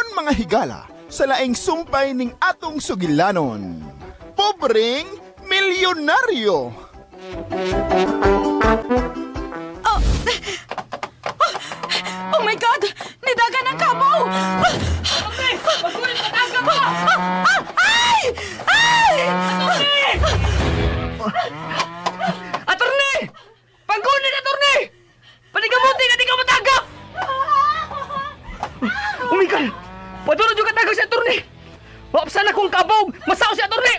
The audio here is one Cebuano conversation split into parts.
Karon, mga higala, sa laing sumpay ning atong sugilanon. Pobreng milyonaryo. Oh! Oh my God! Nidagan ang kabaw! Ay! Ay! Attorney! Panggunit, attorney! Panigamuti nga di ka matagap! Oh my God! Padulog yung katagap si attorney! Wapsan akong kabog! Masaw si attorney!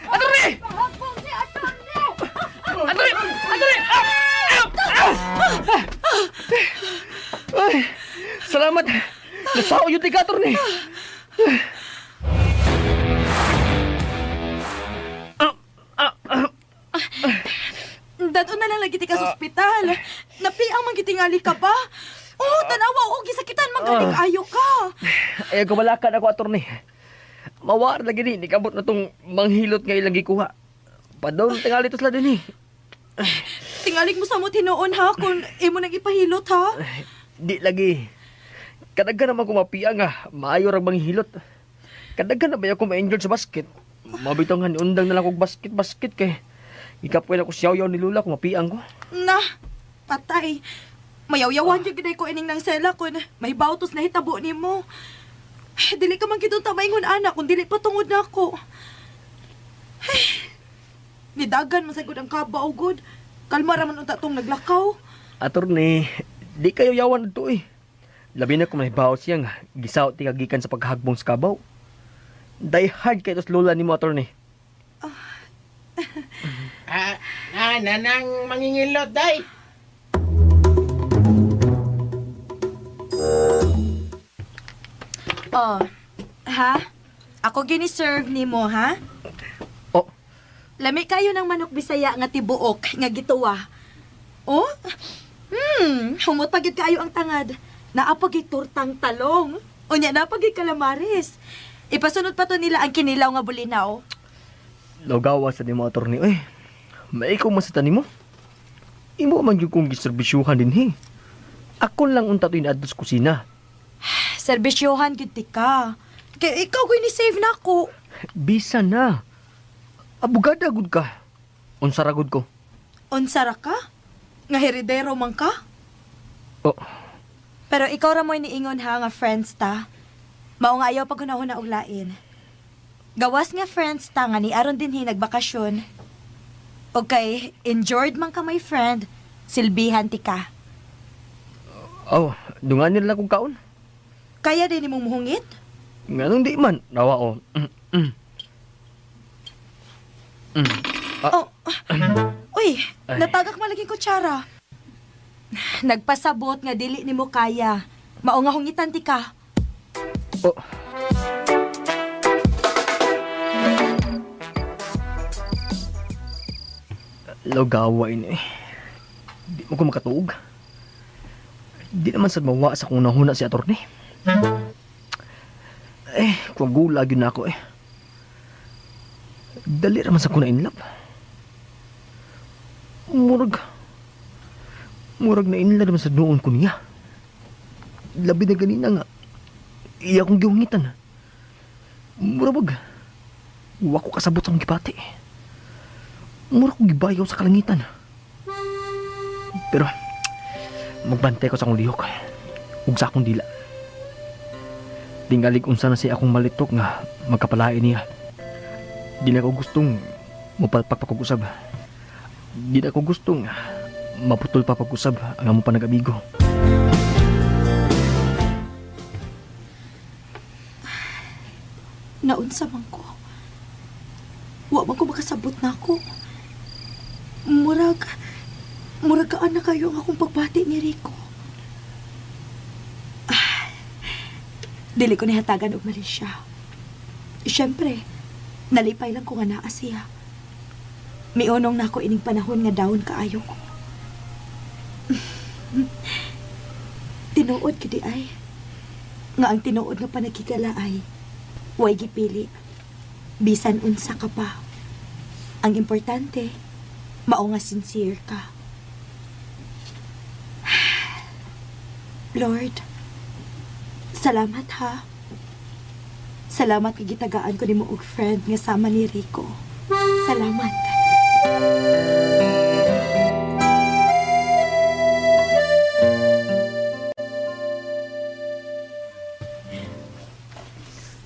Attorney! Attorney! Attorney! Ah! Ah! Ah! Ay, salamat! Nasaw yung tiga, attorney! Dado na lang lagi ti ka sa ospital. Napiang man gitingali ka ba? Oh, tanawa og gisakitan man gani kaayo ka. Ay, gumalakan ako, attorney. Mawar lagi ni, nikabot na tong manghilot nga ilang gikuha. Padong tingali to sila din eh. Tingalig mo sa mo tinuon ha kung imo nang ipahilot ha. Di lagi. Kadaghan naman kumapia nga, maayo rang manghilot. Kadaghan na ba ako ma-injured sa basket? Mabitaw nga niundang na lang kog basket, basket kay. Ikapoy na ko siyaw-yaw ni Lula kung mapiang ko. Na, patay. Mayawyawan jud gid ko ining nang sela kun may bautos na hitabo nimo. Ay, dili ka man gid unta maingon ana kung dili pa tungod nako. Ay, nidagan man sagud ang kabaw gud. Kalma ra man unta tong naglakaw. Attorney, di kayo yawan dito eh. Labi na kung may baot siya nga, gisaot ti kagikan sa paghagbong sa kabaw. Die hard kay tos Lola ni mo, attorney. Ah, ah, nanang mangingilot, day. Oh, ha? Ako gini-serve nimo ha? Oh, Lami kayo ng manok Bisaya nga tibuok nga gituwa. Oh? Humot pa gyud kaayo ang tangad. Naa pa gyud tortang talong. Unya naa pa gyud calamares. Ipasunod pa to nila ang kinilaw nga bulinaw. Lagawa sa nimo, attorney. Eh, maikaw man sa tani mo. Imo man yung kong giserbisyuhan din he. Ako lang unta to inaadto sa kusina. Serbisyohan gyud ti ka. Kay ikaw gyud ni save nako. Bisa na. Abogada gud ka. Unsa ra gud ko? Unsa ra ka? Nga heredero man ka? Oh, Pero ikaw ra mo'y niingon ha nga friends ta. Mao nga ayaw paghunahuna og lain. Gawas nga friends ta nga ni aron dinhi nagbakasyon. Okay, injured man ka my friend, silbihan ti ka. Oh, dungan nila kong kaon. Kaya din nimong muhungit? Nganong di man? Nawa oh. Ah. Oh. Uy, Ay. natagak man lagi kutsara. Nagpasabot nga dili nimo kaya. Mao nga hungitan ti ka. Oh. Lagawa ini eh. Di mo ko makatuog. Di naman sad mawa sa kung nahuna si attorney. Eh, kung gula gyud na ako eh. Dali ra man sa ko na inlove. Murag na inlove naman sa noon ko niya. Labi na ganina nga. Iya kong gihungitan. Mura bag. Wa ko kasabot sa akong gibati. Mura ko gibayaw sa kalangitan. Pero, magbantay ko sa akong lihok ug sa akong dila. Tingalig unsa na siya akong malitok nga magkapalain niya. Di na ko gustong mupalpak pa kog usab. Di na ko gustong maputol pa pag-usab ang among panag-amigo. Naunsa man ko. Wa man ko makasabot na ako. Murag kaan na kayo ang akong pagbati ni Rico. Ah, dili ko nihatagan og mali siya. Siyempre, nalipay lang ko nga naa siya. Miunong na ako ining panahon nga down kaayo ko. Tinuod gid ay. Nga ang tinuod nga panagkigala ay way gipili. Bisan unsa ka pa. Ang importante, mao nga sincere ka. Lord, Salamat ha. Salamat kay gitagaan ko nimo og friend nga sama ni Rico. Salamat.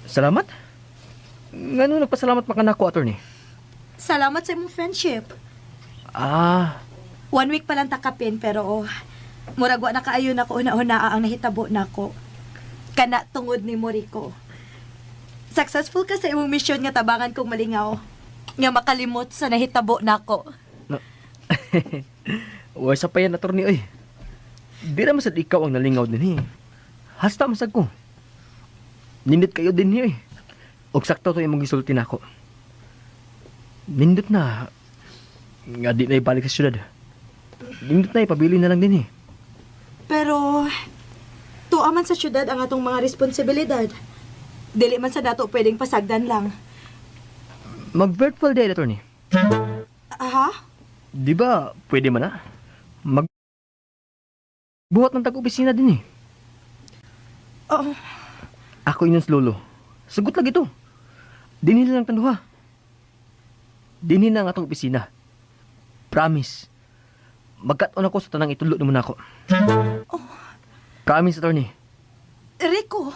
Salamat? Ngano nagpasalamat pa ka nako, attorney? Salamat sa imong friendship. Ah, 1 week pa lang takapin pero oh, murag wa na kaayo nako una-una ang nahitabo nako. Kana tungod ni Rico. Successful ka sa imong mission nga tabangan kong malingaw. Nga makalimot sa nahitabo nako. No. Wa sa pa yan, attorney, oy. Di ra man sad ikaw ang nalingaw din eh. Hasta man sad ko. Nindot kayo din eh. Og sakto to imong gisulti nako. Nindot na nga di na ibalik sa syudad. Nindot na ipabili na lang din eh. Pero tuwa man sa syudad ang atong mga responsibilidad. Dili man sa dato pwedeng pasagdan lang. Mag-virtual day, attorney. Aha? Di ba pwede man na? Mag buhat ng tag-opisina din eh. Oo. Ako inyong lolo. Sagot lang ito. Dinhi lang tanduha. Dinhi na ang atong opisina. Promise. Magkat-on ako sa tanang itulo naman ako. Oh. Promise, attorney. Rico!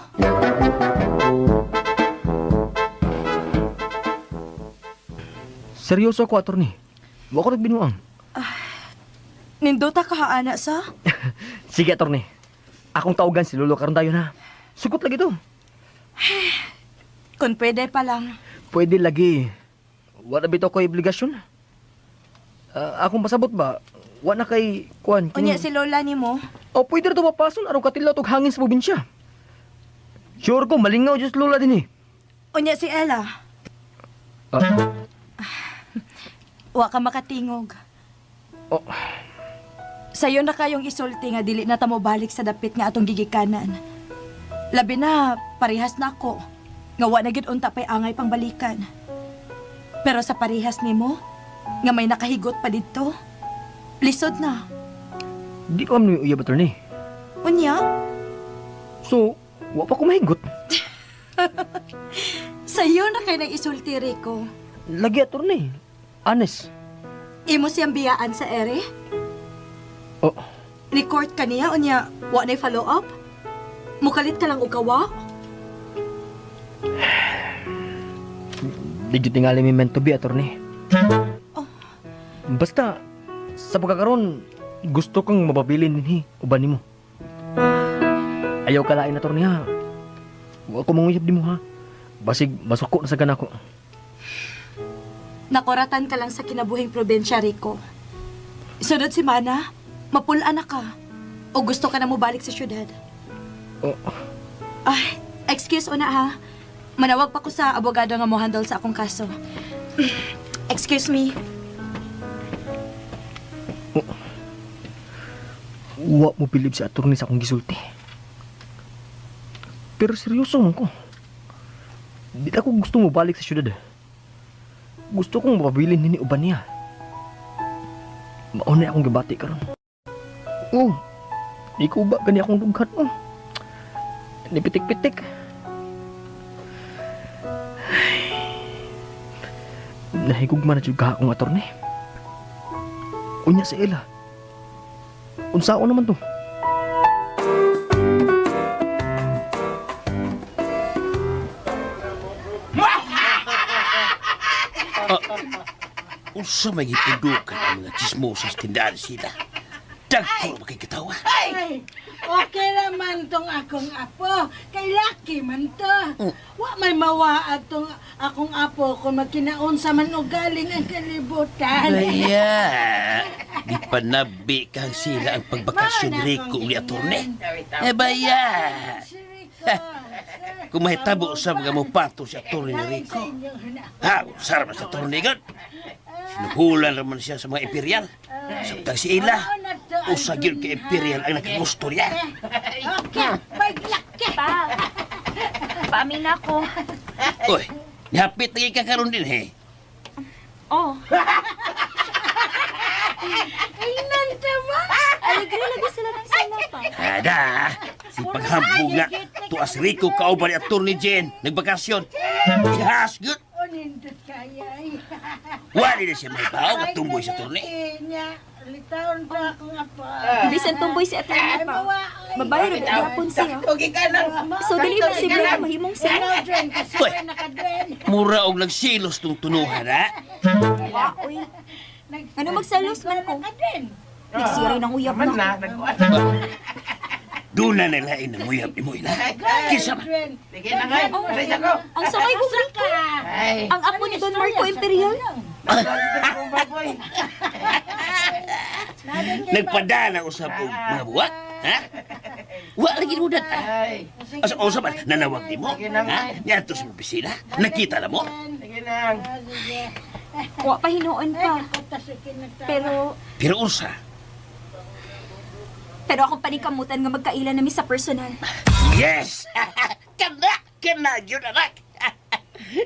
Seryoso ako, attorney. Wa ko nagbinuang. Nindota ka ana sa? Sige, attorney. Akong tawagan si lolo karon tayo na. Sugot lagi to. Kung pwede pa lang. Pwede lagi. Wala bitaw ko'y obligasyon. Akong pasabot ba? Wa na kay kuan. Unya si Lola nimo. O pwede ra to mapason aron katilaw tog hangin sa probinsya. Sure ko malingaw jud si Lola din eh. Unya si Ella. Ah, Wa ka makatingog. oh, Sayo na kayong isulti nga dili na ta mo balik sa dapit nga atong gigikanan. Labi na parehas na ako. Nga wa na gid unta pay angay pang balikan. Pero sa parehas nimo nga may nakahigot pa didto. Lisod na. di pa man uyab attorney. Unya, So, wa pa ko mahigot. sayo na kay nang isulti Rico. Lagi attorney. Honest. Imo siyang biyaan sa ere? Oh, Ni-court ka niya, unya, wa na'y follow up? Mukalit ka lang og kawa? di jud tingali mi meant to be attorney. Oh. Basta sa pagkakaroon gusto kong mapabilin dinhi uban nimo. Ayaw ka lain attorney ha. Wa ko manguyab nimo ha. Basig masuko na sa ganako. Nakuratan ka lang sa kinabuhing probinsya, Rico. Sunod si Mana, mapul-an na ka. O gusto ka na mobalik sa syudad. Oh, Ay, excuse una ha. Manawag pa ko sa abogado nga mo handle sa akong kaso. Excuse me. wa mo bilib si attorney sa akong gisulti. Pero seryoso man ko. Di ako gusto mo balik sa syudad. Gusto kong mapabilin nini uban niya. Mao na akong gibati karon. Oh, di ko ba gani akong dughan oh. Nipitik-pitik. Ay. Nahigugma na jud ka akong attorney. Unya sa ila. Unsaon naman to? Unsa may gipundukan ang mga chismosas tindahan sila. Dagko na makikitawa. Ay, okay naman tong akong apo. Kay laki man to. Wa may mawaat tong akong apo kung magkinaon sa man og galing ang kalibutan. Baya, di pa nabi kang sila ang pagbakasyon Mao na Rico akong ni attorney. giingon. Eh baya, Si Rico. kung mahitabo sa mga mopato si attorney ni Lain Rico. sa inyong huna. Ha, usar man sa attorney god. Sinuhulan naman siya sa mga imperial. Samtang si Ila, usa gyud kay imperial ang nakagusto niya. Okay, bye laki. Pa, paamin ako. Uy, nihapit lagi ka karon din he. Oh, Ay, nanta ba? aligre lagi sila ng sila pa. Ada, Si paghambog nga, tuas Rico kauban ni Atty. Jen, nagbakasyon. Ihas, good. O nindot kaya ay. Wali na siya may bao, katumboy sa turni. Nya, litaon pa akong apo. Bisan tumboy si Atty. Ay, pa. mawa, ay. Babae ra gihapon siya. Okay ka nang. So dili pa siguro nga mahimong siya. Ano, Dren? Kasi Uy. nakadren. Mura og nagsilos tong tunuhan, ha? Wa oy. Ano magsalos man ko? Nakadren. Nagsiray ng uyab Man na. na, nagkuan. Doon na nilain ang uyab ni mo ila. Kinsa man? Dren. Sige na nga. Pasensya ko. Ang sakay kong Rico. Ay. Ang apo ni Don Marco Imperial. Akong baboy. Nagpadala usab og mga buwak, ha? Wa lagi nudat, ha? Ay. Asa usa man nanawag nimo, ha? Niadto sa opisina, nakita na mo. Sige nang. Wa pa hinuon pa. Pero Pero unsa? pero akong paningkamutan nga magkaila nami sa personal. Yes! Kana, kana yun anak.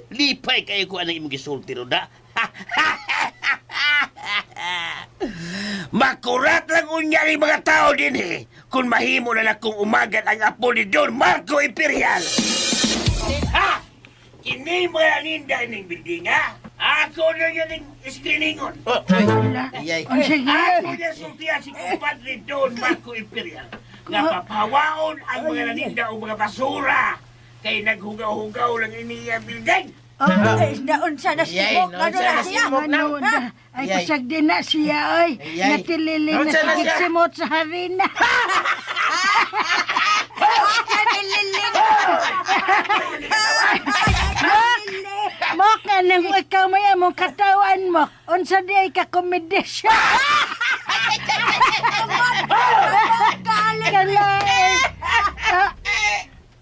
Lipay kayo ko anang imong gisulti ro da. Makurat lang unya ni mga tao din eh. Kung mahimo na lang kung umagat ang apo ni Don Marco Imperial. Ha! Kini mga ninda ining building ha? Ako na yun ang screeningon. Oh, oy. Ayay. Ako na sultihan si kumpadre Don Marco Imperial nga papawaon ang mga naninda o mga basura kay naghugaw-hugaw lang ini ang building. Ay, naunsa na Ayay, simok. Ano naunsa na na siya? simok na. Ano na? Ay, Ayay. kusag din na siya, oy. Ayay. Natilili na Naunsa na sa siya? simot sa harina. Mok! Mok, anong ikaw may among katawan mo? Unsa di ay ka komedisyon? Kalain. Ah,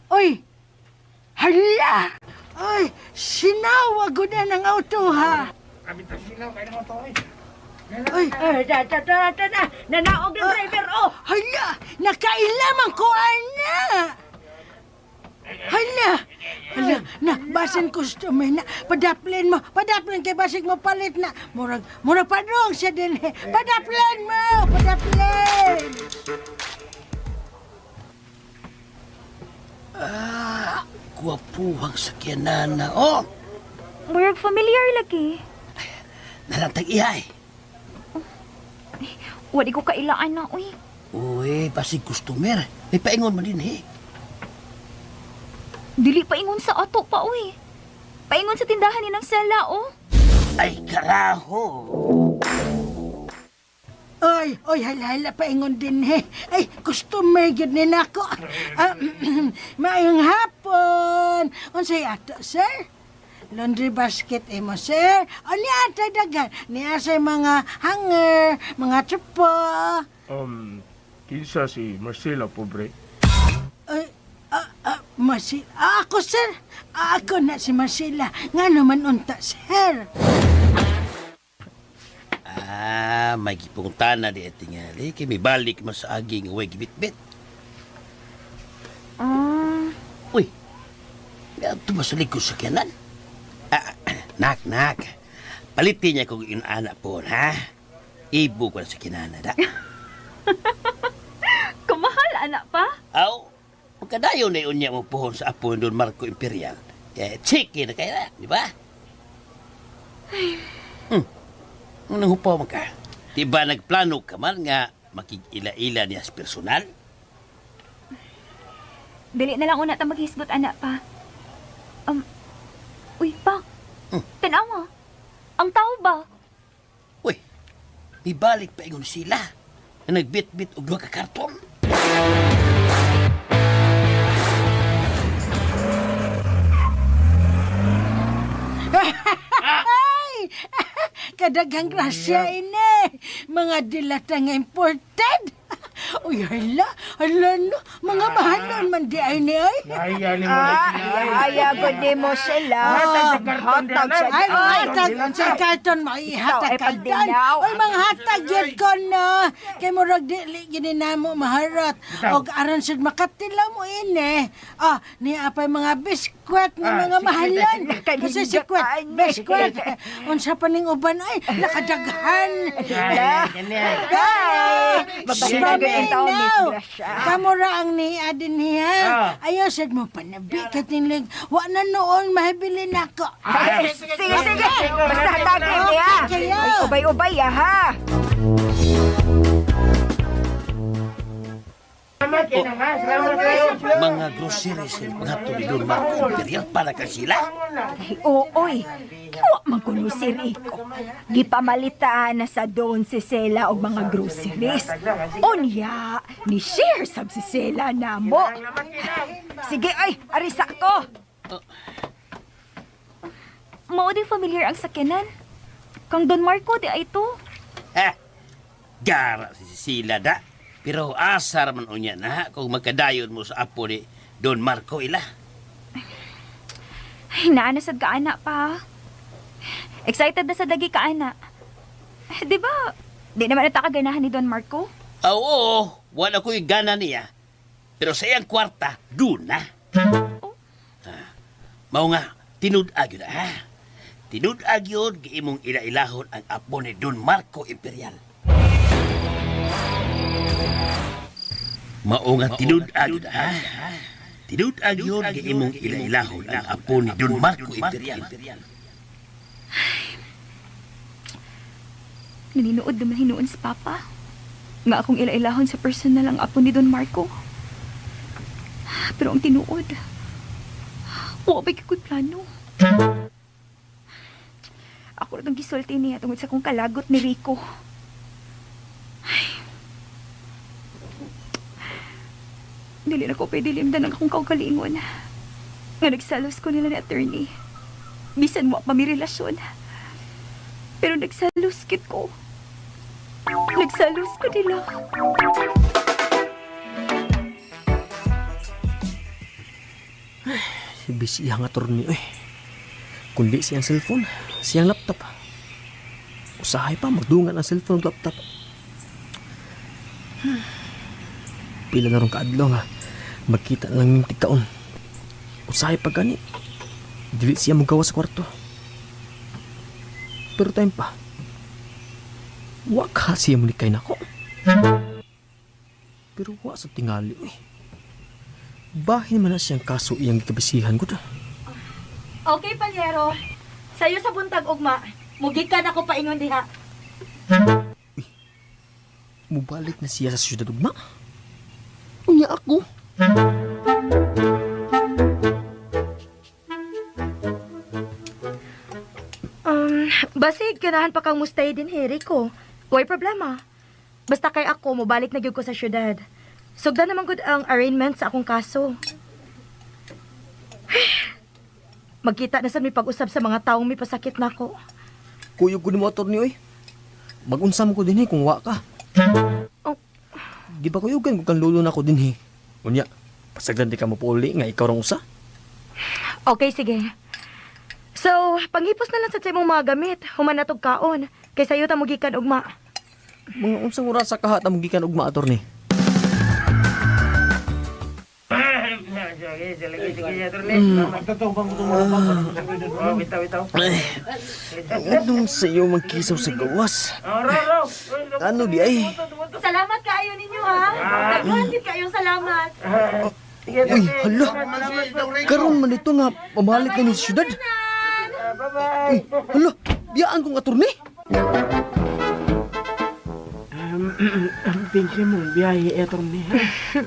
Uy! Hala! Uy! Sinawa gud na ng auto ha! Uy! Ay, da da da da da. Nanaog ng driver oh. Hala! Nakailaman ko, ana! Hala! Hala! Na, basin customer na. Padaplin mo. Padaplin kay basig mo palit na. Murag, murag padong siya din eh. Padaplin mo! Padaplin! Ah, gwapuhang sakyanan na. Oh, Murag familiar lagi. narantag ihay. Wadi ko kailaan na uy. Uy, basig customer. May paingon man din eh. Dili paingon sa ato pa uy. Paingon sa tindahan ni ng sela oh. Ay, karaho. Oy, oy, hala, hala, paingon din eh. Ay, customer gyud ni nako. Ah, maayong hapon. Unsay ato, sir? Laundry basket imo, sir. O niya atay daghan. Niya sa mga hanger, mga tsupo. Kinsa si Marcela, pobre? Ay, Marcela. Ako, sir. Ako na si Marcela. Nga naman unta, sir. Ah, may gipungtana di tingali. Kay may balik man sa aging way gibitbit. Ah, Uy, nga ba sa likod sa sakyanan? Ah, nak, nak. Palitin niya kung inana po, ha? Ibo ko na sa kinana, da. kumahal anak pa. Aw, pagkadayon na unya mo pohon sa apo ni Don Marco Imperial. Eh, chiki na kaya na, di ba? Anong hupaw man ka? Di ba nagplano ka man nga makig-ila-ila niya sa personal? Dili na lang una ta maghisgot anak pa. Uy pa. Tanawa. Ang tao ba? Uy, ibalik pa ingon sila na nagbit-bit og duha ka karton. Ay! Kadaghang grasya ini. Mga dilata nga imported. Uy, hala, hala no. Mga mahalon man di ay ni ay. Ay, ni mo na Ay, agad ni mo sila. Hatag sa karton Hatag sa Ay, mga ay. hatag, sa karton, mga ihatag Ikaw ay karton. pagdinaw. Uy, mga hatag yun ko no. Kay murag dili gini namo maharot. Og aron sad makatilaw mo ini. Ah, niya apay mga biskwit nga Ah, mga sikwit. mahalon. Kasi sikwit, Nakalindutan. biskwit. Unsa pa ning uban ay nakadaghan. Ay, gani ay. Ay, Strawberry. Ito, Miss now. Gracia. Kamura ang niya din niya. Ayaw sad mo panabi ka tinlig. Wa na noon mahibili nako. Ay, sige, sige. Basta hatagin niya. Okay, kayo. Ay, ubay-ubay, ah, ha? Mga groceries ang pangatto ni Don Marco Imperial para kay sila. Ay, ooy. Wa man kuno si Rico. Gipamalitaan na sa doon si Sela og mga groceries. Unya, ni share sab si Sela namo. Sige ay, arisa ko. Mao din familiar ang sakyanan. Kang Don Marco di ay to. Ha? Gara si sila da. Pero asar man unya na kung magkadayon mo sa apo ni Don Marco ila. Ay, naa na sad ka ana pa. Excited na sa dagi ka ana. Eh, di ba? Di naman ata kaganahan ni Don Marco. Ah, oo, wala ko'y gana niya. Pero sa iyang kwarta, doon na. Ah, mao nga, tinud-ag yun, ha? Tinud-ag yun, giimong ila-ilahon ang apo ni Don Marco Imperial. Mao nga, tinud-ag yun, ha? Tinud-ag yun, giimong ila-ilahon ang apo ni Don Marco Imperial. Naninood naman hinuon si Papa. Nga akong ilailahon sa personal ang apo ni Don Marco. Pero ang tinuod, wa ba ko'y plano. Ako na itong gisulti niya tungod sa akong kalagot ni Rico. Ay. Dili na ko pwede limdan ang akong kaugalingon. Nga nagsalos ko nila ni attorney. Bisan wa pa mi relasyon. Pero nagsalos kit ko. Nagsalos ko nila. Busy ang attorney oy. Kundi siyang cellphone, siyang laptop. Usahay pa magdungan ang cellphone ug laptop. Pila na rong kaadlaw nga magkita na lang ming tigkaon. Usahay pa gani. Dili siya mogawas sa kwarto. Pero time pa. Wa ka siya mulikay nako. Pero wa sa tingali oy. Bahin man na siyang kaso iyang gikabisihan ko da. Okay, Palyero. Sayo sa buntag ugma. Mugikan ako paingon diha. Mubalik na siya sa syudad ugma. Unya ako. Basig, ganahan pa kang mustay din, Rico. Way problema. Basta kay ako, mobalik na gyud ko sa syudad. Sugdan naman gud ang arraignment sa akong kaso. Magkita na sa mi pag-usab sa mga taong may pasakit nako. Kuyog ko ni mo attorney oy. Magunsa mo ko dinhi kung wa ka. Oh. Di ba kuyugan kung kang lulo na ko dinhi? Unya, pasagdan di ka mapuli nga ikaw rang usa. Okay, sige. So, panghipos na lang sad sa imong mga gamit. Human na tog kaon. Kay sayo ta mogikan ugma. Mga unsang oras sa kahat ang gikan ugma attorney. Anong sayo magkisaw sa gawas? Ano di ay? Salamat kaayo ninyo ha. Daghan gid kaayong salamat. Uy, hala. Karon man ito nga pamalik na ni sa syudad. Uy, hala. Biyaan kong attorney. Ang pinsi mong biyahe, attorney, ha?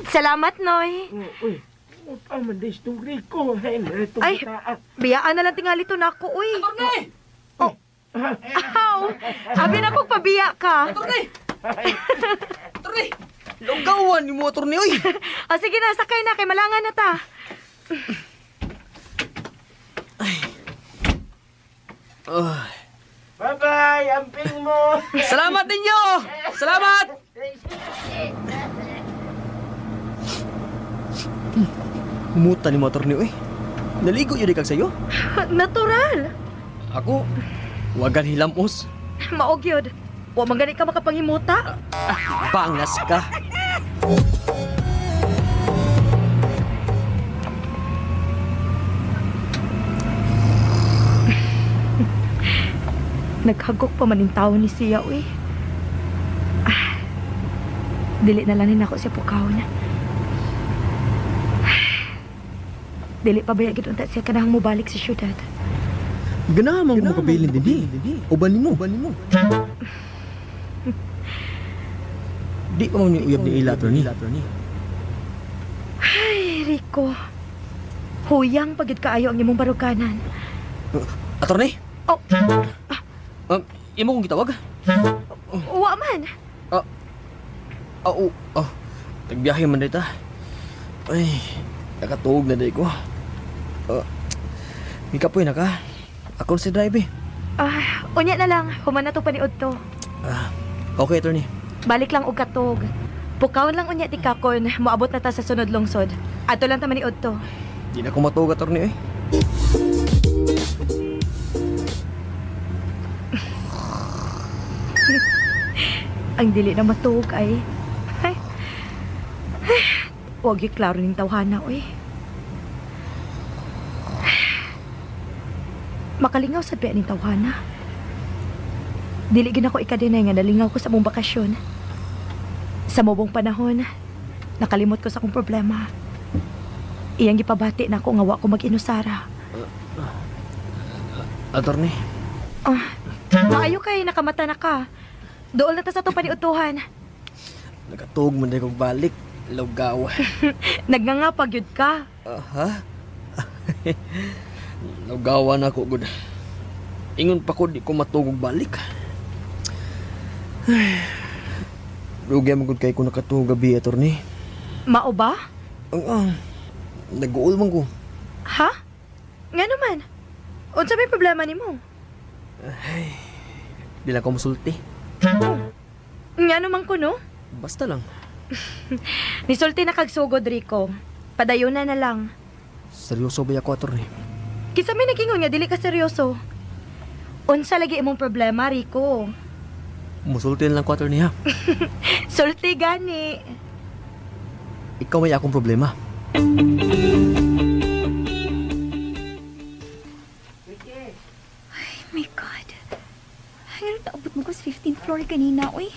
Salamat, Noy. Uy, pa man des tong Rico. Ay, itong Ay, biyaan na lang tingali to nako, uy. Attorney! Oh. Aw, abi na kong pabiya ka. Attorney! Lugawan ni mo attorney oy. O sige na, sakay na kay malangan na ta. Bye-bye! Amping mo! Salamat ninyo! Salamat! Humuta ni mo attorney oy. Naligo yun kag sayo. Natural. Ako, wagan hilamos. Maog yun. Wa man gani ka makapanghimuta. Bangas ka. Naghagok pa man yung tao ni siya, uy. Ah. Dili na lang ni nako siya pukawon. Dili pa ba gid unta siya kanang mobalik sa syudad. Ganahan man ko makabilin din eh. Uban nimo. Di pa man yung uyab ni Ila, attorney. Ay, Rico. Huyang pagid kaayo ang imong baruganan. Attorney? Oh. Imo kong gitawag? Wa man. Ah, oh, oh. Nagbiyahe man dito. Ay, nakatuog na day ko. Ah, mikapoy na ka. Ako na si drive eh. Ah, unya na lang, human na to paniud to. Ah, okay, attorney. Balik lang og katog. Pukawon lang unya ti kakon, moabot na ta sa sunod lungsod. Ato lang ta maniud to. Di na ko matuog, attorney eh. Ang dili na matuog ay. Ay. Ay. Huwag yung klaro ning tawhana, oy. Makalingaw sa biya ning tawhana. Dili gid ako ikadenay nga nalingaw ko sa mong bakasyon. Sa mobong panahon, nakalimot ko sa akong problema. Iyang gipabati na ako nga wa ko mag-inusara. Attorney, Ah, maayo kay nakamata na ka. Dool na ta sa itong paniutuhan. nakatuog man day kong balik. Lugaw. Nagngangapag yun ka. Aha. Lugawan ako, good. Ingon pa ko, di ko matuog og balik. Ay. Lugay mo gud kay ko nakatuog gabi, attorney. Mao ba? Ang ang. Nag-uul man ko. Ha? Nga naman. Unsa may problema nimo? Di lang ko musulti. Nga naman ko no? Basta lang. Nisulti na kag sugod Rico. Padayon na na lang. Seryoso ba ako, attorney? Kinsa may nagingon nga dili ka seryoso? Unsa lagi imong problema, Rico? Musulti na lang ko, attorney, ha? Sulti gani. Ikaw may akong problema. Oh my God. Ang naabot mo ko sa 15th floor kanina, uy.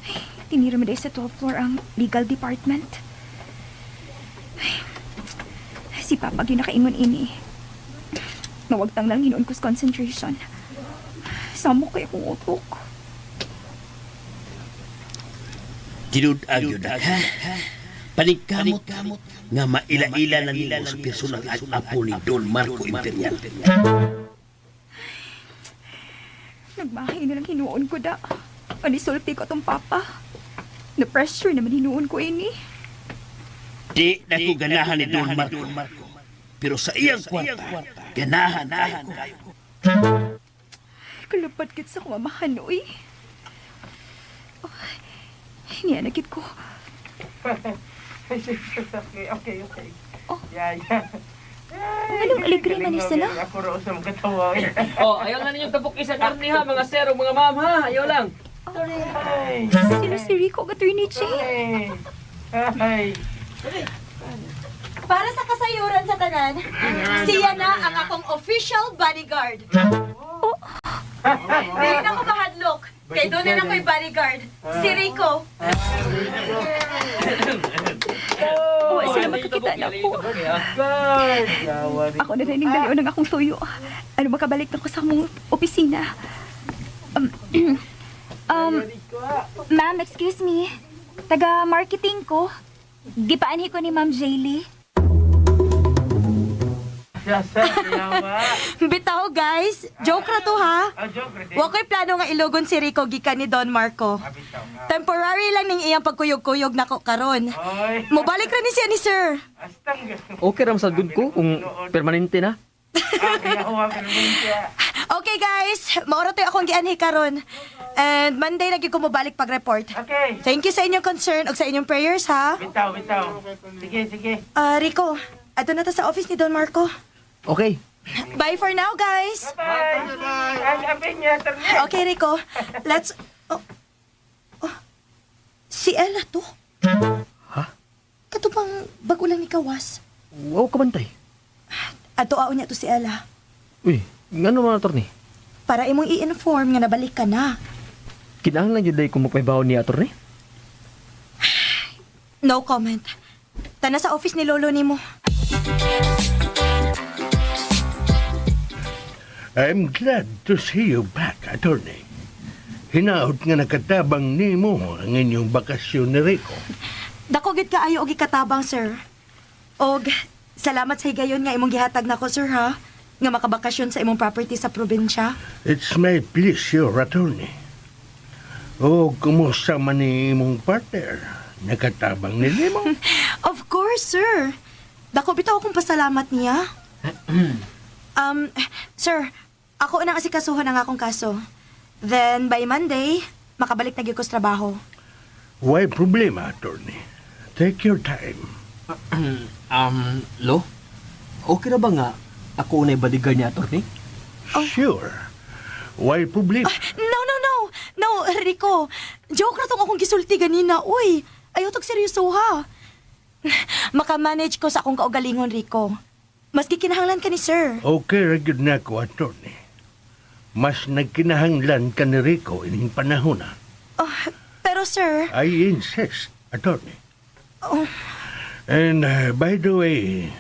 Ay, tinira mo dahil sa 12th floor ang legal department. Ay, si Papa gyud nakaingon ini. Mawagtang lang hinuon ko sa concentration. Samo kay akong utok. Tinud-ag yun na ka. Paningkamot nga maila-ila na nimo sa personal ang apo ni Don Marco Imperial. Nagmahay na lang hinuon ko da. Panisulti ko tong papa. Na-pressure naman hinuon ko ini. Di na ko ganahan ni Don Marco. Pero sa iyang kwarta, ganahan kayo ko. Kalapad kit sa kumamahan, uy. Oh, niya na ko. Okay. Oh. Yeah. Anong alegre man ni sila? Ako raw sa mga tawa. Oh, ayaw na ninyong tabok isa karni ha, mga sir o mga ma'am ha. Ayaw lang. Sino si Rico ug Attorney Jane? Ay. Para sa kasayuran sa tanan, siya na ang akong official bodyguard. Oh. Dili na ko mahadlok. Kay doon na ako'y bodyguard. Si Rico. Wa sila magkakita na ako. Ako na rin dalion ang akong tuyo. Ano makabalik na ko sa among opisina. Um, ma'am, excuse me. Taga-marketing ko. Gipaanhi ko ni Ma'am Jaylee. Bitaw guys, joke ra to ha. Wa ko'y plano nga ilugon si Rico gikan ni Don Marco. Temporary lang ning iyang pagkuyog-kuyog nako karon. Mobalik ra ni siya ni sir. Okay ra sa good ko kung permanente na. Okay guys, maura to'y akong gianhi karon. And Monday lagi ko mobalik pag-report. Okay. Thank you sa inyong concern ug sa inyong prayers ha. Bitaw, bitaw. Sige, sige. Ah, Rico, ato na ta sa office ni Don Marco. Okay. Bye for now, guys. Bye. Ang apin niya, attorney. Okay, Rico. Let's... Oh. Oh. Si Ella to. Ha? Kato pang bago lang ni Kawas. Wow, kabantay. Ato aon niya to si Ella. Uy, ngano man, attorney? Para imong i-inform nga nabalik ka na. Kinahanglan jud day ko magpahibaw ni attorney. No comment. Tana sa office ni Lolo nimo. I'm glad to see you back, attorney. Hinaot nga nakatabang nimo ang inyong bakasyon ni Rico. Dako gid kaayo og ikatabang, sir. Og salamat sa higayon nga imong gihatag nako, sir, ha? Nga makabakasyon sa imong property sa probinsya. It's my pleasure, attorney. O, kumusta man ni imong partner? Nakatabang ni nimo? Of course, sir. Dako bitaw akong pasalamat niya. Sir, ako unang asikasuhan ang akong kaso. Then, by Monday, makabalik na gyud ko sa trabaho. Why problema, attorney? Take your time. Lo? Okay ra ba nga ako unay bodyguard ni attorney? Sure. Why problema? No, no, no! No, Rico. Joke na tong akong gisulti ganina. Uy, ayaw tog seryoso ha. Makamanage ko sa akong kaugalingon, Rico. Maski kinahanglan ka ni sir. Okay ra gyud na ako, attorney. Mas nagkinahanglan ka ni Rico ining panahon na. Oh, pero sir, I insist, attorney. Oh. And by the way,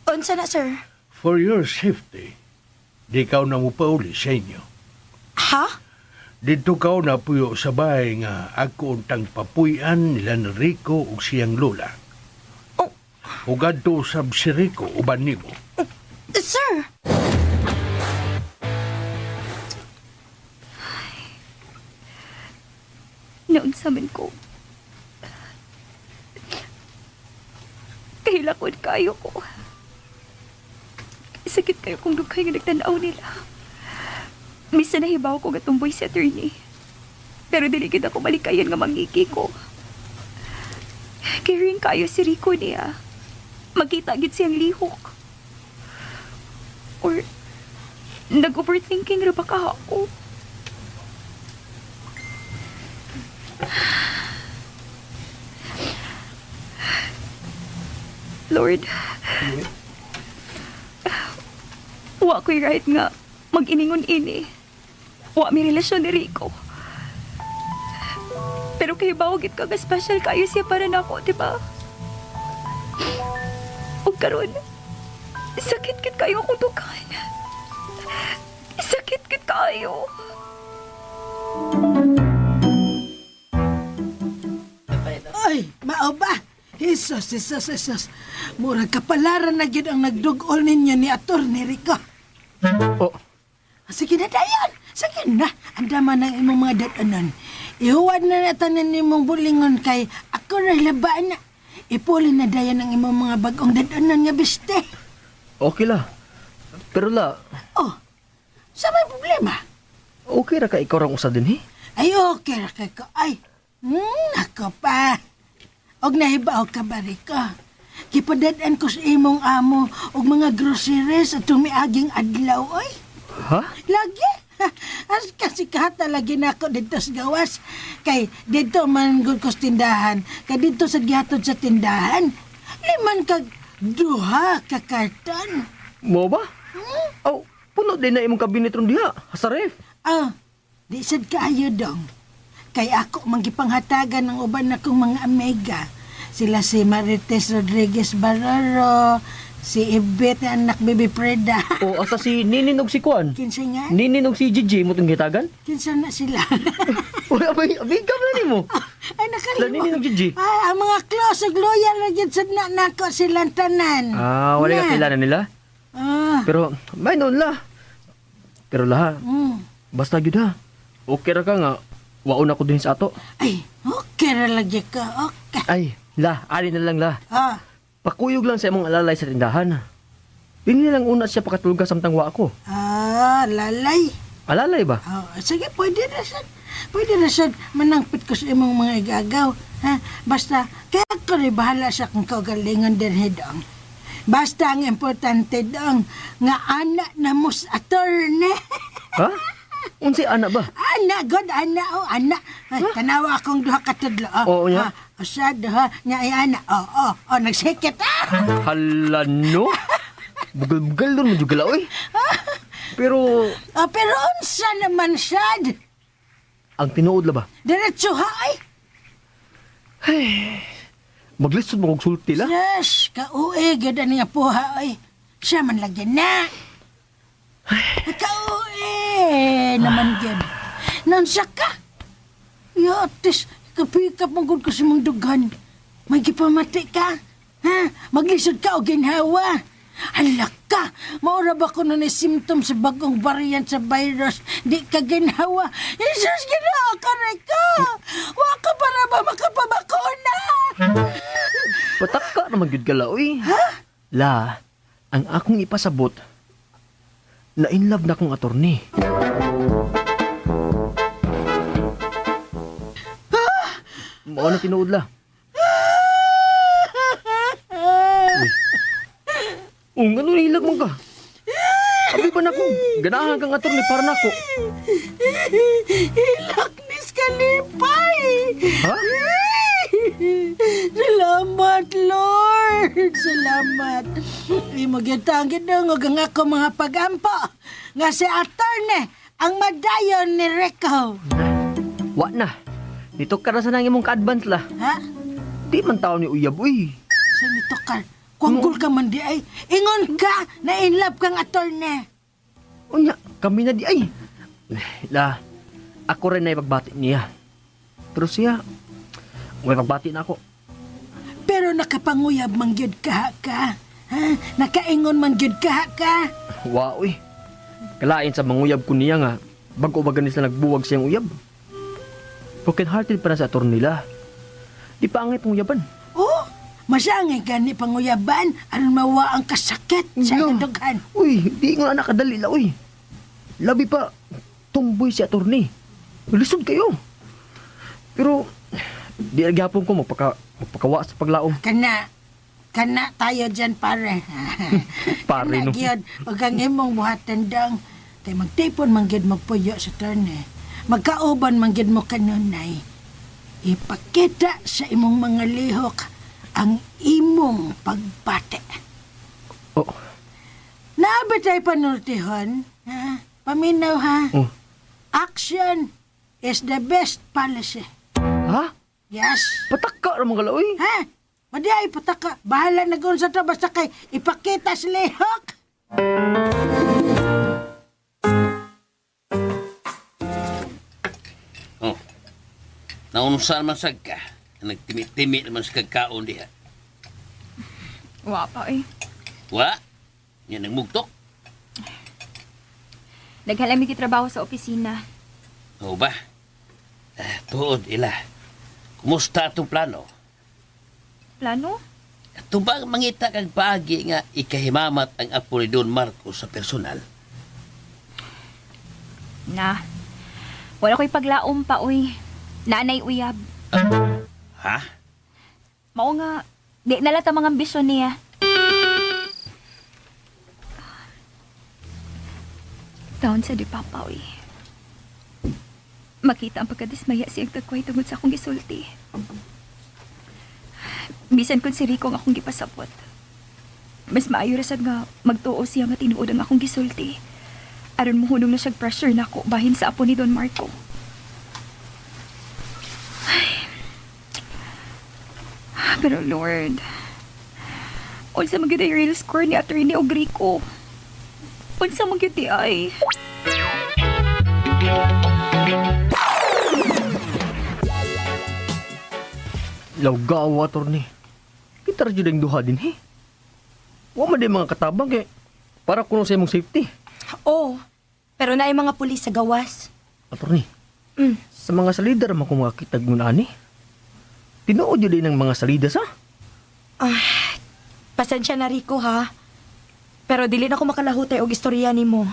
unsa na sir? for your safety, di ka na mo pauli sa inyo. Ha? Dito ka na puyo sa bahay nga ako untang papuy-an nila ni Rico ug siyang lola. Oh. Ug adto usab si Rico uban nimo. Sir! Naunsa man ko. Kahilakon kayo ko. Sakit kayo kung dugay nga nagtanaw nila. Misa nahibaw ko gatumboy si attorney. Pero dili gid ako malikayan nga mangiki ko. Caring kayo si Rico niya. Magkita gid siyang lihok. Or nag-overthinking ra ba ka ako? Lord, wa ko'y right nga mag-iningon ini. Wa mi relasyon ni Rico. Pero kay bawagit ka nga special kayo siya para nako, di ba? Ug karon, sakit kit kayo akong dukan. Sakit kit kayo. Ay, mao ba? Jesus, Jesus, Jesus. Murag kapalaran na gyud ang nagdug-ol ninyo ni Atty. Rico. Oh, Sige na, dayon. Sige na. Andama ng imong mga dadanon. Ihuwad na na tanan nimong bulingon kay ako ra labaan na. Ipuli na dayon ang imong mga bagong dadanon nga biste. okay la. Pero la, Oh, sa may problema? okay ra ka ikaw rang usa din eh. Ay, okay ra kay ko. Ay, ako pa. Og nahibaw ka ba, Rico? Kipadad-an ko sa imong amo og mga groceries at tumiaging adlaw, oy. Ha? Lagi. As kasi kahata lagi na ako dito sa gawas. Kay dito man gud ko sa tindahan. Kay dito sa gihatod sa tindahan. Liman kag duha ka karton. Mo ba? Oh, puno din na imong kabinet ron diha, sa ref. Ah, di sad kaayo dong. Kay ako manggipanghatagan ng uban akong mga amiga. Sila si Marites Rodriguez Bararo, si Ibet na anak Baby Preda. O asa si Ninin og si Kuan? Kinsa nga? Ninin og si Gigi mo tong gitagan? Kinsa na sila? Uy, abay, abay ka na nimo. Ay, nakalimot. Sila Ninin og Gigi. Ay, ang mga close ug loyal na gyud sad na nako silang tanan. Ah, wala ka Na. kilala nila. Ah, Pero may noon la. Pero la, basta gyud ha. Okay ra ka nga waon ako din sa ato. Ay, okay ra lagi ka. Okay. Ay, la, ali na lang la. Ah, Pakuyog lang sa imong alalay sa tindahan. Pili lang una siya pakatulga samtang wa ako. ah, lalay. Alalay ba? Oh, sige, pwede na sad. Pwede na sad manangpit ko sa imong mga igagaw. Ha? Basta, kaya ko rin bahala sa akong kaugalingon din dong. Basta ang importante dong, nga anak na mos attorney. Ha? Unsay ana ba? Ana, god, ana, oh, ana. Ay, tanawa akong duha ka tudlo. Oh. Oo, nya. Ah, usa, duha, nya ay ana. Oh, oh, oh, nagsikit. Ah! Hala no. Bugal-bugal doon mo juga oy. Pero Oh, pero unsa naman sad? ang tinuod la ba? Diretso ha, ay. Maglisod mo kog sulti la. Yes, kauwi gyud ani nga puha oy. Siya man lagi na. Kauwi naman gyud. Nansa ka? Ya, atis, kapikap mo gud ko sa mong dugan. May gipamati ka? Ha? Maglisod ka o ginhawa? Hala ka! Maura ba ko ni symptom sa bagong variant sa virus? Di ka ginhawa. Jesus, ginhawa ka rin ka! Wa ka para ba makapabakuna? Pataka naman gyud ka la, uy. Ha? La, ang akong ipasabot, na in love na kong attorney. Mao na tinuod la. Uy. Ung ano nilag man ka? Abi ba na kung ganahan kang attorney para nako? Hilaknis kalipay! Ha? Salamat, Lord! Salamat! Imo gyud gidungog ang ako mga pagampo nga si attorney ang madayon ni Rico. Wa na. Dito ka na sa nang imong ka-advance la. Ha? Di man tao ni uyab, uy. Sa nito ka, kwanggol ka man di ay. Ingon ka na in love kang attorney. Unya, kami na di ay. La, ako rin na ipagbati niya. Pero siya, may pagbati na ako. Pero nakapanguyab man gyud ka ka. Ha? Nakaingon man gyud ka ka. Wa, uy. Kalain sa manguyab ko niya nga, bago ba ganis na nagbuwag siyang uyab. Broken hearted pa na sa ator nila. Di pa angay panguyaban. Oh, masangay gani panguyaban aron mawa ang kasakit sa No. dughan. Uy, di nga anak kadali la, uy. Labi pa, tumboy si attorney. Lisod kayo. Pero, di na gyapon ko magpakawa sa paglaom. Kana kana tayo dyan pare. Pare, Kana no. gyud ug ang imong buhatan dang kay magtipon man gyud magpuyo sa turne. Magkauban man gyud mo kanunay. Ipakita sa imong mga lihok ang imong pagbate. Oh, Naa ba tayo panultihon? Ha? Paminaw ha? oh. Action is the best policy. Ha? Yes. Pataka ra mga oy. Ha? Madi ay pataka. Bahala na kung sa to basta kay ipakita sa lihok. Oh. Naunsa man sad ka. Nagtimi-timi naman sa kagkaon diha. Wa pa eh. Wa? Yan nagmugtok. Naghalami trabaho sa opisina. Oo ba? Ah, tuod ila. Kumusta atong plano? Plano? Ato ba mangita kag paagi nga ikahimamat ang apo ni Don Marcos sa personal? Na. Wala ko'y paglaom pa, uy. Nanay uyab. Ha? Mao nga, di na lang mga ambisyon niya. Taon sa di papa, uy. Makita ang pagkadismaya siyang tagkway tungod sa akong gisulti. Bisan kung si Rico ang akong gipasabot. Mas maayo ra sad nga magtuo siya nga tinuod ang akong gisulti. Aron mohunong na siyag pressure nako bahin sa apo ni Don Marco. Ay. Pero Lord, unsa man gyud ay real score ni Attorney og Rico? Unsa man gyud di ay? Lawgaw, attorney. Kita ra jud ang duha din, he. Wa man di mga katabang kay para kuno sa imong safety. Oh, pero naay mga pulis sa gawas. Attorney, sa mga salida ra man ko makakita ngun ani. Tinuod jud din ang mga salida sa. Ah, pasensya na Rico ha. Pero dili na ko makalahutay og istorya nimo.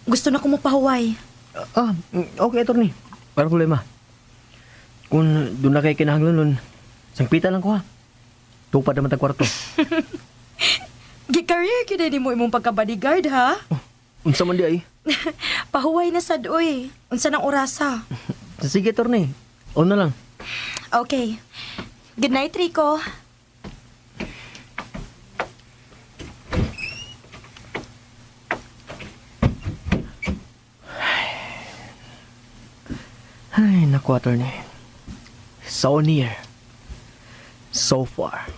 Gusto na ko mopahuway. Okay, attorney. Wala problema. Kung doon na kay kinahanglan nun, sangpitan lang ko ha. Tupad naman tag kwarto. Gi-career gyud nimo imong pagka-bodyguard ha. Unsa man di ay? Pahuway na sad oy. Unsa nang orasa? Sige, attorney. On na lang. Okay. Good night, Rico. Ay, naku, attorney. So near. So far.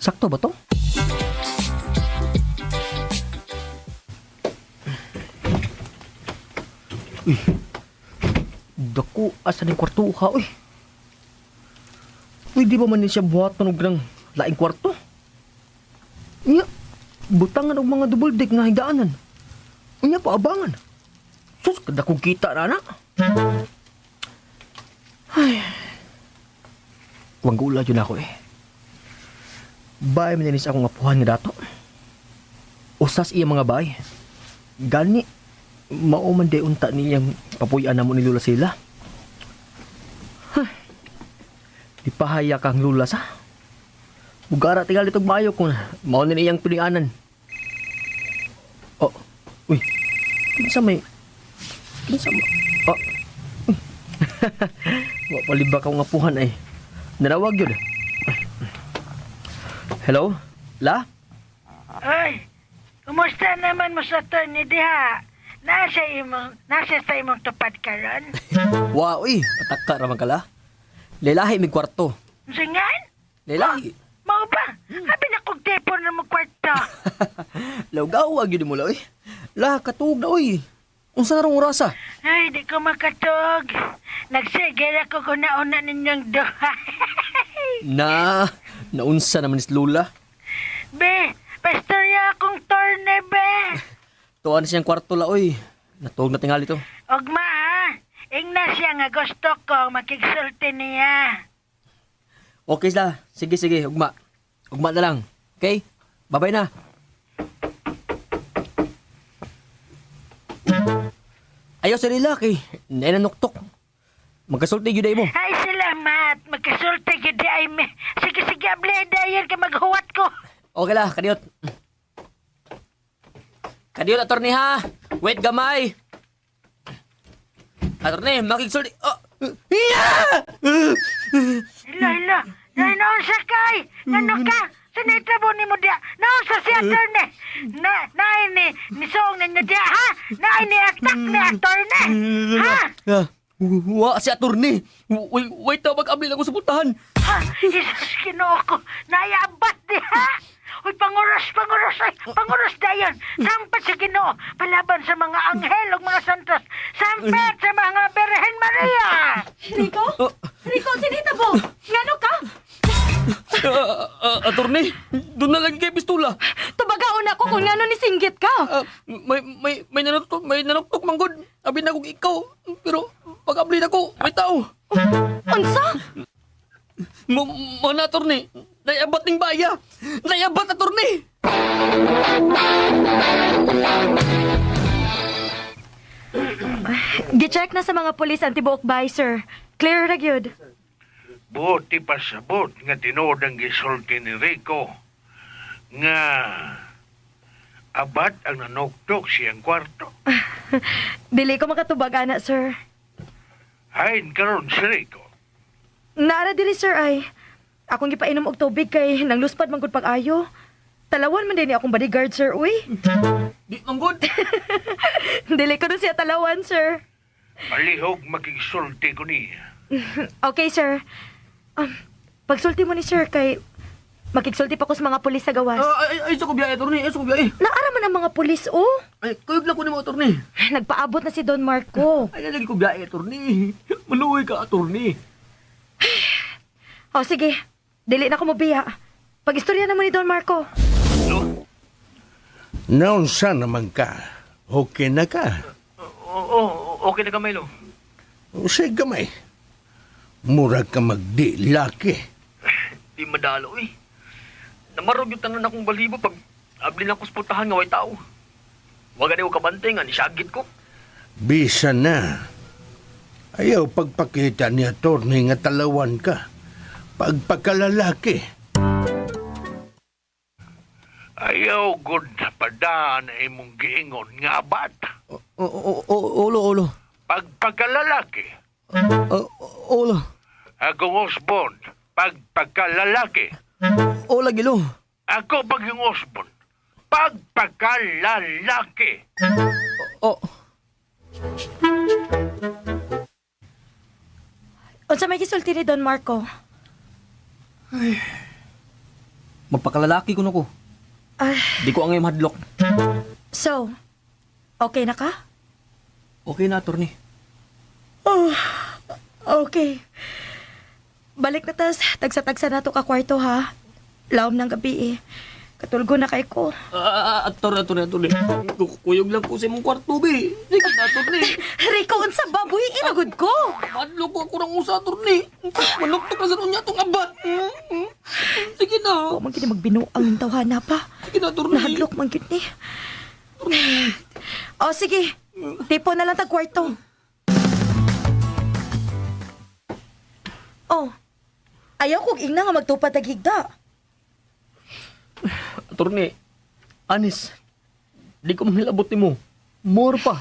Sakto ba to? Uy. Dako asa ning kwarto ha, uy. Uy, di ba man ni siya buhaton og ng laing kwarto? Unya, butangan og mga double deck nga higdaanan. Unya paabangan. Sus, kadakong kita na anak. Ay. Wang gula yun ako eh. Bay man sa akong apuhan nga dato. Usas iya mga bay. Gani, mao man di unta niyang papuy-an na mo ni Lula sila. Huh. Di pahaya kang Lula sa. Bugara tingali itong bayo kung mao na niyang pilianan. Oh, uy. Kinsa may... Kinsa ma... Oh. Uy. Wa palibak akong apuhan ay. Nanawag yun. Hello? La? Ay, kumusta naman mo sa attorney diha? Nasa sa imong tupad karon? Wa, uy. Pataka raman ka la. Lelahi may kwarto. Singan? Lelahi. Mao ba? Abi na kog tepo na mo kwarto. Lawgaw, gyud mo la, uy. La, katuog na, uy. Unsa na rong orasa? Ay, di ko makatuog. Nagsige ako kung nauna ninyong duha. Na, naunsa naman ni Lula. Be, pastorya akong torne, be. Tuwan siyang kwarto la, uy. Natuog na tingali to. Ugma, ha? Ingna siya nga gusto ko makigsulti niya. Okay sila. Sige, sige. Ugma. Ugma na lang. Okay? Bye-bye na. Ayaw sa nila kay nananuktok. Magkasulti gyud ay mo. Ay, salamat. Magkasulti gyud ay me. Sige, sige, able, dayon kay maghuwat ko. Okay la, kadiyot. Kadiyot, attorney ha. Wait gamay. Attorney, makigsulti. Oh. Yeah! Hila, hila. Naunsa kay? Ngano ka? Sa naitrabo ni mo diya? Naunsa si attorney? Na, naay ni, nisuong ninyo diya, ha? Naay ni attack ni attorney? Ha? Wa si attorney. Wait, wait na mag-abli lang ko sa puntahan. Ha? Jesus, Ginoo ko. Naiabat diha. Uy, panguros, panguros, ay, panguros dayon. Sampad sa Ginoo, palaban sa mga anghel ug mga santos. Sampad sa mga Birhen Maria. Rico? Rico, sinita mo? Ngano ka? Attorney, doon na lagi kay pistola. Tubagaon ako kung ngano ni singgit ka. May nanuktok, may nanuktok manggod. Abi na kong ikaw, pero pag-abli na ko, may tao. Unsa? Mo na, attorney. Naiabat ning baya. Naiabat, attorney. Gicheck na sa mga pulis ang tibuok bay, sir. Clear ra gyud. Buti pasabot nga tinuod ang gisulti ni Rico nga abat ang nanuktok siyang kwarto. Dili ko makatubag ana, sir. Hain karon si Rico. Naara diri, sir, ay. Akong gipainom og tubig kay nangluspad man gud pag-ayo. Talawan man din ni akong bodyguard, sir, uy. Di man gud. Dili ko na siya talawan, sir. Palihog makigsulti ko niya. Okay, sir. Pagsulti mo ni sir kay makigsulti pa ko sa mga pulis sa gawas. Ay, sa ko biyahe, attorney. Ay, sa ko biyahe. Naara man ang mga pulis, oh. Ay, kuyog lang ko nimo, attorney. Nagpaabot na si Don Marco. Ay, lagi ko biyahe, attorney. Maluoy ka, attorney. Oh, sige. Dili na ko mobiya. Pag-istorya na mo ni Don Marco. No? Naunsa naman ka? Okay na ka? Oo, okay na gamay, lo. Usay gamay. Mura ka magdi laki. Di madalo, eh. Namarog yung tanan akong balibo pag abli lang ko sa putahan nga way tao. Wag gani ko kabante nga nisyagit ko. Bisa na. Ayaw pagpakita ni attorney nga talawan ka. Pagpakalalaki. Ayaw gud padaan imong giingon nga abat. Ulo, ulo. Pagpakalalaki. Ulo. Akong Osborne, pagpakalalaki. Ola, gilo. Ako pag yung Osborne, pagpakalalaki. Oh. Unsa may gisulti ni Don Marco? Ay. Magpakalalaki kuno ko. Ah, Di ko angay mahadlok. so, okay na ka? Okay na, attorney. Oh, okay. Balik na tas, tagsa-tagsa na to ka kwarto ha. Lawom ng gabi eh. Katulgo na kay ko. Ah, attorney, attorney, attorney. Kuyog lang ko sa imong kwarto, be. Sige na, attorney. Rico, unsa ba? Buhi inagod ko. Mahadlok ko ako ng usa, attorney. Manuktok na sa unya tong abat. Sige na. Wa man gid magbinuang yung tawhana pa. Sige na, attorney. Nahadlok man gid ni. O sige, tipo na lang tag kwarto. Oh, ayaw kog ingna nga magtupad tag higda. Attorney, anis, di ko manghilabot nimo. More pa.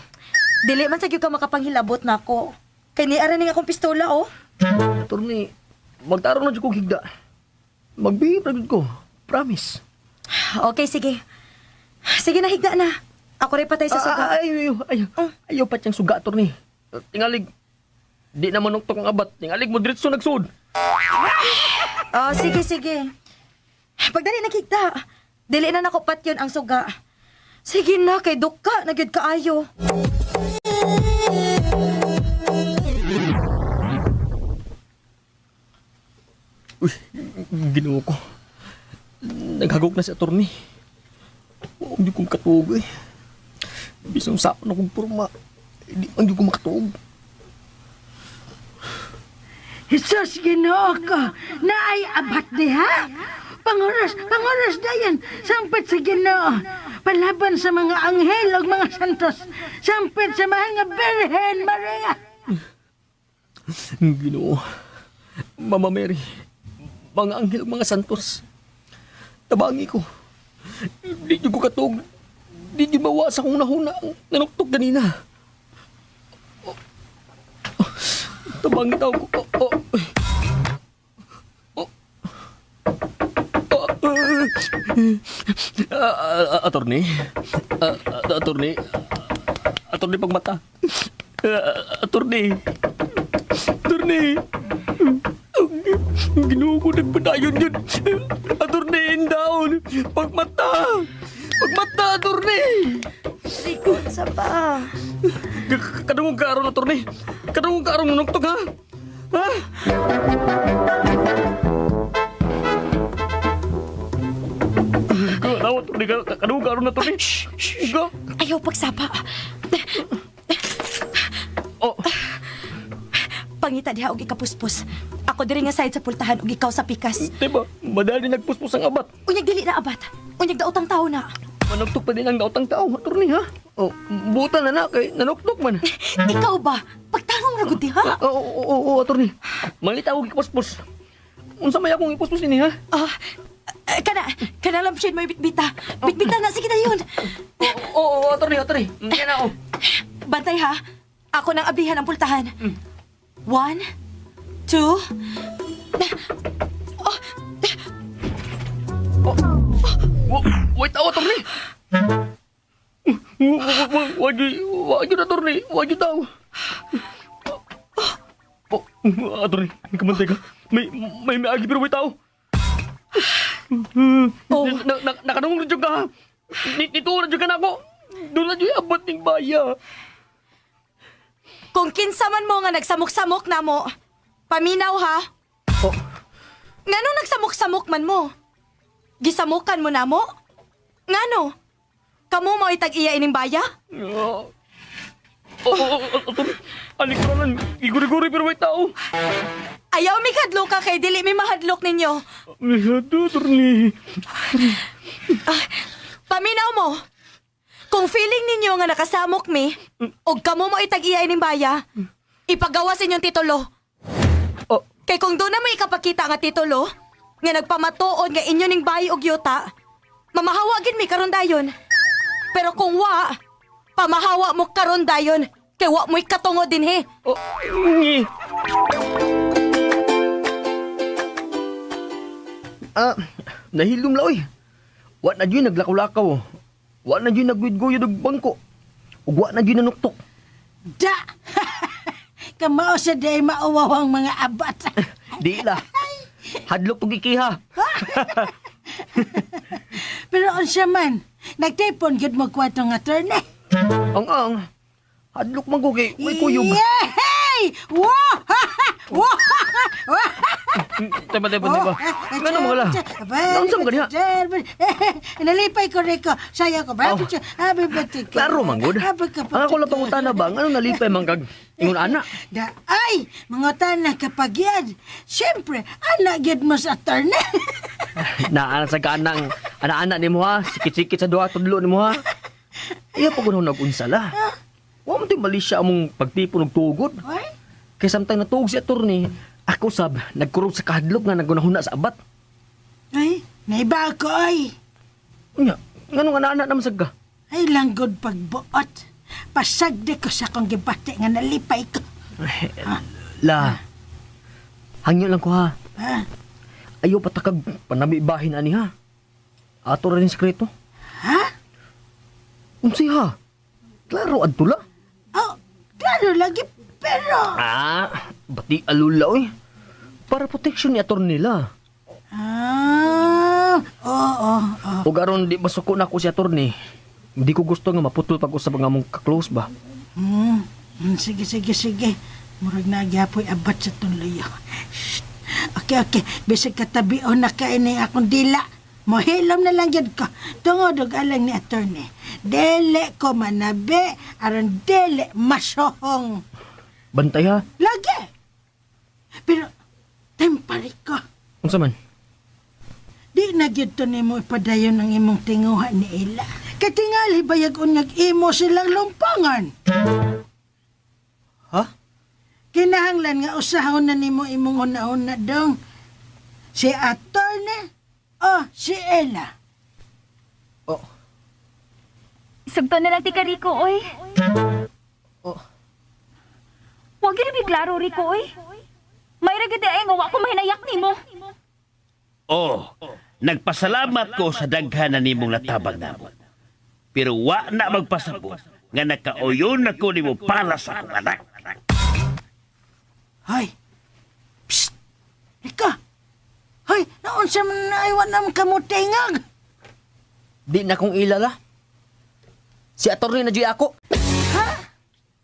Dili man sa gyud ka makapanghilabot nako. Kay niara ning akong pistola oh. Attorney, magtarong na jud kog higda. Magbihip na jud ko. Promise. Okay, sige. Sige na, higda na. Ako rin patay sa suga. Ah, ay, ayaw, ayaw. Ayaw pa siyang suga, attorney. Tingalig, di na manuktok ang abat. Tingalig mo diretso nagsud. Oh, sige, sige. Pagdali naghigda. Dili na nako patyon ang suga. Sige na, kay duka, nagyud kaayo. Uy, ginoo ko. Naghagok na si attorney. Hindi ko makatuog eh. Bisang sapan akong purma. Hindi man ko makatuog. Jesus, Ginoo ko, naay abat diha. Pangoras, pangoras dayan, sampit sa Ginoo. Palaban sa mga anghel ug mga santos. Sampit sa mahal nga Birhen Maria. Ginoo. Mama Mary, mga anghel, mga santos. Tabangi ko. Di ko katuog. Di nyo mawa sa kong nahuna ang nanuktok ganina. Oh. Oh. Tabangi tao ko. Oh, oh. Oh. Oh. Ah, ah, ah, attorney. Ah, ah, attorney. Attorney pagmata. Ah, attorney. Attorney. Ang ginoo ko, nagpadayon yun. Attorney, down. Pagmata. Pagmata, attorney. Rico, sa pa. Kadungog ka aron, attorney. Kadungog ka aron, nanuktok, ha? Ha? Tawa, attorney. Kadungog ka aron, attorney. Shh, Go. Ayaw pagsapa. Oh. Pangita diha og ikapuspos. Ako diri nga side sa pultahan og ikaw sa pikas. Diba? Madali nagpuspos ang abat. Unyag dili na abat. Unyag daotang tao na. Manuktok pa din ang daotang tao, attorney, ha? Oh, buta na na, kay nanuktok man. Ikaw ba? Pagtanong ra gud diha. Oo, oo, oo, oo, attorney. Mangita og ipuspos. Unsa may akong ipuspos ini, ha? Ah, eh, kana, kana lampshade mo bitbita. Bitbita na, sige na yun. Oo, oo, attorney, attorney. Yan ako. Bantay ha. Ako nang ablihan ang pultahan. One, two, Oh, wait, ako, attorney. Wag yun, attorney. Wag yun daw. Oh, attorney, kamantay ka. May maagi pero may tao. Oh. Na, na, nakanungog na dyan ka, ha? Nito na dyan ka na ako. Doon na dyan abot ng baya. Kung kinsa man mo nga nagsamok-samok na mo, paminaw ha. Oh. Ngano nagsamok-samok man mo? Gisamukan mo na mo? Ngano? Kamo mo itag-iya ining baya? Oh, oh, oh, oh, alikuranan, iguri-guri pero may tao. Ayaw mi kadlok ka kay dili mi mahadlok ninyo. Mihado, attorney. Paminaw mo. Kung feeling ninyo nga nakasamok mi, og kamo mo itag-iya ining baya, ipagawas inyong titulo. Oh. Kay kung doon na mo ikapakita nga titulo, nga nagpamatuod nga inyo ning bayi og yuta, mamahawa gid mi karon dayon. Pero kung wa, pamahawa mo karon dayon, kay wa mo'y katungo dinhi. Oh, ngi. Ah, nahilom la oy. Wa na jud naglakaw-lakaw. Wa na jud naguyod-guyod og bangko. Ug wa na jud nanuktok. Da! Kamao sa day mauwaw ang mga abat. Di la. Hadlok tug ikiha. Pero unsa man, nagtipon gyud mo kwarto nga attorney. Ang ang. Hadlok man ko kay way kuyog. Yay! Wow! Wow! Tama, tama, tama. Ngano mga la? Naunsa man ka diha? Nalipay ko Rico. Saya ko. Oh. Klaro man gud. Ang ako lang pangutana ba, ngano nalipay man kag ingon ana? Da, ay, mga tana kapag yan. Siyempre, anak gyud mo sa attorney. Naana sa kanang ana-ana nimo ha, sikit-sikit sa duha tudlo nimo ha. Iya pa kuno nag-unsa la. Wa man to'y mali siya among pagtipon og tugod. Ay? Kay samtang natuog si attorney, ako sab nagkurog sa kahadlok nga nagunahuna sa abat. Ay, naiba ako ay. Unya, nganong ana-ana naman sad ka? Ay, langgod pagbuot. Pasagdi ko sa akong gibati nga nalipay ko. La. Hangyo lang ko ha. Ha? Ayaw patakag panamibahin ani ha. Ato ra rin sekreto. Ha? Unsay ha? Klaro adto la. Oh, klaro lagi, pero... Ah, bati alula oy. Para protection ni attorney nila. Ah, oo, oo. Ug aron di masuko na ako si attorney. Hindi ko gusto nga maputol pag-usab ang among ka-close ba. Sige, sige, sige. Murag na gyapoy abat sa tunlayo. Shh. Okay, okay. Bisag katabi o na kaini akong dila. Mohilom na lang gyud ko. Tungod og alang ni attorney. Dili ko manabi aron dili masohong. Bantay ha. Lagi. Pero tempari ko. Unsa man? Di na gyud to nimo ipadayon ang imong tinguha ni Ella. Kay tingali bayag unyag imo silang lumpangan. Ha? Kinahanglan nga usahon na nimo imong una-una dong. Si attorney o si Ella. Oh. Sugto na lang ti ka, Rico, oy. Oh. Wag gyud mi klaro, Rico, oy. May ra gid ay nga wa ko mahinayak nimo. Oh, nagpasalamat ko sa daghan na nimong natabang namo. Pero wa na magpasabot nga nakauyon na ko nimo para sa akong anak. Hoy. Psst. Ika. Hoy, naunsa man na ay wa nam kamutingag. Di na kong ilala. Si attorney na dyan ako. Ha?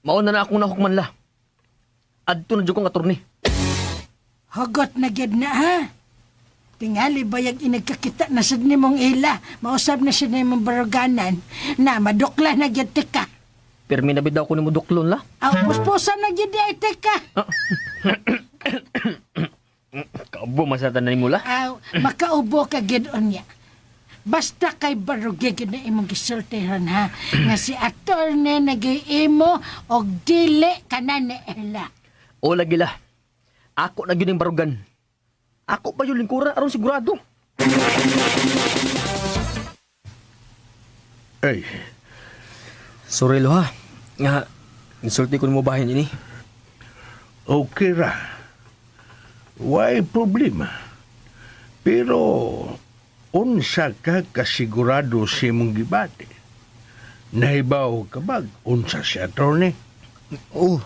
Mauna na akong nahukman la. Adto na dyan kong attorney. Hugot na gyud na ha. Tingali bayag inagkakita na sad nimong ila. Mausab na sad nimong baruganan na madukla na gyud tika. Pirmi na bitaw ko nimo duklon la. Aw, puspusan na gyud ay tika. Kaubo man sa tanan nimo la. Aw, makaubo ka gyud unya. Basta kay barugi gyud na imong gisultihan ha nga si attorney nag-iimo og dili kana ni Ella. O lagi la. Ako na gyud ning barugan. Ako pa yung lingkuran aron sigurado. Ay, Sorry lo ha. Nga insulti ko nimo bahin ini. Okay ra. Why problema? Pero unsa ka kasigurado sa imong gibati? Nahibaw ka ba unsa si attorney? Oh,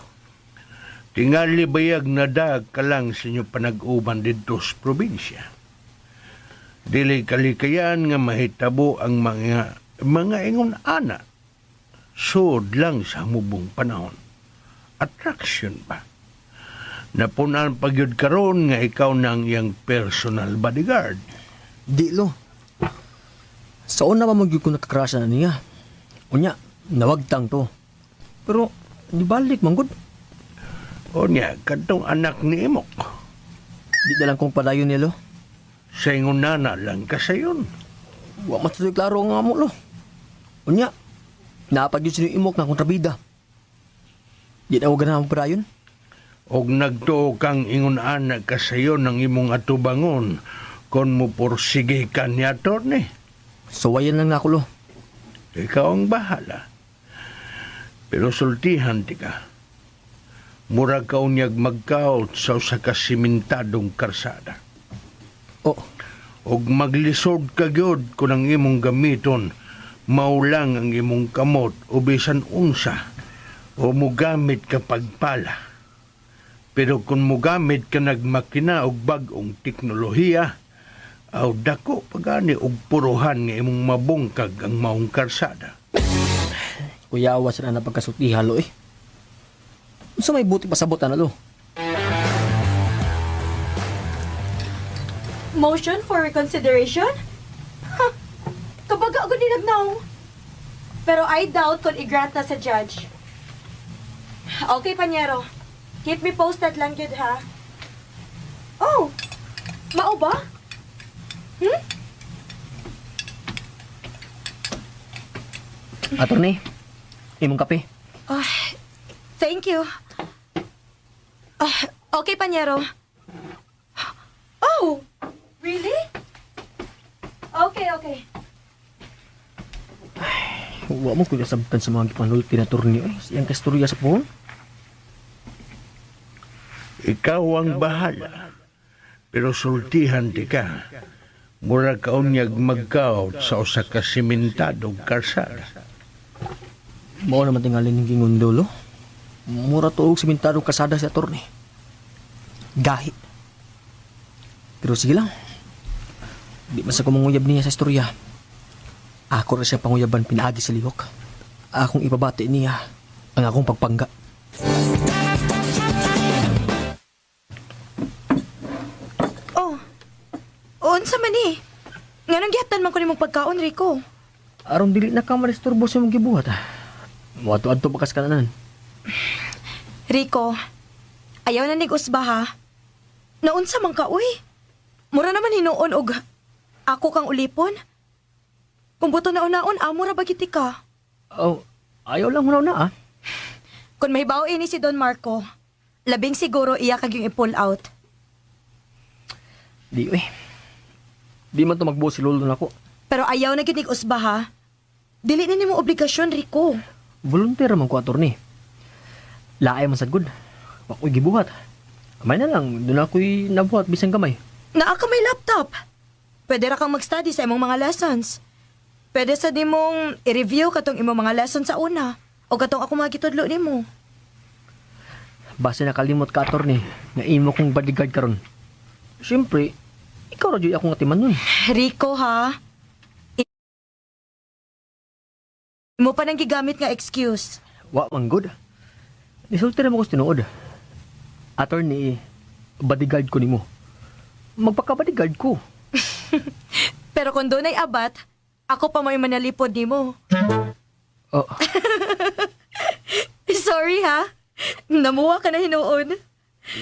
Tingali bayag na dag ka lang sa inyo panag-uban didto sa probinsya. Dili kalikayan nga mahitabo ang mga ingon ana. Sud lang sa mubong panahon. Attraction ba? Napunan pagyud karon nga ikaw na ang iyang personal bodyguard. Di lo. Sa una pa magyud ko nakakrasya na niya. Unya, nawagtang to. Pero, di balik man gud. O niya, kadtong anak ni Imok. Di na lang kong padayon niya lo. Sa ingon nana lang ka sayon. Wa man tuloy klaro nga mo lo. Unya, napag yun sino Imok nga kontrabida. Di na ako ganahan padayon. Og nagtuo kang ingon anak ka sayon ng imong atubangon kon mo porsige ka ni attorney. Suwayan lang na ako lo. Ikaw ang bahala. Pero sultihan ti ka. Mura ka unyag magkaot sa usa ka simentadong karsada. Oh. Og maglisod ka gyud kun ang imong gamiton maulang ang imong kamot o bisan unsa o mugamit ka pagpala. Pero kung mugamit ka nagmakina og bag-ong teknolohiya, Aw dako pagani og puruhan nga imong mabungkag ang maong karsada. Kuyawa sa na pagkasulti halo eh. Unsa may buti pasabot ana lo? Motion for reconsideration? Ha! Kabaga ako nilagnaw. Pero I doubt kung i-grant na sa judge. Okay, Panyero. Keep me posted lang yun, ha? Oh! Mao ba? Hmm? Attorney, imong kape. Oh, thank you. Ah, okay, Panyero. Oh! Really? Okay, okay. Wa mo kuya sabtan sa mga gipanulti na attorney eh. Siyang kasturya sa phone. Ikaw ang bahala. Pero sultihan di ka. Mura ka unyag magkaot sa usa ka simentadong karsada. Mao naman tingali ning gingundo lo. Mura tuog simentadong kasada si attorney. Gahi. Pero sige lang. Di man sa kumanguyab niya sa istorya. Ako ra siya panguyaban pinaagi sa lihok. Akong ipabati niya ang akong pagpangga. Oh. Unsa man ni? Nganong gihatan man ko nimong pagkaon, Rico? Aron dili na ka maristurbo sa imong gibuhat. ah. Moadto-adto pa kas kananan. Rico, ayaw na nig-usba ha. Naunsa man ka, uy. Mura naman hinuon og ako kang ulipon. Kung buto na unaon, amo ra ba giti ka? Oh, ayaw lang hunaw na ah. Kung mahibaw ini si Don Marco, labing siguro iya kag yung i-pull out. Di eh. Di man to magbuo si lolo nako. Pero ayaw na gyud nig-usba ha. Dili ni nimo obligasyon, Rico. Volunteer man ko attorney. Laay man sad gud. Wa ko'y gibuhat. Kamay na lang, doon ako'y nabuhat bisan gamay. Naa ka may laptop. Pwede ra kang mag-study sa imong mga lessons. Pwede sa nimong i-review katong imong mga lessons sa una o katong ako mga gitudlo nimo. Basta nakalimot ka attorney nga imo kong bodyguard karon. Siyempre, ikaw ra jud akong atiman nun. Rico ha. Imo pa nang gigamit nga excuse. Wa man good. Nisulti ra mo ko sa tinuod. Attorney, bodyguard ko nimo. Magpaka-bodyguard ko. Pero kung doon ay abat, ako pa may manalipod nimo. Oh, Sorry ha. Namuha ka na hinuon.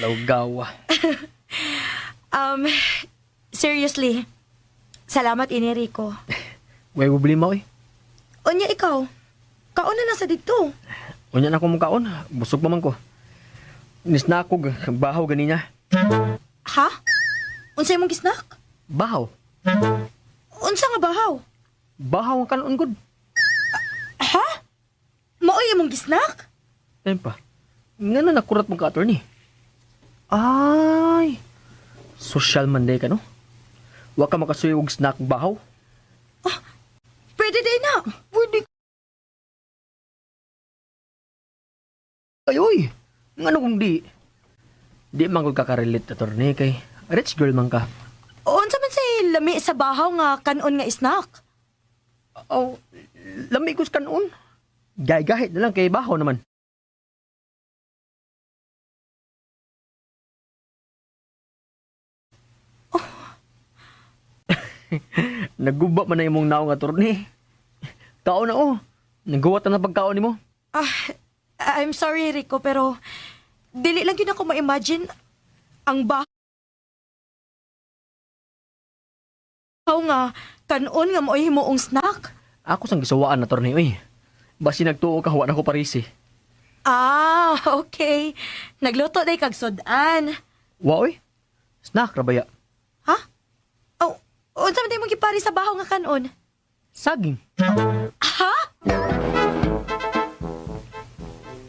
lawgawa. Seriously. Salamat ini Rico. Way problema oy. Unya ikaw. Kaon na na sa dito. Unya na ko mukaon, busog pa man ko. Nisna ko bahaw ganina. Ha? Unsa imong gisnak? Bahaw. Unsa nga bahaw? Bahaw ang kanon gud. Ha? Maoy imong gisnak? Ayun pa. Nga na nakurat mo ka, attorney. Ay! Social man day ka, no? Wa ka makasuyo og snack bahaw. Pwede din na. Pwede. Ay, oy! Ngano kung di? Di man gud ka-relate, attorney, kay rich girl man ka. Unsa man say lami sa bahaw nga kanon nga snack? Oh, lami ko sa kanon. Gahi-gahi na lang kay bahaw naman. Oh. Naguba man na imong naong, attorney. Kaon na oh. Naguwat na pagkaon nimo. Ah, I'm sorry Rico, pero dili lang gyud ako ma-imagine ang bahaw nga kanon nga maoy himuong snack. Ako sang gisawaan, attorney, oy. Basi nagtuo ka, wa na ko parisi. Ah, okay. Nagluto day kag sudan. Wa oy. Snack ra baya. Ha? Oh, unsa man day mong gipari sa bahaw nga kanon? Saging. Ha?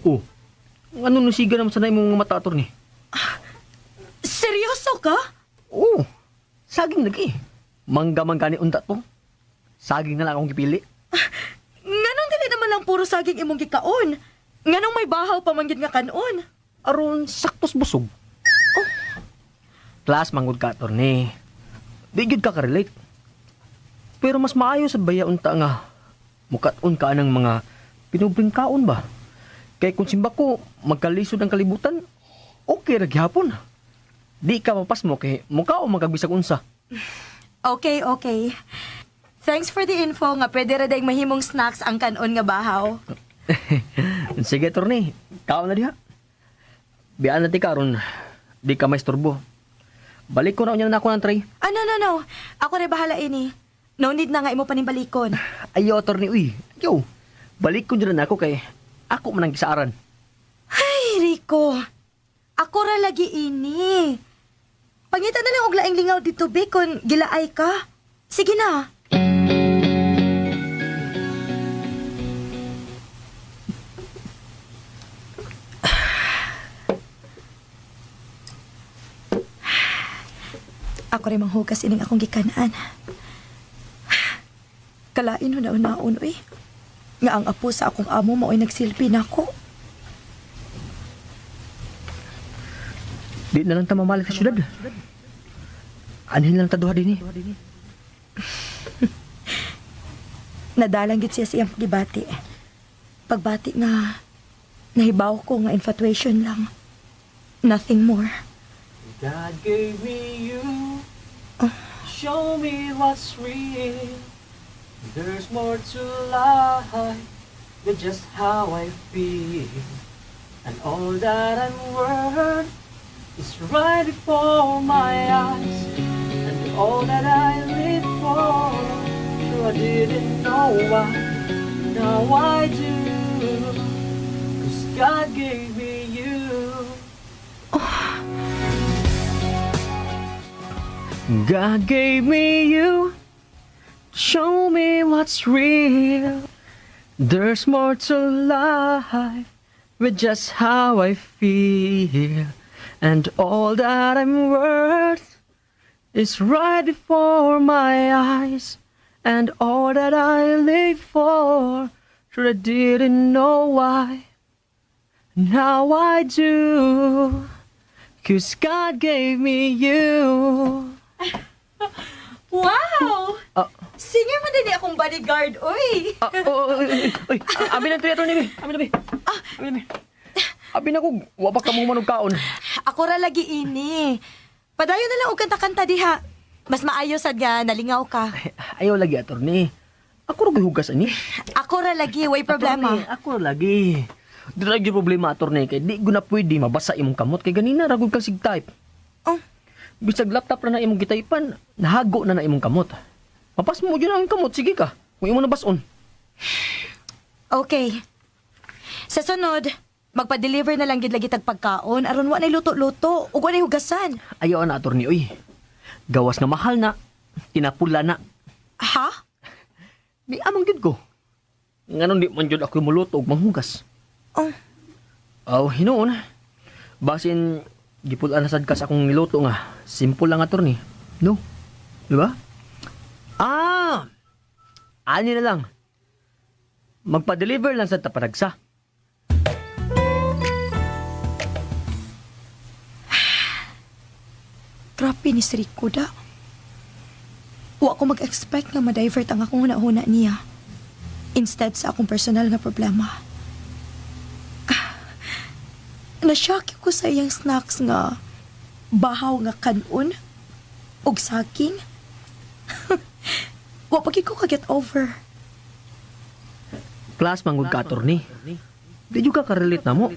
Oh. Ano nasiga naman sa na imong mata, attorney? Seryoso ka? Oo. Saging lagi. Mangga man gani unta to. Saging na lang akong gipili. Nganong dili naman lang puro saging imong gikaon? Nganong may bahaw pa man gid nga kanon? Aron saktos busog. Oh. Class manggod ka, attorney. Di gyud ka ka-relate. Pero mas maayo sa baya unta nga mukat-on ka ng mga pinubring kaon ba? Kay kung simba ko magkalisod ang kalibutan, okay ra gihapon. Di ka mapasmo kay mukaon man kag bisag unsa. Okay, okay. Thanks for the info nga pwede ra dayng mahimong snacks ang kanon nga bahaw. Sige, Torni. Kaon na diha. Biyaan na ti karon. Di ka maisturbo. Balik ko na unya na ako ng tray. Ah, no, no, no. Ako rin bahala ini. No need na nga imo paning balikon. Ayo, Torni. Uy, ayo. Balik ko dyan na ako kay ako man ang gisaaran. Ay, Rico. Ako ra lagi ini. Pangita na lang og laing lingaw dito, be, kung gilaay ka. Sige na. Ako rin manghugas ining akong gikanaan. Kalain huna-hunaon, uy. Nga ang apo sa akong amo mao'y nagsilbi nako. Di na lang ta mamalik sa syudad. Anhin lang ta duha dinhi. Nadalang gid siya sa iyang pagibati. Pagbati nga, nahibaw ko nga infatuation lang. Nothing more. God gave me you. Show me what's real. There's more to life than just how I feel. And all that I'm worth is right before my eyes. And all that I live for, sure I didn't know why. Now I do. 'Cause God gave me you. God gave me you. Show me what's real. There's more to life with just how I feel. And all that I'm worth is right before my eyes. And all that I live for, sure I didn't know why. Now I do. 'Cause God gave me you. Wow! Ah. Singer man din akong bodyguard, uy! Ah, oh, oy, oy, oy, abi na triathlon ni, abi na, bi. Abi na, bi. Abi na ko, wa pa ka mo manog kaon. Ako ra lagi ini. Padayon na lang og kanta-kanta diha. Mas maayo sad nga nalingaw ka. Ayaw lagi, attorney. Ako ra hugas ani. Ako ra lagi, way problema. Attorney, ako ra lagi. Di ra gyud problema, attorney, kay di ko na pwede mabasa imong kamot kay ganina ra gud kang sig type. Oh. Bisag laptop ra na imong gitaypan, nahago na na imong kamot. Mapas mo jud ang kamot, sige ka. Kung imo nabason. Okay. Sa sunod, magpa-deliver na lang gid lagi tag pagkaon aron wa nay luto-luto ug wa nay hugasan. Ayaw na, attorney, oy. Gawas nga mahal na, tinapula na. Ha? Di amang gyud ko. Nganon di man gyud ako muluto og manghugas. Oh. Aw, hinuon. Basin gipulan na sad ka sa akong niluto nga. Simple lang, attorney. No? Di ba? Ah! Ani na lang. Magpa-deliver lang sa tapanagsa. Grabe ni si Rico da. Wa ko mag-expect nga ma-divert ang akong huna-huna niya. Instead sa akong personal nga problema. Ah, na-shock ko sa iyang snacks nga bahaw nga kanon og saging. Wa pa gyud ko ka-get over. Class manggod ka, attorney. Di jud ka ka-relate na mo.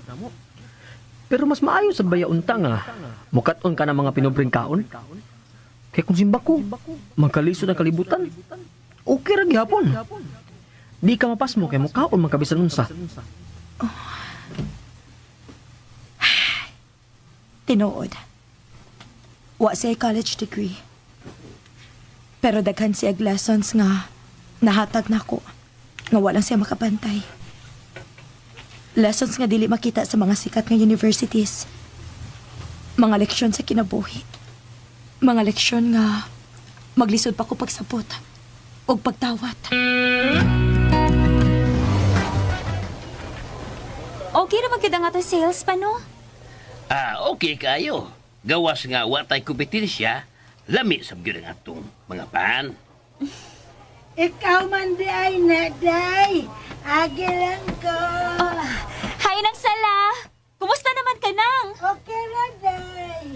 Pero mas maayo sa baya unta nga. Mukat-on ka ng mga pinobring kaon. Kaya kung simba ko, magkalisod ang kalibutan. Okay ra gihapon. Di ka mapasmo kay mukaon man kabisan unsa. Tinuod. Wa siya college degree. Pero daghan siya lessons nga nahatag nako nga walang siya makabantay. Lessons nga dili makita sa mga sikat nga universities. Mga leksyon sa kinabuhi. Mga leksyon nga maglisod pa ko pagsabot ug pagtawat. Okay ra man gyud ang ato sales pa, no? Ah, okay kayo. Gawas nga watay kompetensya, Lami sa gyud ang atong mga pan. Ikaw man di ay na, day. Agi lang ko. Hi, Nang Sala! Kumusta naman ka, Nang? Okay ra, day.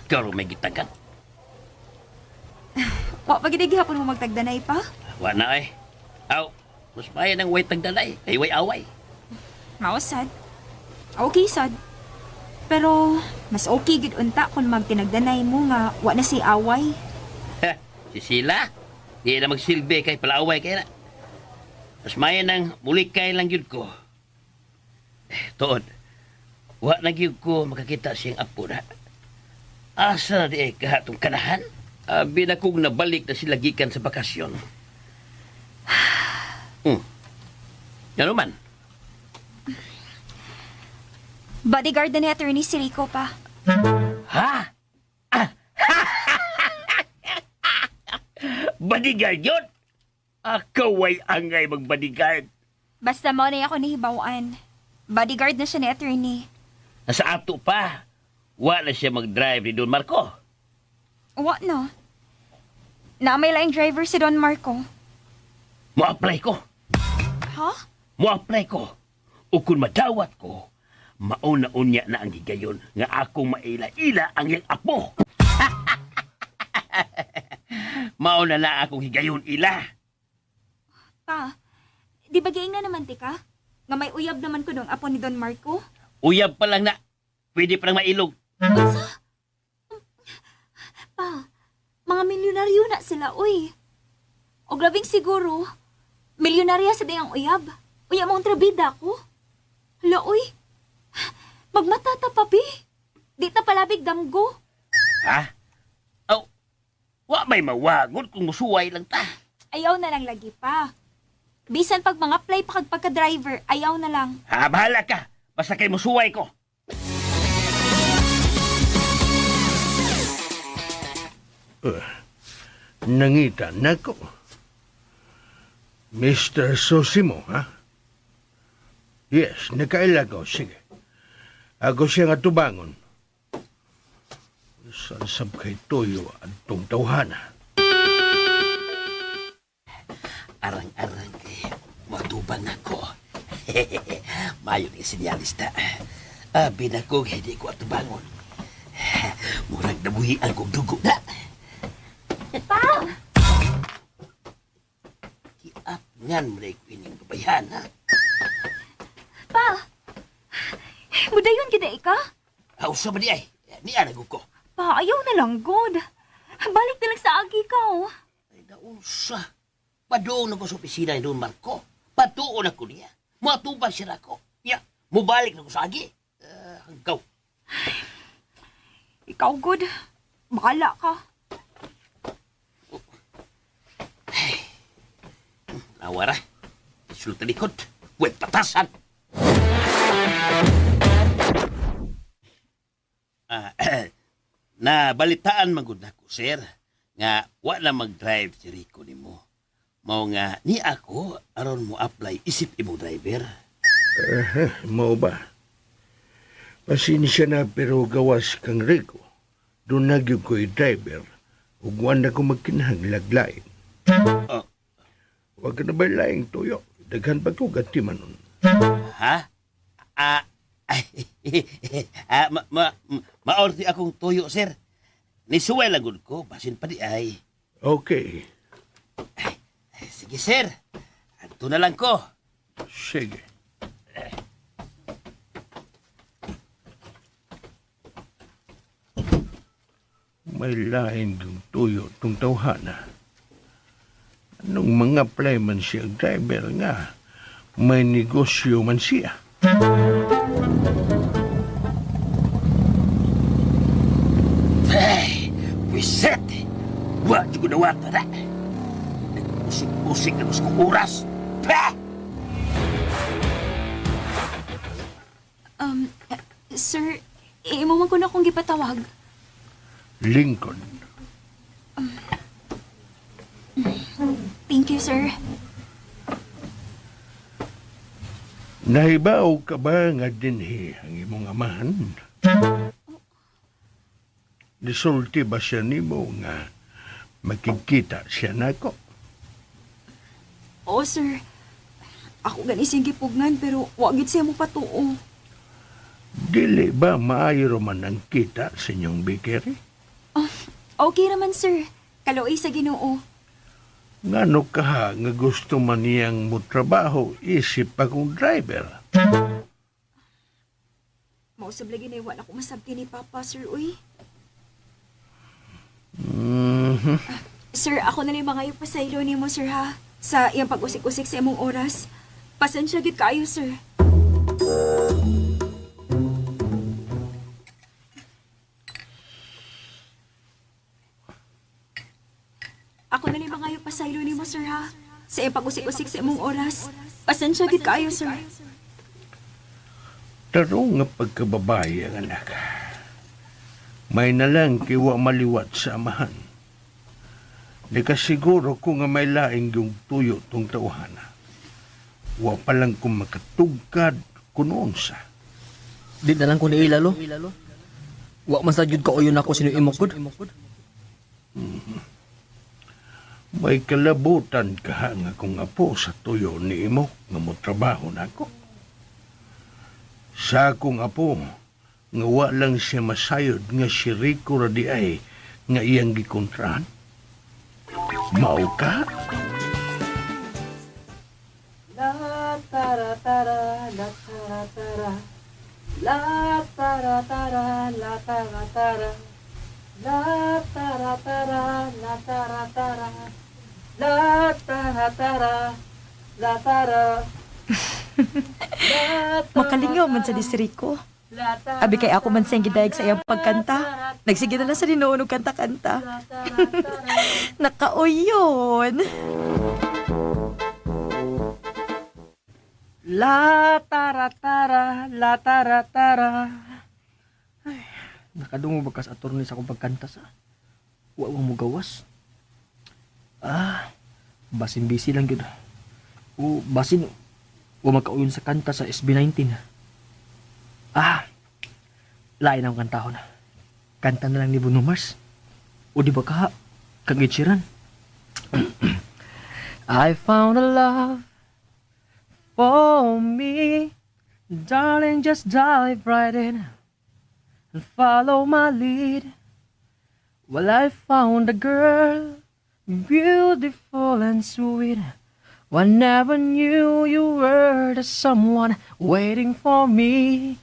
Ikaw may gitagan. Wa pa gid gihapon mo magtagdanay pa? Wa na ay. Aw, mas maya nang way tagdanay. Kay way away. Mao sad. Okay sad. Pero mas okay gid unta kung magtinagdanay mo nga wa na si away. Ha, si Sila, di na magsilbi kay palaaway kay na. Mas maya nang mulikay lang yun ko. Eh, tuod, wa na gyud ko makakita siyang apo na. Asa na di ay kahatong kanahan? Abi na kong nabalik na sila gikan sa bakasyon. Ano man? Bodyguard na ni attorney si Rico pa. Ha? Ah. Bodyguard yun? Ako ay angay mag-bodyguard. Basta mo na ako nahibawan. Bodyguard na siya ni attorney. Nasa ato pa. Wa na siya mag-drive ni Don Marco. Wa no. Naamay laing driver si Don Marco. Mo-apply ko. Ha? Mo-apply ko. O kung madawat ko, mauna-unya na ang higayon nga akong maila-ila ang iyang apo. Mauna na akong higayon ila. Pa, di ba giing na naman ti ka? Nga may uyab naman ko nung apo ni Don Marco? Uyab pa lang na. Pwede pa lang mailog. Unsa? Pa, mga milyonaryo na sila, uy. O grabing siguro, milyonarya sa dayang uyab. Uya mong trabida ko. Hala, uy. Magmata ta, papi. Di ta palabig damgo. Ha? Aw, wa may mawagod kung musuway lang ta. Ayaw na lang lagi pa. Bisan pag mga play pa kag pagka-driver, ayaw na lang. Ha, bahala ka. Basta kay musuway ko. Nangita nako. Mr. Sosimo, ha? Yes, nakaila ko. Sige. Ako siya nga tubangon. Saan sab kay tuyo atong tawhana? Arang-arang kay matubang ako. Mayo ni sinyalis na. Abi na ko, hindi ko atubangon. Murag nabuhi ang kong dugo na. Pa! Kiat ngan mo na ining babayan, ha? Pa! Mudayon gid ka? Usa ba di ay? Niya na ko. Pa, ayaw na lang, God. Balik na lang sa agi ka, oh. Ay, naunsa. Padoon ako sa opisina ni Don Marco. Patuon ako niya. Matubang siya ako. Ya, mubalik na ko sa agi. Hanggaw. Ikaw, God. Bahala ka. Ay, nawara. Sulot na likod. Huwag patasan. Na balitaan man gud nako, sir, nga wa na mag-drive si Rico nimo. Mao nga ni ako aron mo apply isip imong driver. Mao ba? Pasensya na pero gawas kang Rico. Doon na gyud ko'y driver ug wa na ko magkinahanglag lain. Oh. Wa ka na ba laing tuyo? Daghan pa ko gatimanon. Ha? Maorti akong tuyo, sir. Nisuway lang gud ko, basin pa di ay. Okay. Ay, sige, sir. Adto na lang ko. Sige. May lain kong tuyo tong tawhana. Anong mga apply man siya driver nga, may negosyo man siya. Ay, wiset! Wa jud ko nawata na. Nag-usik-usik na ko oras. Pa! Sir, imo man ko na akong gipatawag. Lincoln. Thank you, sir. Nahibaw ka ba nga dinhi ang imong amahan? Nisulti ba siya nimo nga makikita siya nako? Oo, sir. Ako gani siyang gipugnan pero wa gid siya mo patuo. Dili ba maayo man ang kita sa inyong bakery? Oh, okay naman, sir. Kaluoy sa Ginoo. Ngano ka nga gusto man niyang motrabaho isip akong driver? Mausab lagi na wala ko masabti ni Papa, sir, uy. Sir, ako na lang mga pasaylo nimo, sir, ha? Sa iyang pag-usik-usik sa imong oras. Pasensya gid kaayo, sir. Ako na lang mga pasaylo nimo, sir, ha? Sa iyang pag-usik-usik sa imong oras. Pasensya gid kaayo, sir. Tarong nga pagkababae ang anak. May nalang kiwa maliwat sa amahan. Di ka siguro ko nga may laing yung tuyo tong tawhana. Wa pa lang kung makatugkad kunoon sa. Di na lang ko ni ilalo. Wa man sa jud ka uyon ako sino imok gud. May kalabutan ka nga kung apo sa tuyo ni imo nga motrabaho nako. Sa akong apo, nga wa lang siya masayod nga si Rico ra di ay nga iyang gikontrahan. Mao ka? La tara tara la tara tara la tara tara la tara tara la tara tara la tara tara la tara tara la tara. Makalingaw man sa si Rico. Abi kay ako man siyang gidayag sa iyang pagkanta. Nagsige na lang sa ninoon og kanta-kanta. Nakauyon. La tara tara la tara tara. Ay, nakadungog ba ka sa attorney sa akong pagkanta sa? Wa mo gawas. Ah, basin busy lang gyud. O basin wa magkauyon sa kanta sa SB19. Ah, lain ang kantahon. Kanta na lang ni Bruno Mars. O di ba ka, kang Ed Sheeran? I found a love for me. Darling, just dive right in and follow my lead. Well, I found a girl, beautiful and sweet. I never knew you were the someone waiting for me.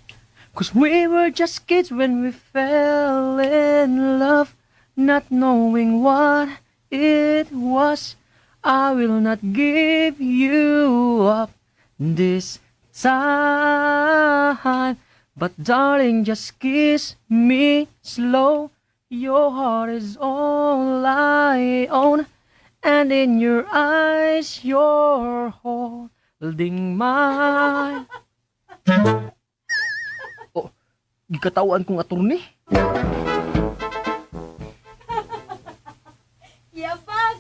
'Cause we were just kids when we fell in love, not knowing what it was. I will not give you up this time. But darling, just kiss me slow. Your heart is all I own. And in your eyes, you're holding mine. Oh, gikatawaan kong attorney. Yabag!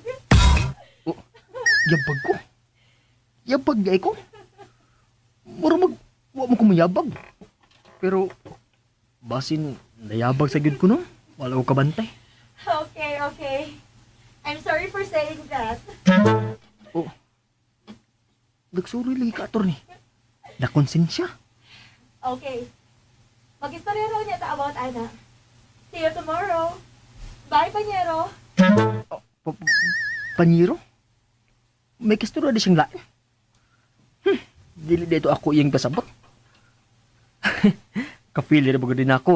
Oh, yabag ko? Yabag di ko? Mura mag, wa mo ko mayabag. Pero, basin, nayabag sa gyud ko no? Wala ko kabantay. Okay, okay. I'm sorry for saying that. Oh. Nagsorry lagi ka, attorney. Nakonsensya. Okay. Mag-istorya raw niya ta about Ana. See you tomorrow. Bye, Panyero. Oh, Panyero? May kasturya di siyang lain. Dili dito ako iyang kasabot. Kapili na bago din ako.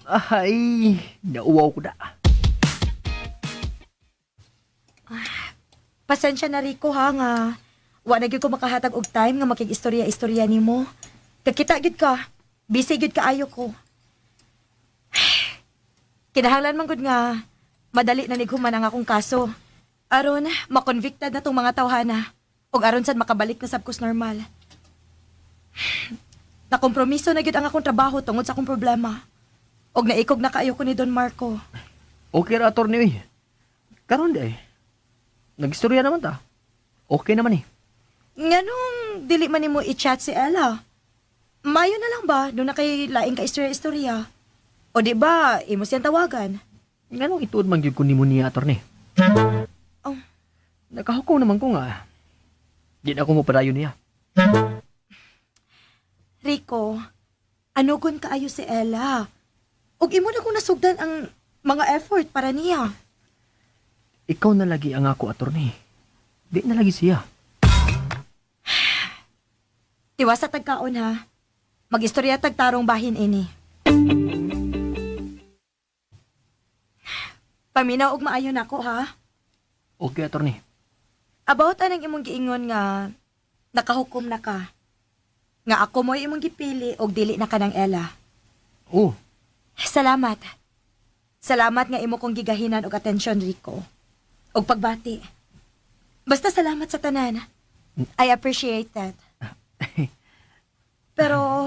Ay, nauwaw ko da. Pasensya na Rico ha nga. Wa na gyud ko makahatag og time nga makig-istorya-istorya nimo. Kakita gyud ka. Busy gyud kaayo ko. Kinahanglan man gud nga madali na nighuman ang akong kaso. Aron makonvicted na tong mga tawhana ug aron sad makabalik na sab kus normal. Nakompromiso na gyud ang akong trabaho tungod sa akong problema. Og naikog na kaayo ko ni Don Marco. Okay ra, attorney. Oy. Karon di ay. Nag-istorya naman ta. Okay naman eh. Nganong dili man nimo i-chat si Ella? Mayo na lang ba? Doon na kay laing ka istorya-istorya. O di ba, imo siyang tawagan. Nganong ituod man gyud ko nimo niya, attorney? Oh. Nakahukom naman ko nga. Di na ako mopadayon niya. Rico, anugon kaayo si Ella. Ug imo na kong nasugdan ang mga effort para niya. Ikaw na lagi ang ako, attorney. Di na lagi siya. Tiwasa tagkaon ha. Magistorya tagtarong bahin ini. Paminaw og maayo nako ha. Okay, attorney. About anang imong giingon nga nakahukom na ka. Nga ako mo'y imong gipili og dili na ka ng Ella. Oh. Salamat. Salamat nga imo kong gigahinan og atensyon, Rico. Og pagbati. Basta salamat sa tanan. I appreciate that. Pero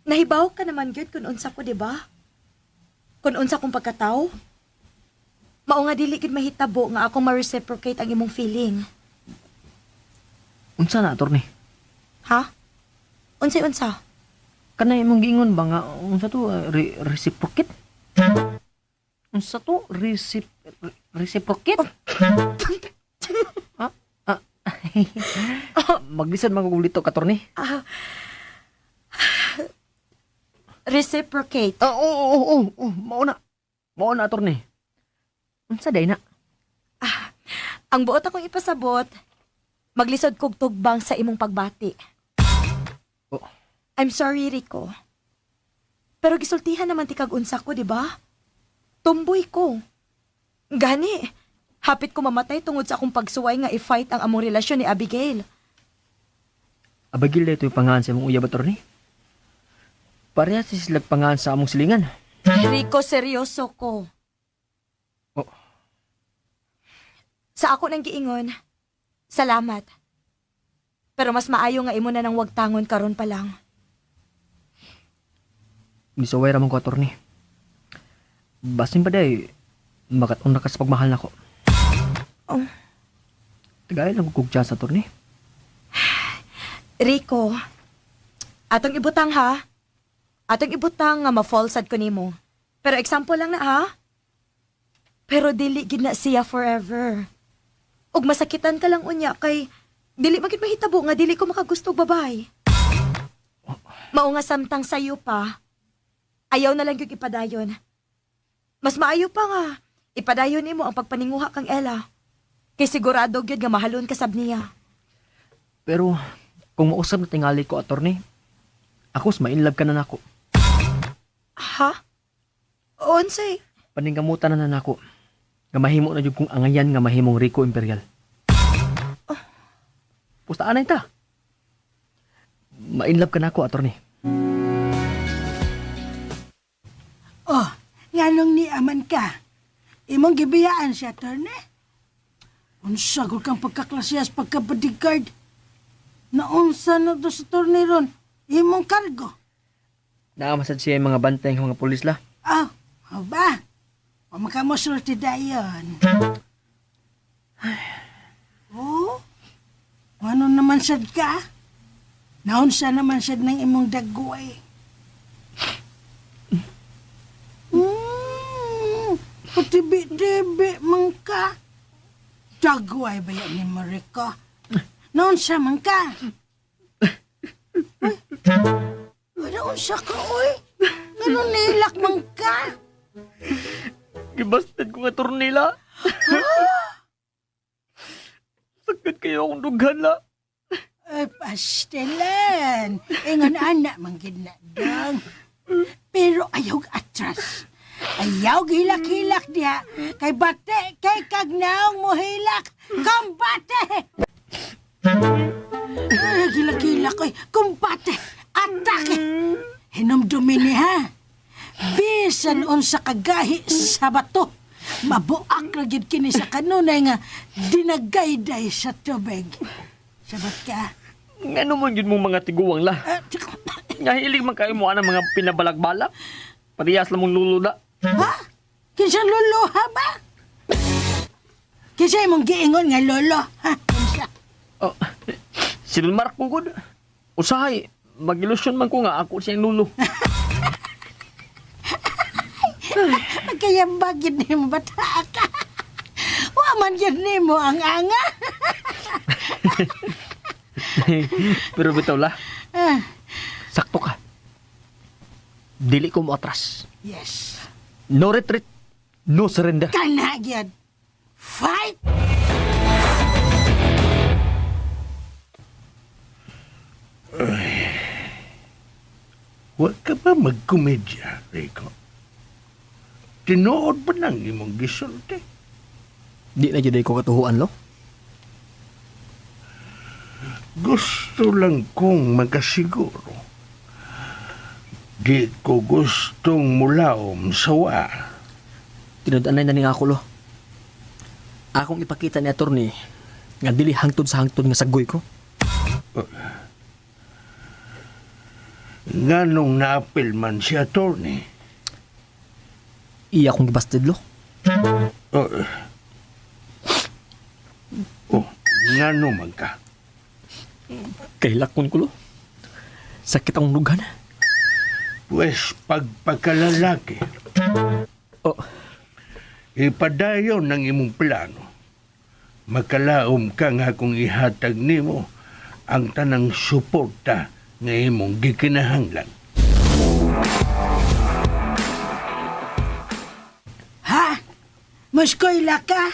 nahibaw ka naman gyud kung unsa ko, di ba? Kung unsa kong pagkatao. Mao nga dili gyud mahitabo nga akong ma-reciprocate ang imong feeling. Unsa na, attorney? Ha? Unsay unsa? Kanay imong giingon ba nga unsa to reciprocate? Unsa to reciprocate? Ah, ah. Maglisod man ko dito, attorney. Ah. Reciprocate. Ah, oo, oo, oo, oo, mao na. Mao na, attorney. Unsa day na? Ah, ang buot akong ipasabot, maglisod kog tugbang sa imong pagbati. Oh. I'm sorry, Rico. Pero gisultihan naman ti kag unsa ko, di ba? Tumboy ko. Gani, hapit ko mamatay tungod sa akong pagsuway nga i-fight ang among relasyon ni Abigail. Abigail na ito yung pangalan sa imong uyab, attorney. Parehas si silag pangalan sa among silingan. Rico, seryoso ko. Oh. Sa ako nang giingon, salamat. Pero mas maayo nga imo na nang wag tangon karon pa lang. Misuway ra man ko, attorney. Basin pa day, makat-on na ka sa pagmahal nako. Oh. Tagay lang ko kog chance, attorney. Rico, atong ibutang ha. Atong ibutang nga ma-fall sad ko nimo. Pero example lang na ha. Pero dili gid na siya forever. Ug masakitan ka lang unya kay dili man gid mahitabo nga dili ko makagusto og babae. Mao nga samtang sayo pa, ayaw na lang gyud ipadayon. Mas maayo pa nga ipadayon nimo ang pagpaninguha kang Ella. Kay sigurado gyud nga mahalon ka sab niya. Pero kung mausab na tingali ko, attorney, ako ma-inlove ka na nako. Ha? Unsay? Paningkamutan na nako. Nga mahimo na jud kong angayan nga mahimong Rico Imperial. Oh. Pustaan na ita. Ma-inlove ka nako, attorney. Oh, nganong niaman ka? Imong gibiyaan siya, attorney? Unsa gud kang pagkaklasiyas pagka-bodyguard? Naunsa na do sa attorney ron? Imong kargo? Naamasad siya yung mga bantay ng mga pulis la. Ah, oh, ba? O makamusulti dayon. Oh, ano naman sad ka? Naunsa naman sad ng imong dagway. Patibi-tibi man ka. Dagway ba yan ni Marika? Naunsa man ka? Uy, naunsa ka, uy? Ganun nilak man ka? Gibasted ko nga turnila. Sakit kayo akong dughan la. Ay, pastilan. Ingon anak, manggid na dang. Pero ayaw atras. Ayaw gilak-hilak diha. Kay bate, kay kagnaong mo hilak. Kumbate! Ay, gilak-hilak, oy. Kumbate! Atake! Hinumdumi ni ha. Bisan unsa kagahi sa bato, mabuak ra gyud kini sa kanunay nga dinagayday sa tubig. Sabat ka? Ngano man gyud mong mga tiguang la? Nga hilig man kayo mo anang mga pinabalak-balak. Parehas lang mong lulo da. Ha? Kinsa lolo ha ba? Kinsa imong giingon nga lolo? Ha? Kinsa? Oh, si Don Marco gud. Usahay, mag-ilusyon man ko nga ako siyang lolo. Pagkayambag yun nimo bata ka. Wa man yun nimo ang anga. Pero bitaw la, Ah, sakto ka. Dili ko mo atras. yes. No retreat, no surrender. Kana gyud. Fight! Wa ka ba magkomedya, Rico? Tinuod ba nang imong gisulti? Di na jud ko katuhuan lo. Gusto lang kong makasiguro. Di ko gustong mulaom sa wa. Tinud-anay na ni ako lo. Akong ipakita ni attorney nga dili hangtod sa hangtod nga sagoy ko. Nganong naapil man si attorney? Iya akong gibasted lo. Oh, oh, ngano man ka? Kay lakon ko lo. Sakit ang lughan. Pwes pagpakalalaki. Oh. Ipadayon ng imong plano. Makalaom ka nga kung ihatag nimo ang tanang suporta nga imong gikinahanglan. Ha? Muskwela ka?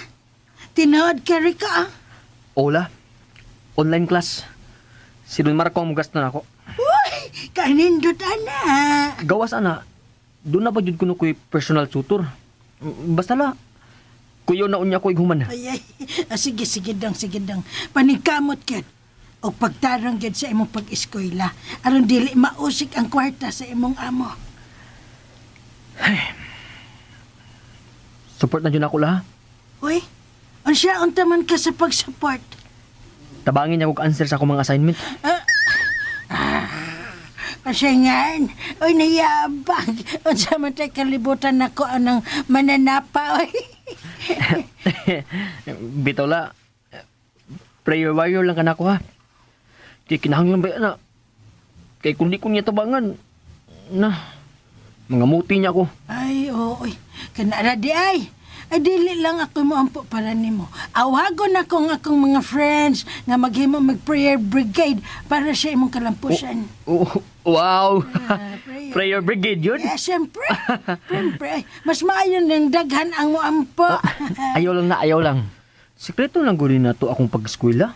Tinuod ka, Rico? Ola, online class. Si Don Marco ang mugas na ako. Uy, kanindot ana. Gawas ana, doon na ba jud kuno ko'y personal tutor? Basta la, kuyo na unya ko ighuman. Ay, ay. Ah, sige, sige dong, sige dong. Paningkamot gyud. O pagtarong gyud sa imong pag-eskwela. Aron dili mausik ang kwarta sa imong amo. Support na jud ako la. Uy, unsa unta man ka sa pag-support? Tabangin niya kog answer sa akong mga assignment. Pasingan, uy, nayabag. Unsa man tay kalibutan nako anang mananapa, uy. Bitaw la, prayer warrior lang ka nako ha. Di kinahanglan ba na? Kay kung di ko niya tabangan, na, mga muti niya ako. Ay, oo, uy. Kanara di ay. Ay, dili lang ako mo ampo para nimo. Awagon ako ang akong mga friends nga maghimo mag-prayer brigade para sa imong kalampusan. Oh, wow! Ah, prayer. Prayer brigade yun? Eh, siyempre. Siyempre. Mas maayo ng daghan ang mo ampo. Ayaw lang na, ayaw lang. Sikreto lang guri na to akong pag-eskwela.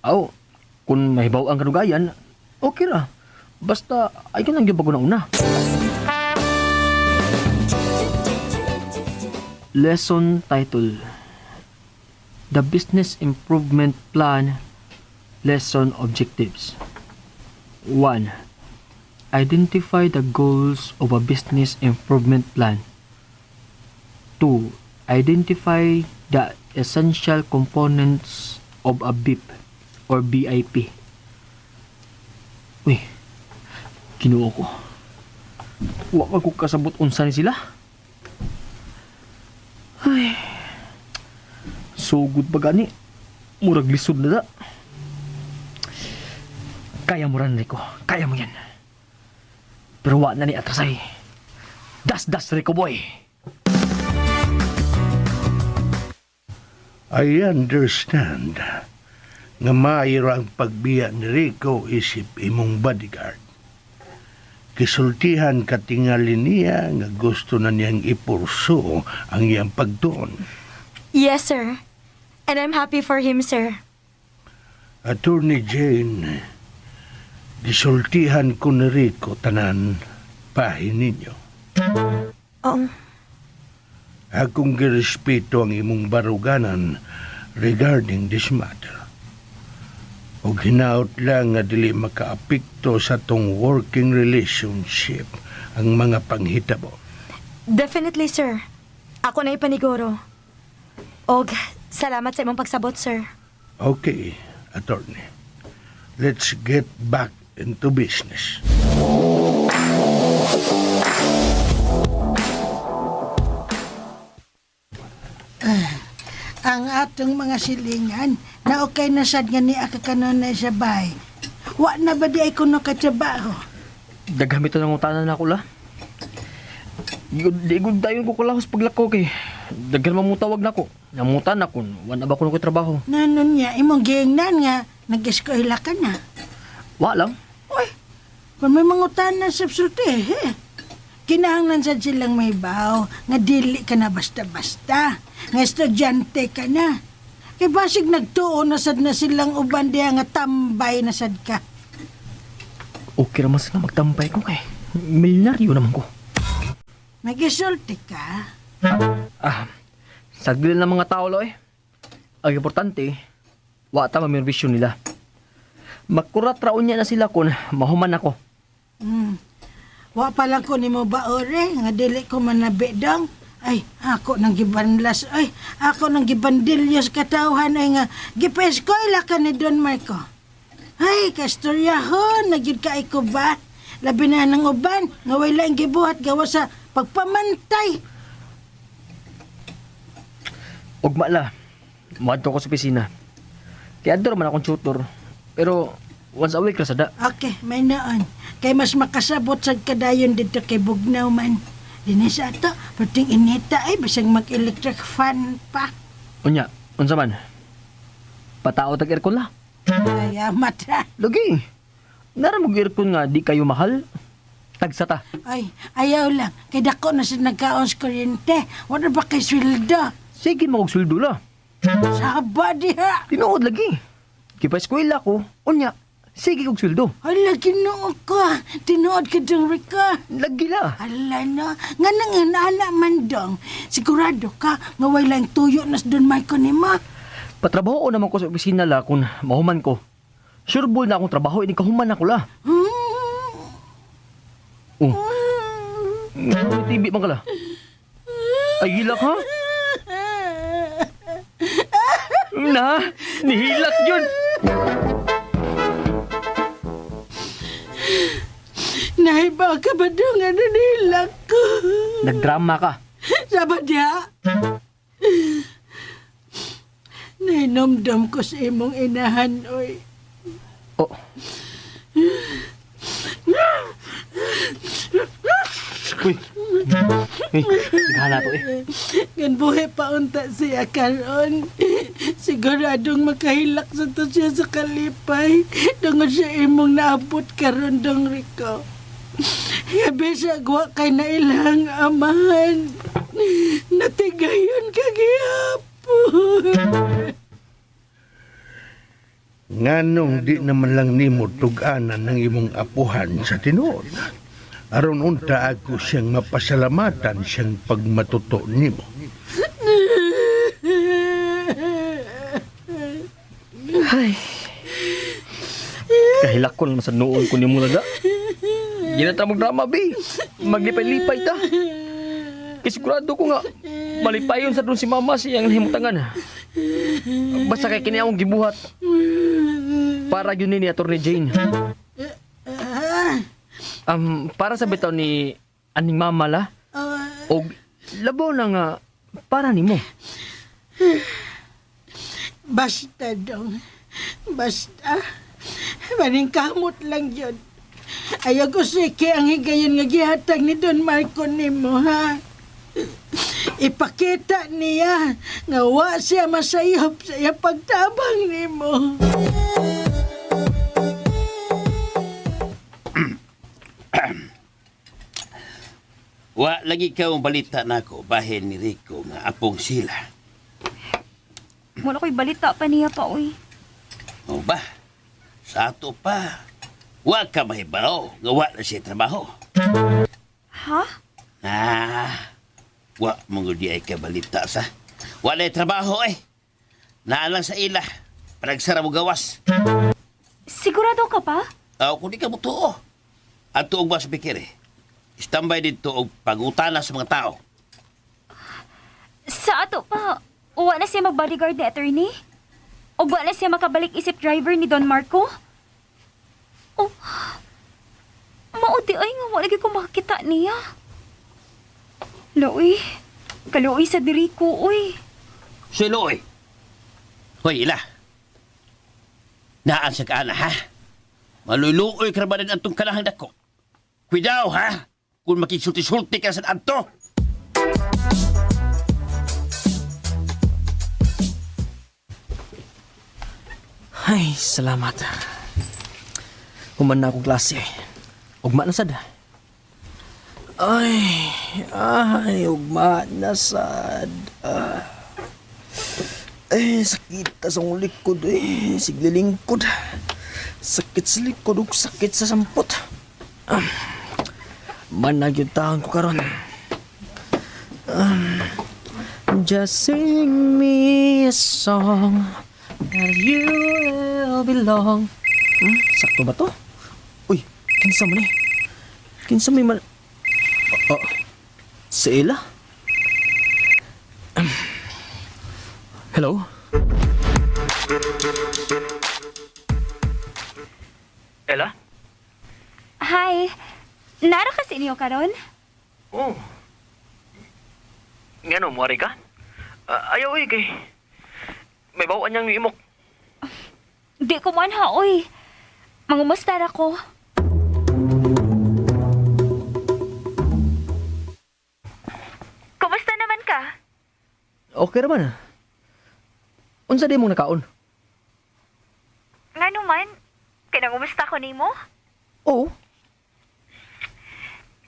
Aw, kung mahibaw ang kadugayan, okay ra. Basta, ayaw lang yung bago na una. Lesson title: The Business Improvement Plan. Lesson Objectives. 1. Identify the goals of a business improvement plan. 2. Identify the essential components of a BIP or BIP. Uy, Kinuo ko. Wa man ko kasabot unsa ni sila. Ay. Sugod pa gani. Murag lisod na da. Kaya mo ran, Rico. Kaya mo yan. Pero wa na ni atrasay. Das das, Rico boy. I understand nga maayo ang pagbiya ni Rico isip imong bodyguard. Kisultihan katingali niya nga gusto na niyang ipurso ang iyang pagtuon. Yes, sir. And I'm happy for him, sir. Attorney Jane, gisultihan ko ni Rico tanan pahin ninyo. Oo. Akong girespeto ang imong baruganan regarding this matter. Og hinaut lang nga dili makaapekto sa tong working relationship ang mga panghitabo. Definitely, sir. Ako na ipaniguro. Og salamat sa imong pagsabot, sir. Okay, attorney. Let's get back into business. Ang atong mga silingan na okay na sad nga ni akakanunay sa bahay. Wa na ba di ay kuno katrabaho? Daghan bitaw ng utanan nako la. Di gud dayon ko kalahos paglakaw kay daghan man mo tawag nako. Namutan na kun wala ba kuno ko trabaho. Nanon niya, imong giingnan nga, nag-eskwela ka na. Wa lang. Uy, kung may mangutana sa sulti, eh. Kinahanglan sad silang may baw, nga dili ka na basta-basta, nga estudyante ka na. Kay basig nagtuo na sad na silang uban diha nga tambay na sad ka. Okay ra man sila magtampay ko kay milyonaryo naman ko. Nagisulti ka? Ah, saglit lang mga tao lo eh. Ang importante, wa ta mamirwisyo nila. Makurat raon niya na sila kun mahuman ako. Wa pa lang ko nimo baore nga dili ko manabi dong. Ay, ako nang gibanlas, ay, ako nang gibandilyo sa katawhan ay nga gipa-eskwela ka ni Don Marco. Ay, kastoryahon, nagyud ka ko ba? Labi na ng uban, nga way laing gibuhat gawa sa pagpamantay. Ugma la, moadto ko sa opisina. Kaya adto man akong tutor. Pero once a week ra sada. Okay, may noon. Kay mas makasabot sa kadayon dito kay Bugnaw man. Dinhi sa ato, perting inita ay bisag mag-electric fan pa. Unya, unsa man? Patao tag aircon la. Ay, amat ha. Lagi. Nara mo aircon nga di kayo mahal. Tagsa ta. Ay, ayaw lang. Kay dako na sa nagkaon sa kuryente. Wala ba kay sweldo? Sige mo og sweldo la. Saba diha. Tinuod lagi. Kipa eskwela ko, unya, sige kog sweldo. Ala, Ginoo ko. Tinuod ka dong, Rico. Lagi la. Ala no. Nga nang anak man dong. Sigurado ka nga way lang tuyo na sa Don Marco ni ma. Patrabaho naman ko sa opisina la kung mahuman ko. Sure ball na akong trabaho, ini kahuman ako la. Oh. May TV man ka la. Ay, hilak ha? Na, nihilak yun. Nahiba ka ba dong? Ano nilak ko? Nagdrama ka. Saba diha? Nainomdom ko sa imong inahan, oy. Oh. Uy. Uy, naghala to eh. Gan buhi pa unta siya karon. Siguradong makahilak sa to siya sa kalipay. Tungod sa imong naabot karon dong Rico. Gabi sa wa kay na ilang amahan. Natigayon ka gihapon. Nganong di naman lang nimo tug-anan ng imong apuhan sa tinuod. Aron unta ako siyang mapasalamatan siyang pagmatuto nimo. Ay. Kahilak ko naman sa noon ko ni mo lada. Di na ta magdrama, bi. Maglipay-lipay ta. Kaya sigurado ko nga, malipayon sa doon si mama siyang nahimutangan. Basta kay kini akong gibuhat. Para yun ni Atty. Jane. Para sa bitaw ni aning mama la. Og labaw na nga para nimo. Basta dong. Basta. Maning kamot lang yun. Ayaw ko sige ang higayon nga gihatag ni Don Marco nimo, ha? Ipakita niya nga wa siya masayop sa iya pagtabang nimo. Wa lagi ka ang balita nako bahin ni Rico nga apong sila. Wala ko'y balita pa niya pa, uy. O ba? Sa ato pa. Wa ka mahibaw nga wa na siya trabaho. Ha? Ah, wa mo di ay ka balita sa. Wa na trabaho eh. Naa lang sa ila. Panagsara mo gawas. Sigurado ka pa? Aw, kung di ka mo tuo. At tuog ba sa pikir eh. Standby dito og pagutana sa mga tao. Sa ato pa, uwa na siya mag-bodyguard ni attorney? O wa na siya makabalik isip driver ni Don Marco? Oh, mao di ay nga wala ko makakita niya. Loy, kaluoy sa diri ko, uy. Si Loy. Hoy, ila. Naan sa kaana, ha? Maluluoy ka ba rin atong kalahang dako? Kuidaw, ha? Kung makisulti-sulti ka sa anto. Ay, salamat. Human na akong klase. Ugma na sad. Ay, ay, ugma na sad. Ah. Ay, sakit ta sa akong likod eh. Siglilingkod. Sakit sa likod ug sakit sa sampot. Ah. Manag yung tahan ko karon. Just sing me a song that you will belong. Sakto ba to? Uy, kinsa man eh? Kinsa may man... Oh, si Ella? Hello? Ella? Hi. Nara ka sa inyo karon? Oh. Ngano, muari ka? Ayaw eh, kay... May bawaan niyang imok. Di ko man ha, oy. Mangumusta ra ko. Kumusta naman ka? Okay raman. Unsa di mong nakaon? Ngano man? Kay nangumusta ko nimo? Oo.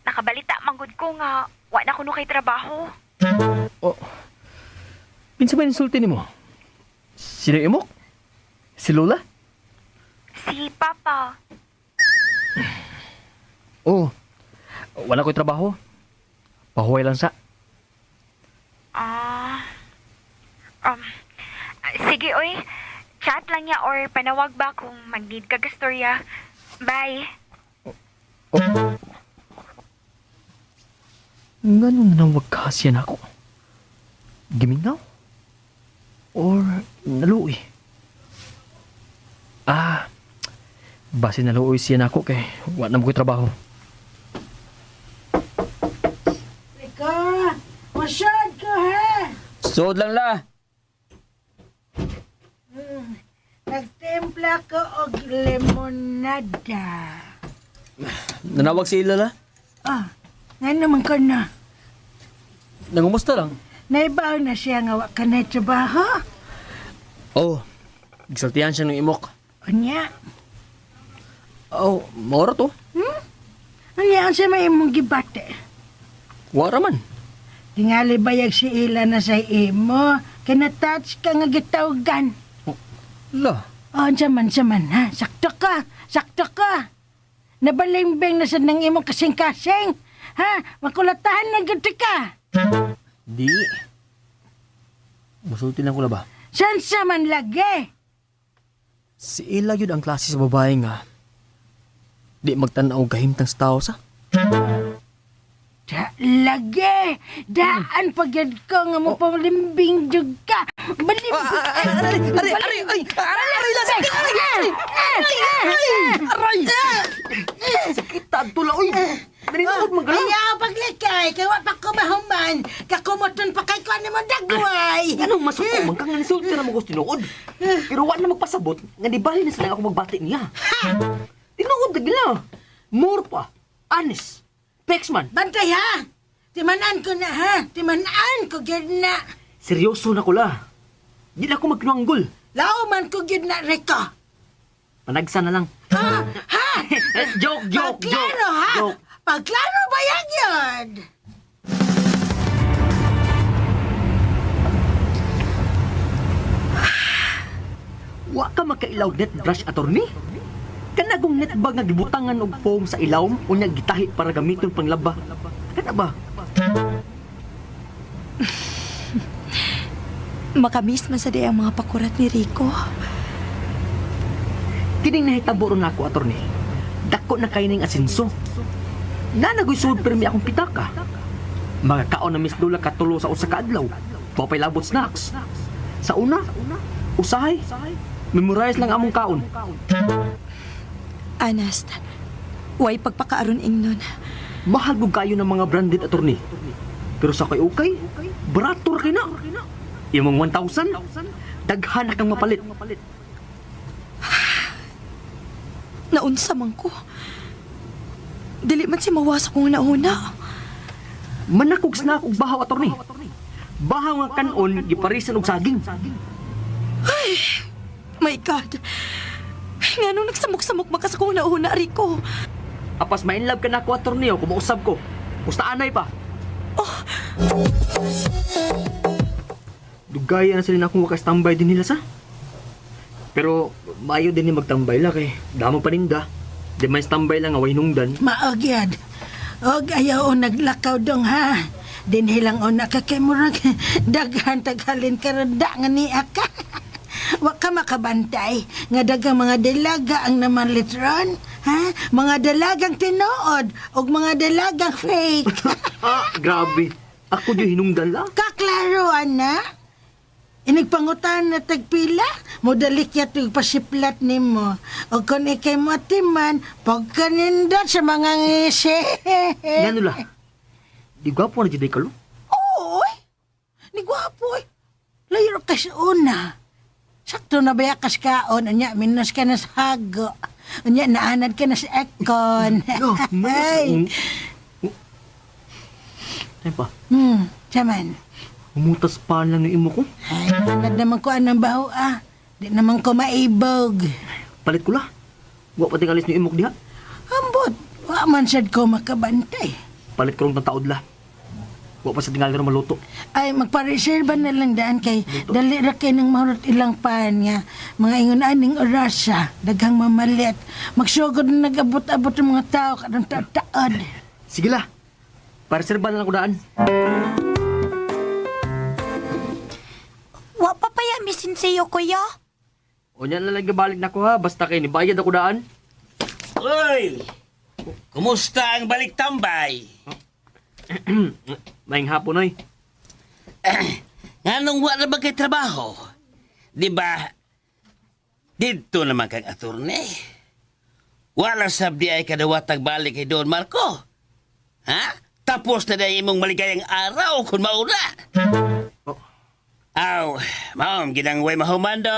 Nakabalita manggod ko nga wa na kuno kay trabaho. Oh. Pinsa ba insulti nimo? Sino imok? Si Lola? Si Papa. Oo. Wala ko'y trabaho. Pahuway lang sa. Ah. Sige oy. Chat lang niya or panawag ba kung mag-need ka gastorya. Bye. Oh. Ngano nanawag ka siya nako? Gimingaw? Or naluoy? Ah, base naluoy siya nako kay wa na mo ko'y trabaho. Rico, masyad ko ha. Sud lang la. Nagtimpla ko og lemonada. Nanawag si Ella la. Ah, nga naman ka na. Nangumusta lang. Naibaw na siya nga wa ka na trabaho. Oh, gisultihan siya ng imok. Unya, Oh, maura to. unya ang sa may imong gibate. Wara man. Tingali bayag si Ila na sa imo. Kinatouch ka nga gitawgan. La. Oh, unsa man sa man ha. Sakto ka, sakto ka. Nabalimbing na sa nang imong kasing-kasing. Ha? Makulatahan na gud ka. Di. Musulti lang ko na ba? San sa man lagi? Si Ella yun ang klase sa babae nga. Di magtanaw kahimtang sa tao sa. Da, lagi. Daan pagyad ko nga mo palimbing jud ka. Balimbing. Aray, aray, aray, ay, aray, aray, la, sakit, aray, aray, aray, aray, sakit, tadto la, uy. Naninood man ka lang. Ayaw paglikay, kay wa pa ko mahuman. Kakumuton pa kay ko ani mo dagway. Anong masuko man ka nga nisulti na mo gusto tinuod. Pero wa na magpasabot, nga di bali na sila ako magbati niya. Tinuod na gila. More pa. Honest. Pexman. Bantay ha. Timanan ko na ha. Timanan ko gyud na. Seryoso na ko la. Di na ako magkinuanggol. Lauman ko gyud na Rico. Panagsa na lang. Ha? Ha? Joke, joke, joke. Pagklaro ha? Joke. Pagklaro ba yan yun? Wa ka makailaw net brush, attorney? Kanagong net bag nga gibutangan og foam sa ilawom unya gitahi para gamiton panglaba. Kana ba? Makamis man sa di ang mga pakurat ni Rico. Kining nahitabo ron nako, attorney. Dako na kay ning asinso. Nanagoy sud permi akong pitaka. Mga kaon na Miss Lola katulo sa usa ka adlaw. Wapay labot snacks. Sa una, usahay. Memorize lang among kaon. Honest, way pagpakaaron ingnon. Mahal gud kayo ng mga branded, attorney. Pero sa kay ukay, barato ra kay na. Imong 1,000, daghan na kang mapalit. Naunsa man ko. Dili man si mawas akong nauna. Manakog snack og bahaw, attorney. Bahaw nga kanon giparisan og saging. Ay, My God. Nga nung nagsamok-samok makasakong nauna, Rico. Apas ma-inlove ka na ako, attorney, o kumuusab ko. Musta anay pa. Oh. Dugay na sila na akong wakas tambay din nila sa. Pero maayo din ni magtambay la kay damo paninda. Di man standby lang nga way hinungdan. Maogyad. Og ayaw o naglakaw dong ha. Dinhi lang o naka kay murag daghan taghalin karon da nga niya ka. Wa ka makabantay nga daghang mga dalaga ang namalit ron. Ha? Mga dalagang tinuod og mga dalagang fake. Ah, grabe. Ako di hinungdan la. Kaklaro ana. Inigpangutan na tagpila, modalik ya tuig pasiplat nimo. O kung ikay mo atiman, pagkanindot sa mga ngisi. Ngano la? Di gwapo na jud kalo. Oy! Ni gwapo eh. Layo ka sa una. Sakto na ba kas kaon, unya minus ka na sa hago. Unya naanad ka na sa ekon. No, Ay. Ay pa, Saman. humutas pa lang ni imo ko. Ay, naanad naman ko anang baho ah. Di naman ko maibog. Palit ko la. Wa pa tingalis ni imok diha. Ambot, wa man sad ko makabantay. Palit ko rong taod la. Wa pa sa tingali ron maluto. Ay, magpa-reserva na lang daan kay dali ra kay nang mahurot ilang pan nga. Mga ingon aning orasa, daghang mamalit. Magsugod na nag-abot-abot ang mga tao karong taod. Sige la. Pareserba na lang ko daan. Wa pa paya misin sa'yo, kuya. Unya na lang gabalik na ko ha, basta kay nibayad ako daan. Uy! Kumusta ang balik tambay? Maing hapon oy. Nganong wa na ba kay trabaho? Di ba? Didto naman kang attorney. Wala sabdi ay kadawatag balik kay Don Marco. Ha? Tapos na dahil imong maligayang araw kung mauna. Oh. Aw, ma'am, ginang way mahumando.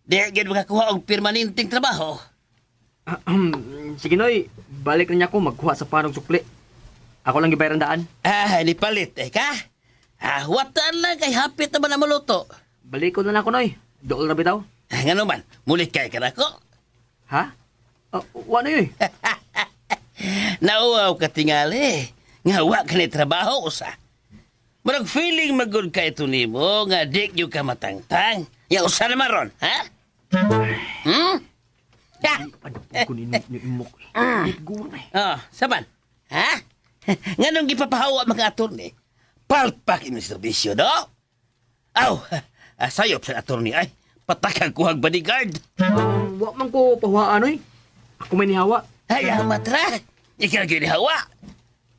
Di gid makakuha og permanenteng trabaho. Sige noy, balik na niya ako magkuha sa panog sukli. Ako lang gibayaran daan. Ah, nipalit eh ka? Ah, watan lang kay hapit naman ang maluto. Balik ko na lang ako noy. Dool ra bitaw. Ah, ngano man, mulit kay ka nako. Ha? Oh, wa na yoy. Nauaw ka tingali. Nga wa ka ni trabaho usa. Murag feeling magud ka ito nimo nga di gyud ka matangtang. Ya usa naman ron, ha? Hmm? Ha? Ko ni imok. Gura. Oh, saban. Ha? Nganong gipapahawa mga attorney? Palpak ini serbisyo, do? Aw, sayop sa attorney ay. Patakag kuhag bodyguard. Wa man ko pahuwaan oy. Ako may nihawa. Ay, matra. Ikaw gyud hawa.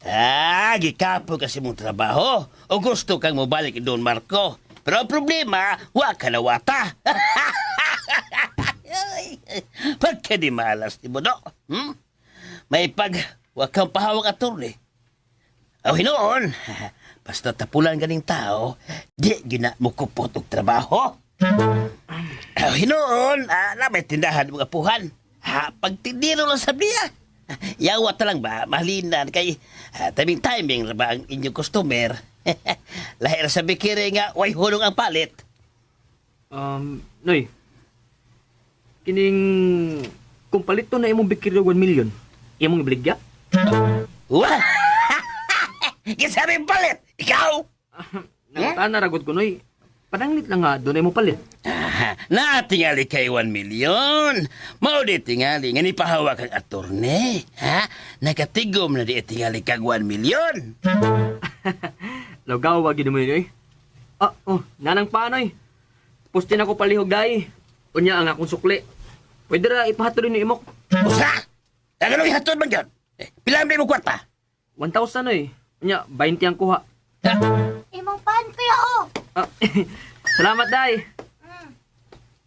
Ah, gikapo kasi mong trabaho. O gusto kang mobalik Don Marco. Pero ang problema, wa ka na wata. Pagka di malas ni Bodo, May pag, wa kang pahawak attorney. Aw hinoon, basta tapulan ganing tao, di gina mo kupot og trabaho. Aw hinoon, na may tindahan mga puhan. Ha, pagtindiro lang sa biya. Yawa ta lang ba, mahalinan kay timing-timing ra ba ang inyong customer. Lahir sa bikiri nga, way hulong ang palit. Noy. Kining kung palito na imong bikiri 1 million, imong ibaligya? Wah! Kinsa may palit? Ikaw? Nangutana ragod ko, Noy. Pananglit lang nga, doon ay mo palit. Ah, naatingali kay 1 million. Mao di tingali nga ni pahawak ang attorney. Ha? Nakatigom na di tingali kag 1 million. Lagaw, wag mo yun, oy. Ah, oh, nanang panoy. Postin ako palihog dai. Unya ang akong sukli. Pwede ra ipahatod ni imok. Usa? Ano ihatod man gyud? Eh, pila man mo kwarta? 1,000 oy. Unya 20 ang kuha. Ha? Imong pan, kuya, oh. Ah, salamat dai.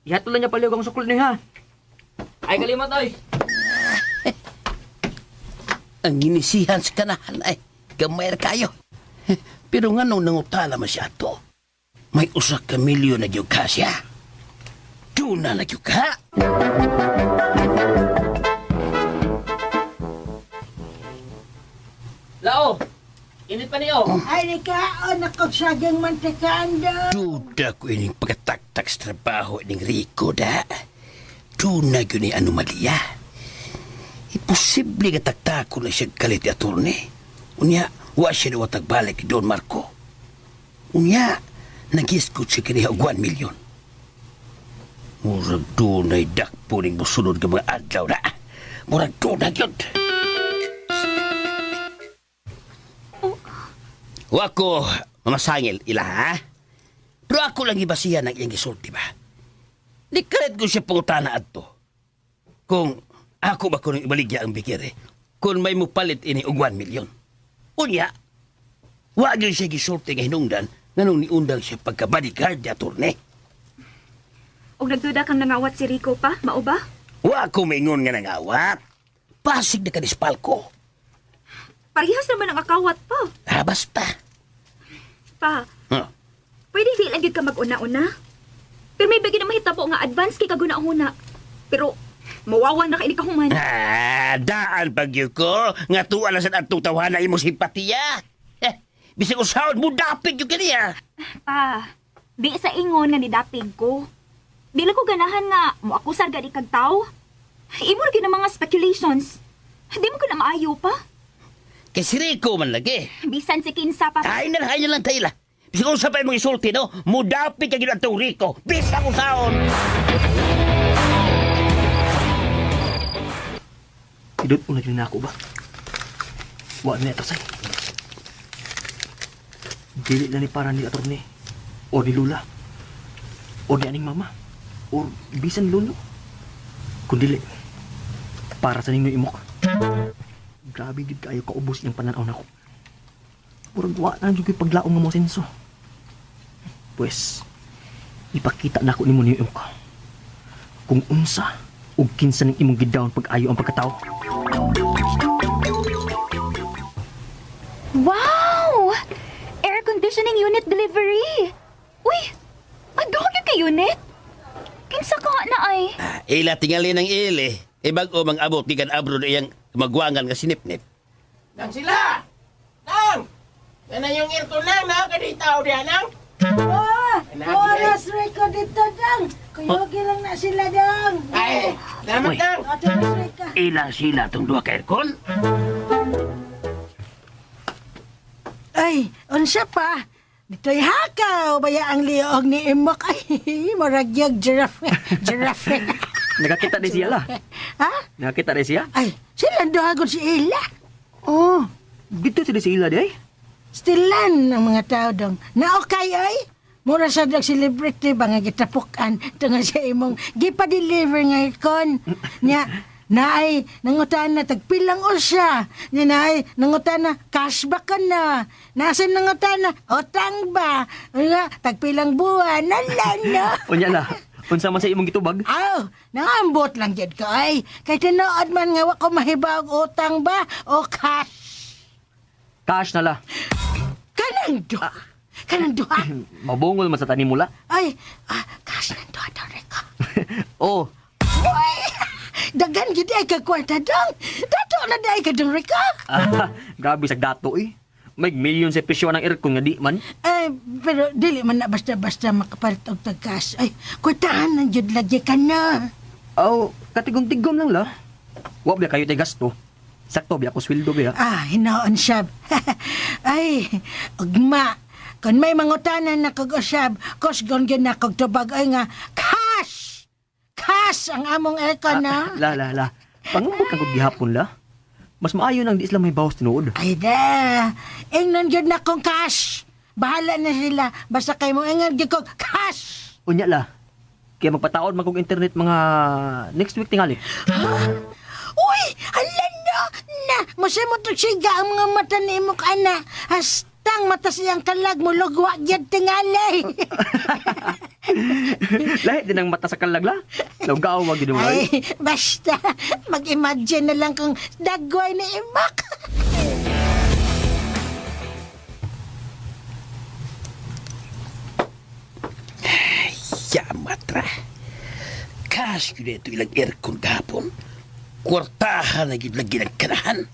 Ihatod lang niya palihog ang sukli niya, ha. Ay kalimot oy. Ang ginisihan sa kanahan ay gamay ra kayo. Pero nga nung nangutala man siya ato, may usa ka milyon na gyud ka siya. Tuna na gyud ka. Lao. Init pa niyo. Ay, nikaon ako sagang mantekaan daw. Duda ko ining pagkataktak sa trabaho ining Rico da. Duna yun ni anomalya. Imposible nga taktakon na siya galit ni attorney. Unya, wa siya na tagbalik ni Don Marco. Unya, nagiskot siya kaniya og 1 million. Murag dunay dakpo ning musunod nga mga adlaw na. Murag dunay yun. Wa ko mamasangil ila ha. Pero ako lang ibasihan ang iyang gisulti ba. Di kalit ko siya pangutana adto. Kung ako ba kunong ibaligya ang bikiri, kung may mupalit ini og 1 million. Unya, wa gyud siya gisulti nga hinungdan nganong niundang siya pagka bodyguard ni attorney. Og nagduda kang nangawat si Rico pa, mao ba? Wa ko maingon nga nangawat. Pasig na kadispal ko. Parehas naman ang akawat pa. Ah, basta. Pa, Huh. pwede di lang gyud ka mag-una-una. Pero may bagay na mahitabo nga advance kay kaguna-una. Pero mawawan na kay ni kahuman. Ah, daan pagyo ko. Nga tuwa na sa atong tawhana imo simpatiya. Eh, bisag usahon mo dapig yung kaniya. Pa, di sa ingon nga nidapig ko. Di lang ko ganahan nga moakusar gani kag tawo. Imo ra gyud ang mga speculations. Di mo ko na maayo pa. Kay si Rico man lagi. Bisan si Kinsa pa. Ay na lang, ay na lang tayo la. Bisag unsa pa imong isulti, no? Mudapig ka gyud atong Rico. Bisag usahon. Idot una yun na ako ba? Wa na atrasay. Dili na ni para ni attorney or ni Lula or ni aning mama or bisan lolo. Kung dili, para sa ninyo imok. Grabe gid kaayo kaubos iyang pananaw nako. Murag wa na jud ko'y paglaom nga mo senso. Pues, ipakita nako nimo niyo imok. Kung unsa ug kinsa ning imong gidown pag-ayo ang pagkatao. Wow! Air conditioning unit delivery. Uy, aduha gyud ka unit. Kinsa ka na ay? Ila tingali ng ili. Ibag o mang abot gikan abroad iyang magwangan nga sinipnip. Nang sila! Nang! Kana yung aircon nang, na kadi tao diyan nang. Oh, Ay, oras Rico dito dang. Kuyugi lang na sila dang. Ay, salamat Uy. nang. Ato na Rico. Ila sila tong duha ka aircon. Ay, unsa pa? Dito'y hakaw, baya ang liog ni Imok. Ay, murag yung giraffe. Giraffe. Nakakita din siya la. Ha? Nakakita din siya? Ay, sila duha gud si Ila. Oh, dito sila si Ila di ay. Stilan ang mga tao dong. Na okay ay? Mura sa dag celebrity ba nga gitapukan tungod sa imong gipa-deliver nga aircon. Nya, naay nangutan na tagpilang usa. Nya naay nangutan na cashback ka na. Nasa nangutan na utang ba? Nga tagpilang buwan na lang no. Unya la. Unsa man sa imong gitubag? Aw, nangambot lang jud ko ay. Kay tinuod man nga wa ko mahibaw og utang ba o cash. Cash na la. Kanang duha. Kanang duha. Mabungol man sa tanim mo la. Ay, cash nang duha daw Rico. Oh, Uy! Dagan gid ay ka kwarta dong. Dato na day ka dong Rico. ah, grabe sa dato eh. May milyon sa presyo ng aircon nga di man. Ay, pero dili man na basta-basta makapalit og tag cash. Ay, kwartahan nang jud lagi ka na. Aw, katigom-tigom lang la. Wa ba kayo tay gasto? Sakto biya ko sweldo biya. Ah, hinaon siya. Ay, ugma. Kung may mangutanan na kog usab, kusgon gyud na kog tubag ay nga cash. Cash ang among aircon na. La la la. Pangumbot kang kog gihapon la. Mas maayo nang di sila may bawas tinuod. Ay da, ingnon gyud na kong cash. Bahala na sila. Basta kay mo ingon gyud kog cash. Unya la. Kaya magpataod man kog internet mga next week tingali. Uy, hala na! Na, mo to siga ang mga mata ni imong ana. Hastang mata siyang kalag mo lugwa gyud tingali. Lahi din ang mata sa kalag la. Lawgaw wag gid mo Ay, basta mag-imagine na lang kung dagway ni imak. Yamatra. Cash yun ito ilang aircon gahapon. Kwartahan na gyud lagi ng kanahan.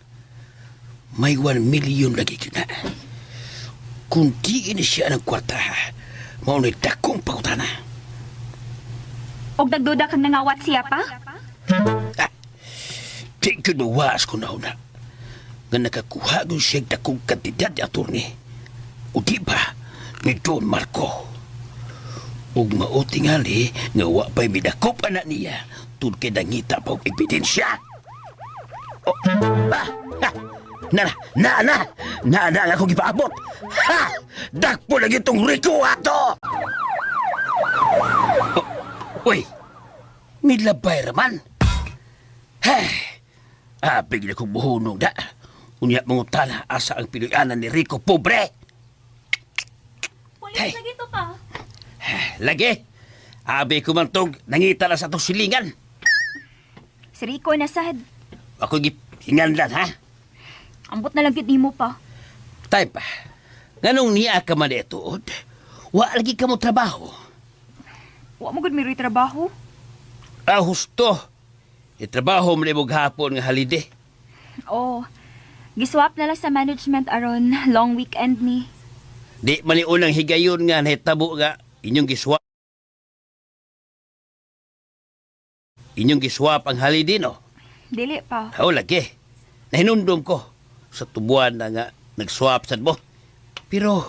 May 1 million lagi yun na. Kung di ini siya ng kwarta, mao ni dakong pangutana. Og nagduda kang nangawat siya pa? Di ko mawaas ko nauna. Nga nakakuha ko siya dakong kantidad ni attorney. O di ba, ni Don Marco. Ug mao tingali nga wa pa'y midakop anak niya tud kay nangita pa og ebidensya. Oh, ah, ha, na, na, na, na, na, nga akong gipaabot. Ha! Dakpo lagi itong Rico ato! Oh, uy, nilabay raman. Hey, abig na kong buhunong da. Unya mangutana asa ang Pinoyanan ni Rico pobre. Pulis Hey. lagi to pa. Lagi, abi ko man tog nangita na sa atong silingan. Si Rico na sad. Ako hinganlan ha. Ambot na lang gid nimo pa. Tay pa, nganong niya ka man ituod, wa lagi ka mo trabaho. Wa mo gud miroy trabaho. Ah, husto. Itrabaho mo na hapon nga holiday. Oh. Giswap na lang sa management aron long weekend ni. Di man ni unang higayon nga nahitabo nga inyong giswap. Inyong giswap ang holiday, no? Dili pa. Oo, lagi. Nahinumdum ko sa tubuan na nga nag-swap sad mo. Pero,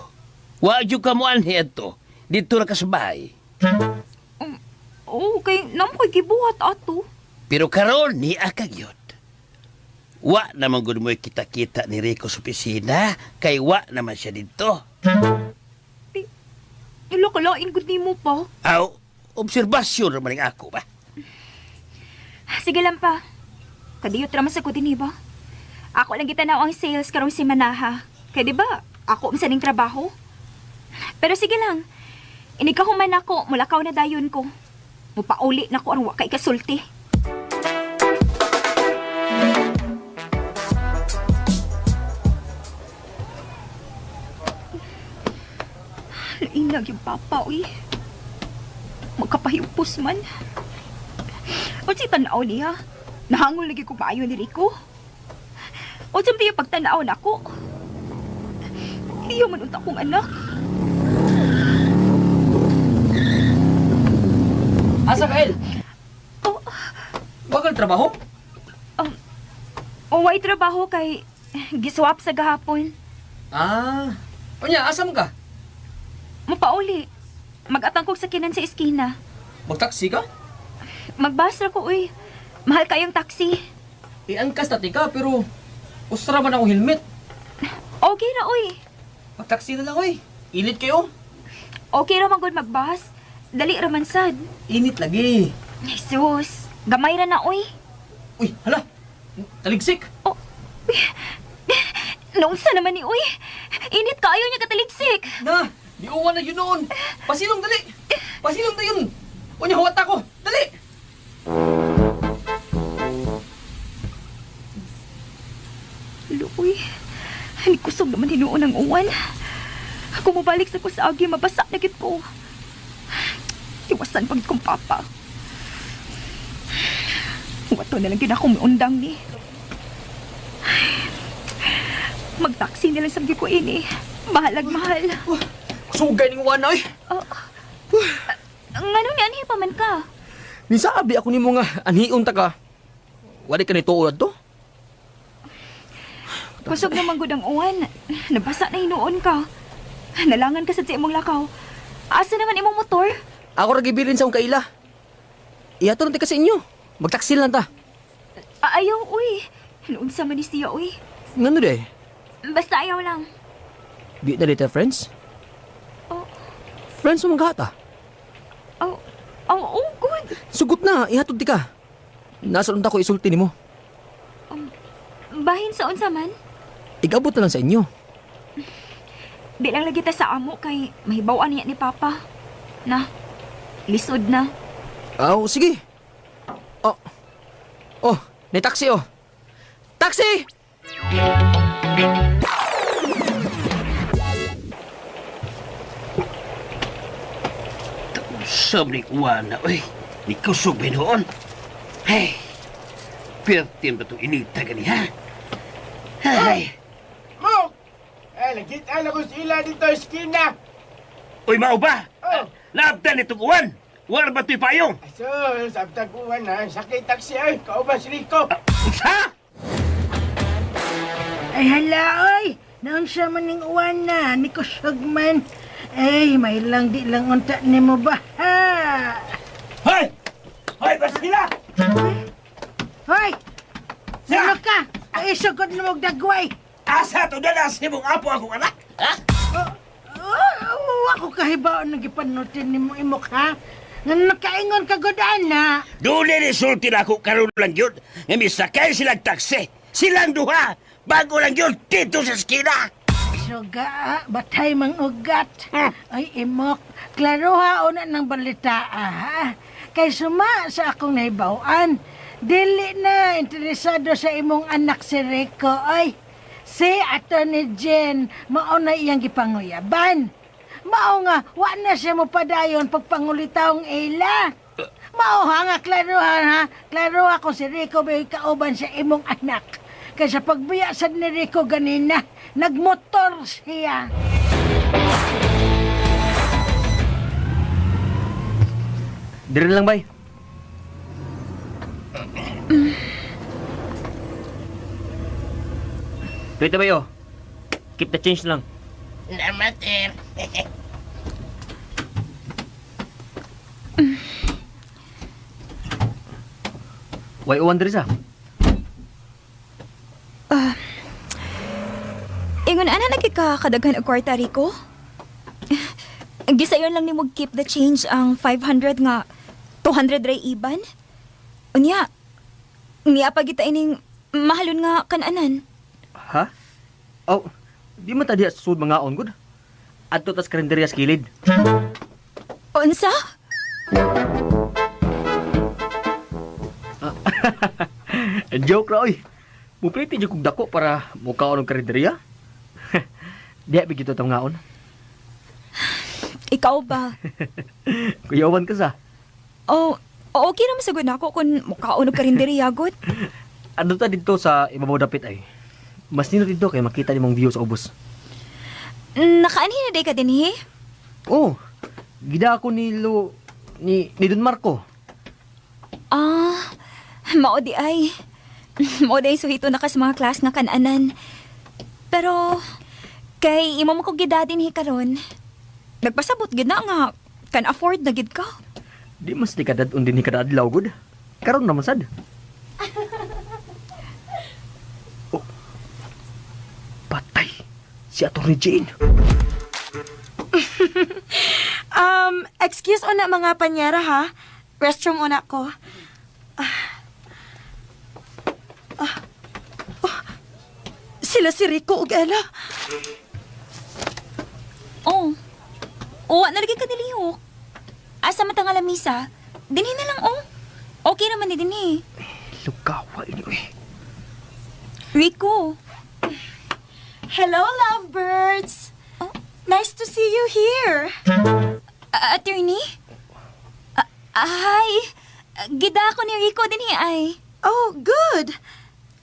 wa jud ka mo anhi adto. Dito ra ka sa bahay. Oh, kay namo koy gibuhat ato. Pero karon ni akagyot. Wa naman gud mo'y kita-kita ni Rico sa opisina, kay wa naman siya dito. Ilo kalain gud nimo pa. Aw, obserbasyon naman ang ako ba? Sige lang pa. Kadiyot ra man sa ko dinhi ba? Ako lang gitanaw ang sales karong semanaha. Kay di ba, ako unsa ning trabaho. Pero sige lang. Inig ka human ako, mulakaw na dayon ko. Mupauli na ko aron wa kay kasulti. Lainag yung papa, uy. Magkapahipos man. Unsay tanaw niya? Nahangol lagi ko maayo ni Rico. Unsa man yung pagtanaw nako? Iya man unta akong anak. Asa ka, El? Oh, Bagal trabaho? Way trabaho kay giswap sa gahapon. Ah. Unya, asa mo ka? Mapauli. Magatangkog sa kinan sa eskina. Magtaksi ka? Magbas ra ko, uy. Mahal kayong taxi. Iangkas na ka, pero usra man akong helmet. Okay ra, uy. Magtaksi na lang, uy. Init kayo. Okay ra man gud magbas. Dali ra man sad. Init lagi. Jesus, gamay ra na, uy. Uy, hala. Taligsik. Oh, uy. Naunsa naman ni, uy. Init kaayo niya kataligsik. Na, di uwan na yun noon. Pasilong, dali. Pasilong na yun. Unya, huwat ako. Dali. Luoy, ni kusog naman hinuon ang uwan. Kung mabalik sa ko sa agi, mabasa na gid ko. Iwasan pag kong papa. Wato na lang gid ako miundang ni. Magtaksi na lang sa ko ini. Bahalag mahal. Sugay ning uwan, oy. Ngano ni anhi pa man ka? Nisabi ako nimo nga anhiun ta ka. Wala ka nito to. Kusog naman gud ang uwan. Nabasa na hinuon ka. Nalangan ka sa imong lakaw. Asa naman imong motor? Ako ra gibilin sa akong kaila. Ihato lang ka sa inyo. Magtaksi lang ta. Ayaw, uy. Noon sa man ni siya, uy. Ngano de? Basta ayaw lang. Di na dito, friends? Oh. Friends mo mga Oh, oh, oh, good. Sugot na, ihatod di ka. Nasa unta ko isulti nimo. Bahin sa unsa man? Igabot na lang sa inyo. Di lang lagi ta sa amo kay mahibaw-an niya ni Papa. Na, lisod na. Aw, sige. Oh. Oh, may taxi oh. Taxi! Usab ni uwan na, uy. Ni kusog ba noon? Hey, pertin ba itong inita gani, ha? Ay, Mo! Nakita na ko sila dito sa eskina. Uy, mao ba? Oh. Laabtan nitong uwan. War ba to'y payong? So, sabtag uwan na, sakay taxi ay, kauban si Rico. Sa? Ay hala oy, naunsa man ning uwan na, ni kusog man. Ay, may lang di lang unta nimo ba? Ha? Hoy! Hoy, Basila! Hoy! Sino ka? Ay, sugod na mong dagway. Asa to na si mong apo akong anak? Ha? Oh, ako kahibaon na gipanutin nimo imok ha. Nga nakaingon ka gud ana. Doon ni resulti na ako karon lang yun. Nga misakay silang taksi. Silang duha. Bago lang yun dito sa eskina. Suga, batay mang ugat. Ay, imok, klaroha una ng balita, ha? Kay suma sa akong nahibaw-an, dili na interesado sa imong anak si Rico, ay. Si Atty. Jen, mao na iyang gipanguyaban. Mao nga, wa na siya mo padayon pagpangulitawng ila. Mao ha nga, klaroha ha. Klaroha kung si Rico may kauban sa imong anak. Kaysa pagbiya sad ni Rico ganina, nagmotor siya. Dire lang, bay. Pwede ba yo? Keep the change lang. Salamat, sir. Why uwan diri sa? Ingon ana nagkikakadaghan og kwarta, Rico? Gisayon lang nimo keep the change ang 500 nga 200 ray iban. Unya, niya pa kita ining mahalon nga kananan. Ha? Oh, di man ta diha sa sud mga on good. Adto tas karinderya sa kilid. Unsa? Joke ra oy. Mupliti jud kog dako para mukaon og karinderya. Diha bigito tong ngaon. Ikaw ba? Kuyawan ka sa. Oh, okay ra masugod nako kung mukaon og karinderya gud. Adto ta didto sa ibabaw dapit ay. Mas nindot didto kay makita nimong view sa ubos. Nakaanhi na day ka dinhi? Oh, gida ako ni Lo ni Don Marco. Ah, mao di ay. Mao di ay suhito na ka sa mga class nga kananan. Pero kay imo mo ko gida dinhi karon. Nagpasabot gid na nga kan afford na gid ka. Di mas di kadad-on dinhi kada adlaw gud. Karon naman sad. Oh. Patay. Si Atty. Jane. Excuse una mga panyera ha. Restroom una ko. Oh, sila si Rico ug Ella. Oh. Uwa na lagi ka nilihok. Asa man ta nga lamisa? Dinhi na lang oh. Okay naman ni dinhi. Lugawa ini oy. Rico. Hello, lovebirds. Oh. Nice to see you here. Attorney? Hi. Gida ako ni Rico dinhi ay. Oh, good.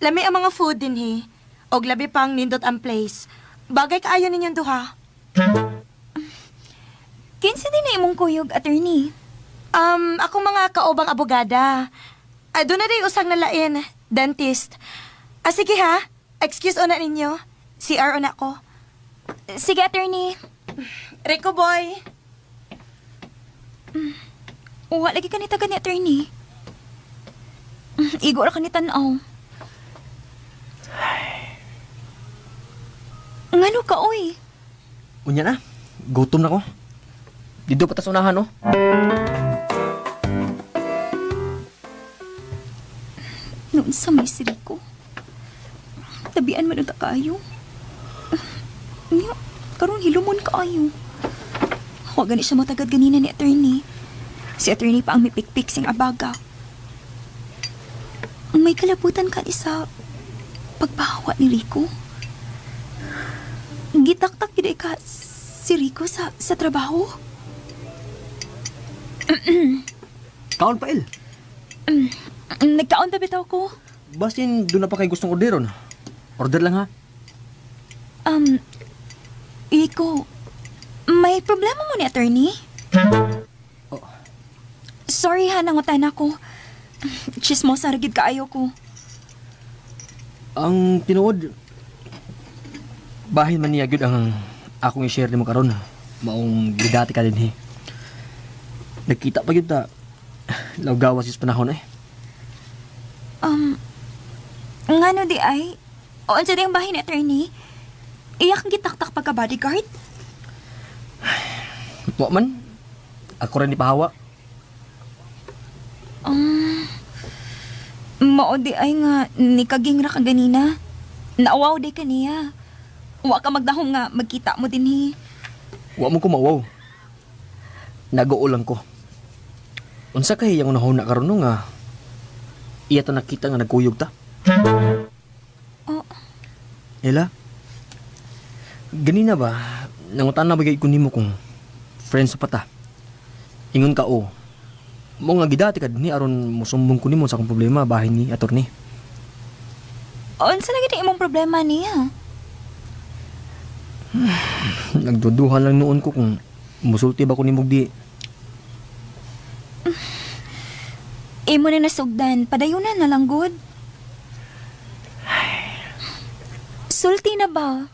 Lami ang mga food dinhi. Og labi pang nindot ang place. Bagay kaayo ninyong duha. Kinsa din na imong kuyog, attorney? Akong mga kaobang abogada. Doon na din usang nalain, dentist. Sige ha. Excuse una ninyo. CR una ko. Sige, attorney. Rico boy. Uwa, lagi ka ni taga ni attorney. Igo ra ka ni tan-aw. Ngano ka, oy? Unya na. Gutom na ko. Dito pa tas unahan, oh. Noon sa may si Rico. Tabian man unta kaayo. Nya, karon hilumon kaayo. Wa gani siya matagad ganina ni attorney. Si attorney pa ang mipikpik sing abaga. May kalabutan ka sa pagpahawa ni Rico. Gitaktak gid ka si Rico sa trabaho. Kaon pa, El. Nagkaon pa bitaw ko. Basin doon na pa kay gustong orderon. Order lang ha. Rico, may problema mo ni attorney? Oh. Sorry ha, nangutan ako. Chismosa ra gid kaayo ko. Ang tinuod, bahin man niya gyud ang akong i-share nimo karon. Maong gidati ka dinhi. Nagkita pa gyud ta. Lawgawas is panahon eh. Ngano di ay? O unsa di ang bahin ni attorney? Iyak ang gitaktak pagka bodyguard? Wa man. Ako rin ipahawa. Mao di ay nga nikaging ra ka ganina. Naawaw di ka niya. Wa ka magdahom nga magkita mo dinhi. Wa mo ko mawaw. Nag-uol lang ko. Unsa kay iyang unahon na karon no nga iya ta nakita nga nagkuyog ta? Oh. Ela, ganina ba, nangutan na ba ko nimo kung friends pa ta? Ingon ka o. Mo nga gidati ka dinhi aron mosumbong ko nimo sa akong problema bahin ni attorney. Unsa lagi imong problema niya? Nagduduhan lang noon ko kung musulti ba ko nimo di. Imo na nasugdan, padayunan na lang gud. Sulti na ba?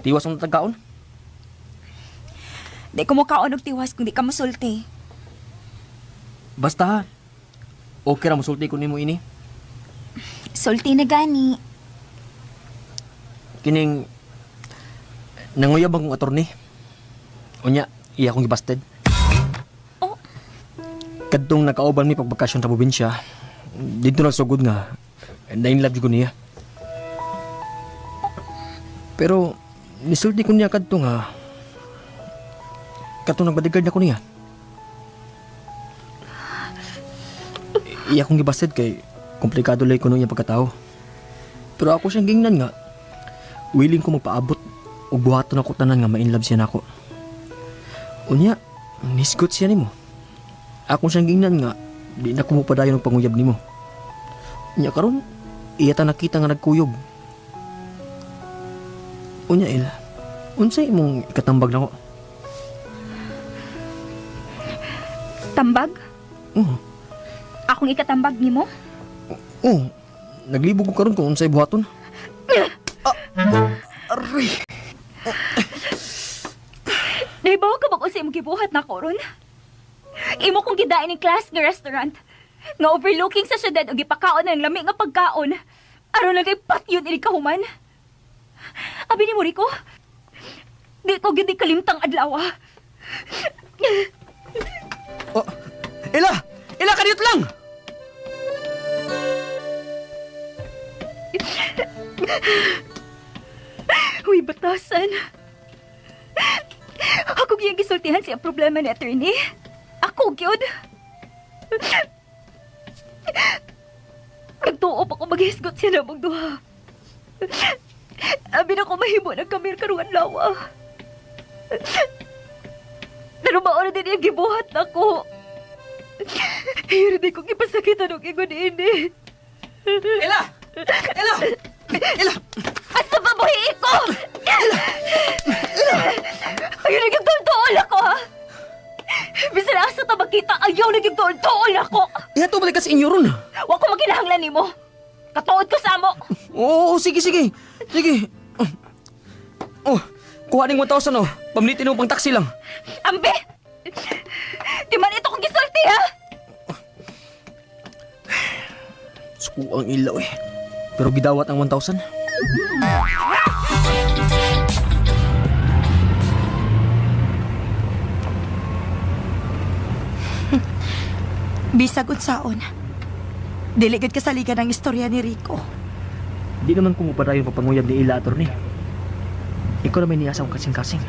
Tiwas ang tagkaon? Di ko mukaon og tiwas kung di ka mosulti. Basta ha. Okay ra mosulti ko nimo ini. Sulti na gani. Kining nanguyab akong attorney. Unya, iya akong gibasted. Oh. Kadtong nakauban mi pagbakasyon sa probinsya, didto nagsugod nga na in love jud ko niya. Pero nisulti ko niya kadto nga kadtong nagbodyguard na ko niya. Iya akong gibasted kay komplikado lay kuno niya pagkatao. Pero ako siyang gingnan nga willing ko magpaabot og buhaton ako tanan nga ma-inlove siya nako. Unya, nisgot siya nimo. Ako siyang gingnan nga di na ko mopadayon og panguyab nimo. Unya karon iya ta nakita nga nagkuyog. Unya Il, unsay imong ikatambag nako? Tambag? Oo. Akong ikatambag nimo? Oo. Naglibog ko karon kung unsay buhaton. Aray. Nahibaw ka ba kung sa imong gibuhat na ron? Imo kong gidain ng class nga restaurant. Nga overlooking sa syudad og gipakaon ng lami nga pagkaon. Aron lang kay patyon ini kahuman. Abi ni mo Rico, di ko gid kalimtang adlaw. Oh, Ela! Ela, kaniyot lang! Uy, batasan. Ako giyang gisultihan siya problema ni attorney. Ako gyud. Nagtuo pa ko maghisgot siya na duha. Abi na ko mahimo ng kamir karong adlaw. Pero mauna din yung gibuhat nako. Hindi ko gipasakitan og ingon ini. Ela! Ela! Ela! Asa ba buhi ko? Ela! Ela! Ayaw naging tuol ako, ha? Bisan asa ta makita, ayaw naging tuol ako. Ihato balik ka sa inyo ron. Wa ko makinahanglan nimo. Katuod ko sa amo. Oo, sige, sige. Sige. Oh, kuha ning 1,000 oh. Pamlitin mo pang taxi lang. Ambe! Di man ito kong gisulti, ha? Suko ang ilaw eh. Pero gidawat ang 1,000. Bisag unsaon. Dili gid kasaligan ang istorya ni Rico. Di naman ko mupadayon pagpanguyab ni Ila, attorney. Ikaw na may niyasa akong kasing-kasing.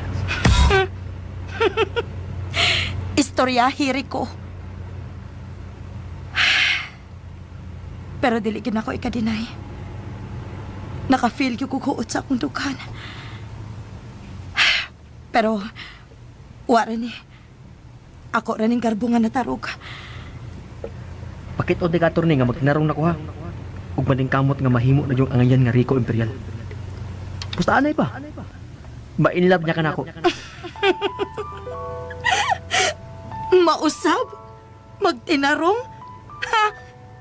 Istorya Rico. Pero dili gid nako ika-deny. Naka-feel gyud ko huot sa akong dughan. Pero wa ra ni. Ako ra ning garbo nga natarog. Pakit-on ka, attorney, nga magtinarong na ko ha. Ug maningkamot nga mahimo na yung angayan nga Rico Imperial. Basta anay pa. Ma-inlove niya ka nako. Mausab? Magtinarong? Ha?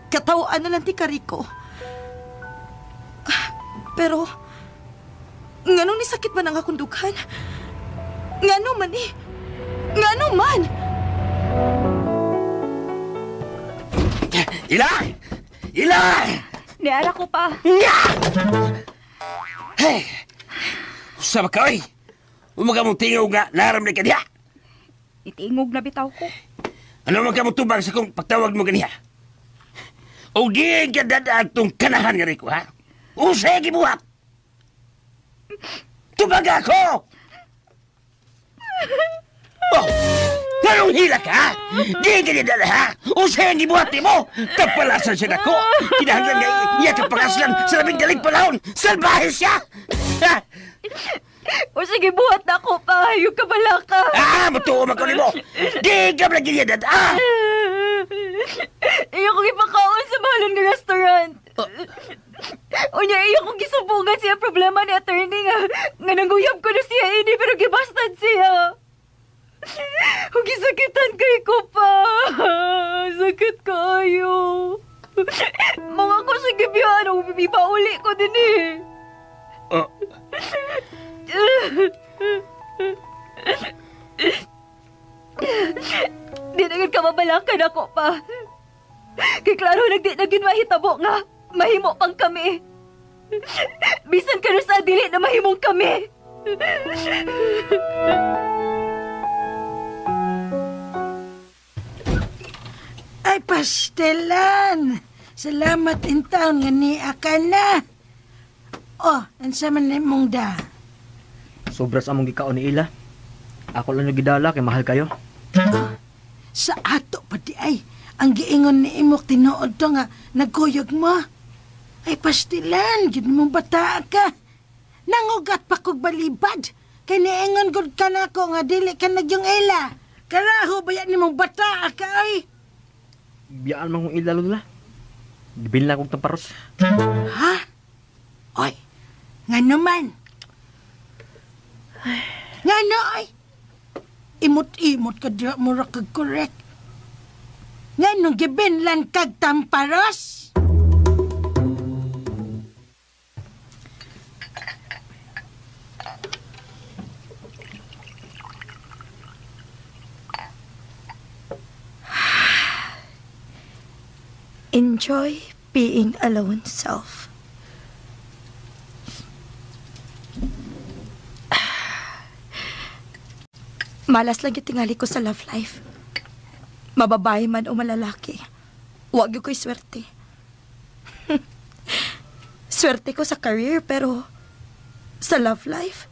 Katawaan na lang ti Kariko. Ah, pero, ngano ni sakit man ang akong dughan? Ngano man eh? Ngano man? Ila! Ila! Niara ko pa. Hey! Usa ba ka, oy? Umaga mong tingog nga, naram na ka diha. Itingog na bitaw ko. Ano man ka mo tubag sa kong pagtawag mo ganiha? O di ka dadaag tong kanahan nga riko, ha? Usay gibuhat! Tubag ako! Oh! Anong hila ka, ha? Di ka dada, ha? Usay ang gibuhat ni mo! Tapalasan siya nako! Kinahanglan nga iya ka pangaslan sa labing galing panahon! Salbahe siya! Ha? O sige, buhat na ako pa. Yung kabala ka. Ah! Matuo man ko nimo! Di ka lagi niya dada! Ah! Iyo kong ipakaon sa mahalon nga restaurant. Unya, iyo kong gisubungan siya problema ni attorney nga. Nga nanguyab ko na siya ini pero gibastad siya. Ug gisakitan kay ko pa. Sakit kaayo. Mga ko siya gibiyaan og ipauli ko din eh. Oh. Di na gid ka mabalakan ako pa. Kay klaro nagdi na gid mahitabo nga mahimo pang kami. Bisan karon sa dili na mahimong kami. Ay, pastelan! Salamat in town nga niya ka na. Oh, ansa man nimong da? Sobra sa among gikaon ni Ila. Ako lang yung gidala kay mahal kayo. Sa ato pa di ay, ang giingon ni imok tinuod to nga nagkuyog mo. Ay, pastilan, gid mong bata ka. Nangugat pa kog balibad. Kay niingon gud ka nako nga dili ka nagyong ila. Karaho ba yan nimong bata ka ay? Biyaan man kong Ila, Lola. Gibil na kong tamparos. Ha? Oy, ngano man? Ngano ay? Imot-imot ka diha mo ra kag correct. Ngano gibinlan kag tamparos? Enjoy being alone, self. Malas lang yung tingali ko sa love life. Mababae man o malalaki. Huwag yung ko'y swerte. Swerte ko sa career pero sa love life,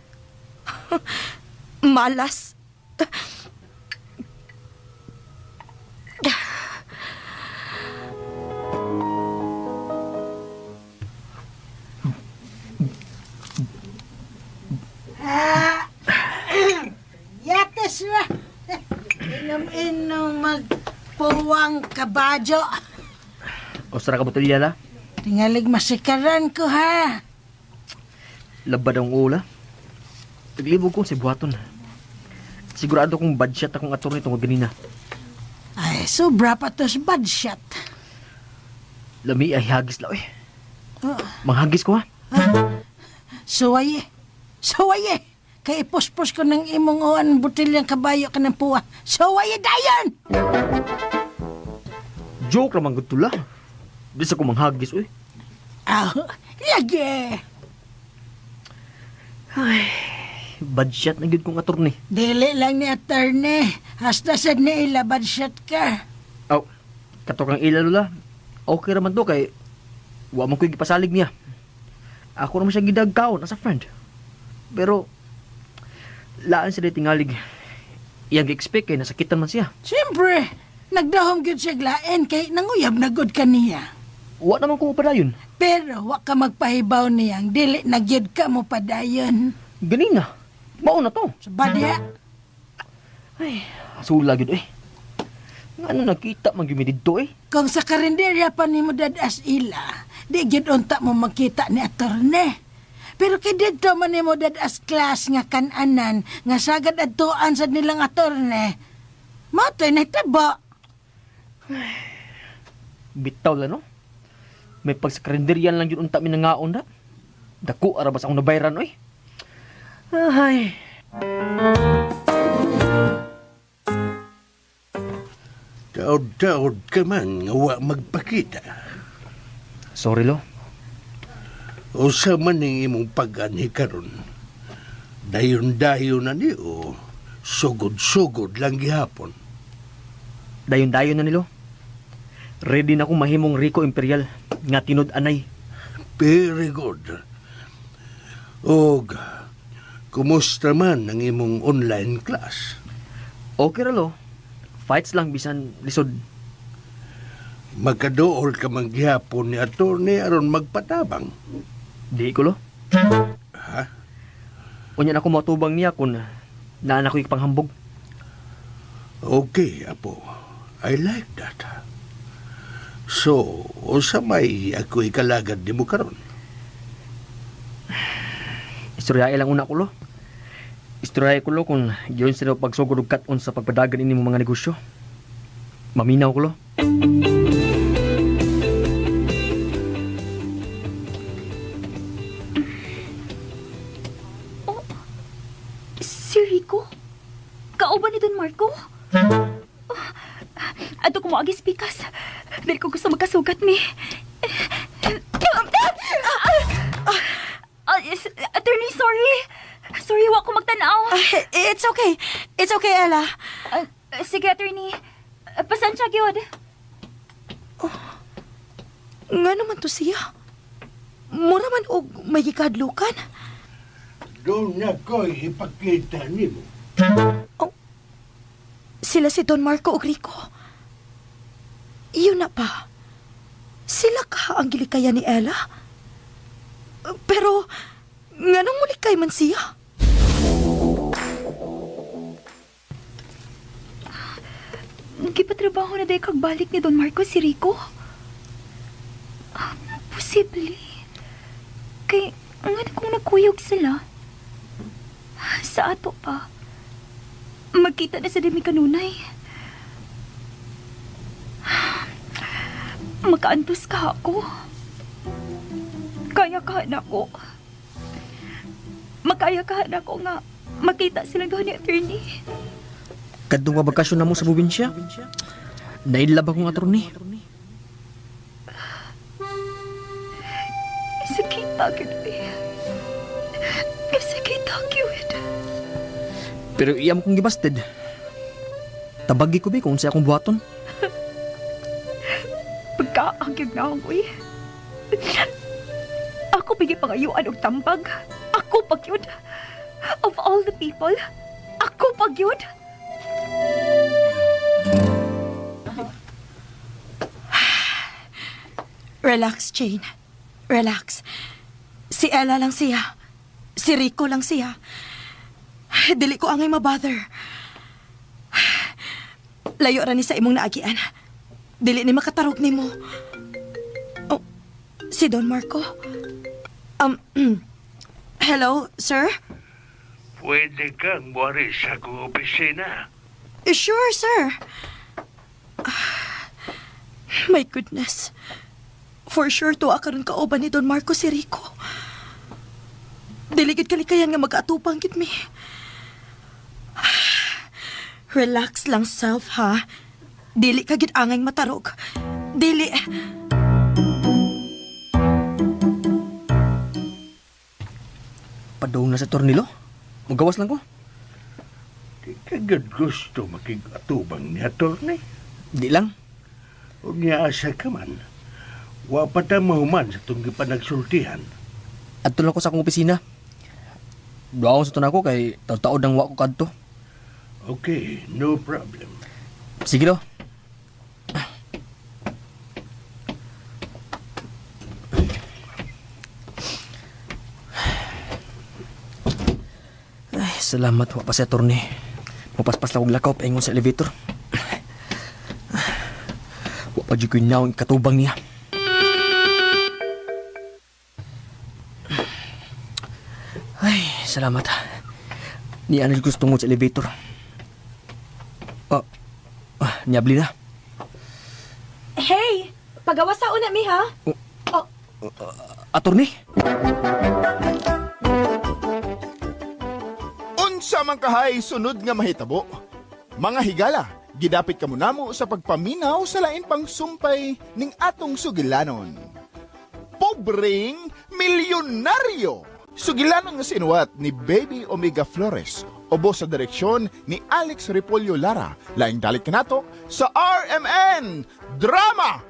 malas. Ah, yates ra. Inom-inom magpuwang kabajo. Ostra ka botelya la. Tingalig masikaran ko ha. Labad ang ula. Taglibog ko sa buhaton. Sigurado kong bad shot akong attorney tungod ganina. Ay, sobra pa to sa bad shot. Lami ay hagis la oy. Oh. Manghagis ko ha. Suwaye. Suwaye. Kay ipuspos ko ng imong uwan butilyang kabayo ka ng puwa. Suwaye dayon! Joke ramang gud tula. Di sa ko manghagis oy. Aw, lagi. Ay, bad shot na gyud kong attorney. Dili lang ni attorney. Hasta sad ni ila bad shot ka. Aw, kato kang ila lula. Okay raman to kay wa man ko'y gipasalig niya. Ako naman siya gidagkaon as a friend. Pero laan sila tingalig. Iyang gi-expect kay nasakitan man siya. Siyempre, nagdahom gyud siya lain kay nanguyab na gud kaniya. Wa naman ko padayon. Pero wa ka magpahibaw niyang dili na gyud ka mo padayon. Ganina. Mao na to. Sa badya. Ay, asula gyud eh. Ngano nakita man gyud mi didto eh. Kung sa karinderya pa nimo dadas ila, di gyud unta mo magkita ni attorney. Pero kay didto man nimo dad-as class nga kananan nga sagad adtuan sad nilang attorney. Mao to'y nahitabo. Bitaw lang, no? May pagsakarinderyan lang yun unta mi nangaon na. Dako, arabas akong nabayran, oy. Ay. Taod-taod ka man nga wa magpakita. Sorry, lo. Usa man ning imong pag-anhi karon. Dayon-dayon na ni o sugod-sugod lang gihapon. Dayon-dayon na nilo. Ready na akong mahimong Rico Imperial nga tinud-anay. Very good. Og kumusta man ang imong online class? Okay ra, lo. Fights lang bisan lisod. Magkaduol ka man gihapon ni attorney aron magpatabang. Di ko, lo. Ha? Unya na ako matubang niya kung naan ako ipanghambog. Okay, apo. I like that. So, usa may ako ikalagad nimo karon? Istoryahe lang una ko, lo. Istoryahe ko, lo, kung giyon sila pagsugod og kat-on sa pagpadagan ini mga negosyo. Maminaw ko, lo. Oh, si Rico? Kauban ni Don Marco? Oh, ato ko mo agis pikas. Dahil ko gusto magkasugat mi. Attorney, sorry. Sorry, wa ko magtanaw. It's okay. It's okay, Ella. Sige, attorney. Pasensya, gyud. Oh, nga naman to siya. Mura man og may gikadlukan. Doon na ko'y ipakita nimo. Oh, sila si Don Marco ug Rico. Iyon na pa. Sila ka ang gilikayan ni Ella? Pero, nganong mulikay man siya? Gipatrabaho na dahil kagbalik ni Don Marco si Rico? Posible. Kay, nga na kung nagkuyog sila. Sa ato pa. Magkita na sa dimi kanunay. Makaantos ka ako. Kaya ka na ako. Makaya ka na ako nga makita silang duha ni attorney. Kadtong mabakasyon na mo sa probinsya. Nailab akong attorney. Sakita gyud eh. Sakita gyud. Pero iya mo kong gibasted. Tabagi ko bi kung unsa akong buhaton. Pagkaang gyud na ako eh. Ako pigi pangayuan og tambag. Ako pa gyud. Of all the people, ako pa gyud. Relax, Jane. Relax. Si Ella lang siya. Si Rico lang siya. Dili ko angay mabother. Layo ra ni sa imong naagian. Dili ni makatarog nimo. Oh, si Don Marco. Hello, sir? Pwede kang muari sa akong opisina. Sure, sir. My goodness. For sure, tuwa karon kauban ni Don Marco si Rico. Dili gid kalikayan nga mag-atupang gid mi. Relax lang self, ha? Dili ka gid angay matarog. Dili. Padung na sa tornilo. Magawas lang ko. Di ka gud gusto makig-atubang ni attorney. Di lang. Unya asa ka man. Wa pa ta mahuman sa itong gipanagsultihan. Adto lang ko sa akong opisina. Duwaon sa tunako kay taod-taod ang wa ko kadto. Okay, no problem. Sige do. Ay, salamat wa pa si attorney. Mupaspas lang og lakaw paingon sa elevator. Wa pa jud ko'y naong katubang niya. Ay, salamat. Niya na gusto tungod sa elevator. Oh, niyabli na. Hey, pagawa sa una mi ha. Oh, Attorney? Unsa man kahay sunod nga mahitabo? Mga higala, gidapit kamo namo sa pagpaminaw sa lain pang sumpay ning atong sugilanon. Pobreng milyonaryo! Sugilanon nga sinuwat ni Baby Omega Flores, ubo sa direksyon ni Alex Repolyo Lara. Laing dalit kanato sa RMN Drama!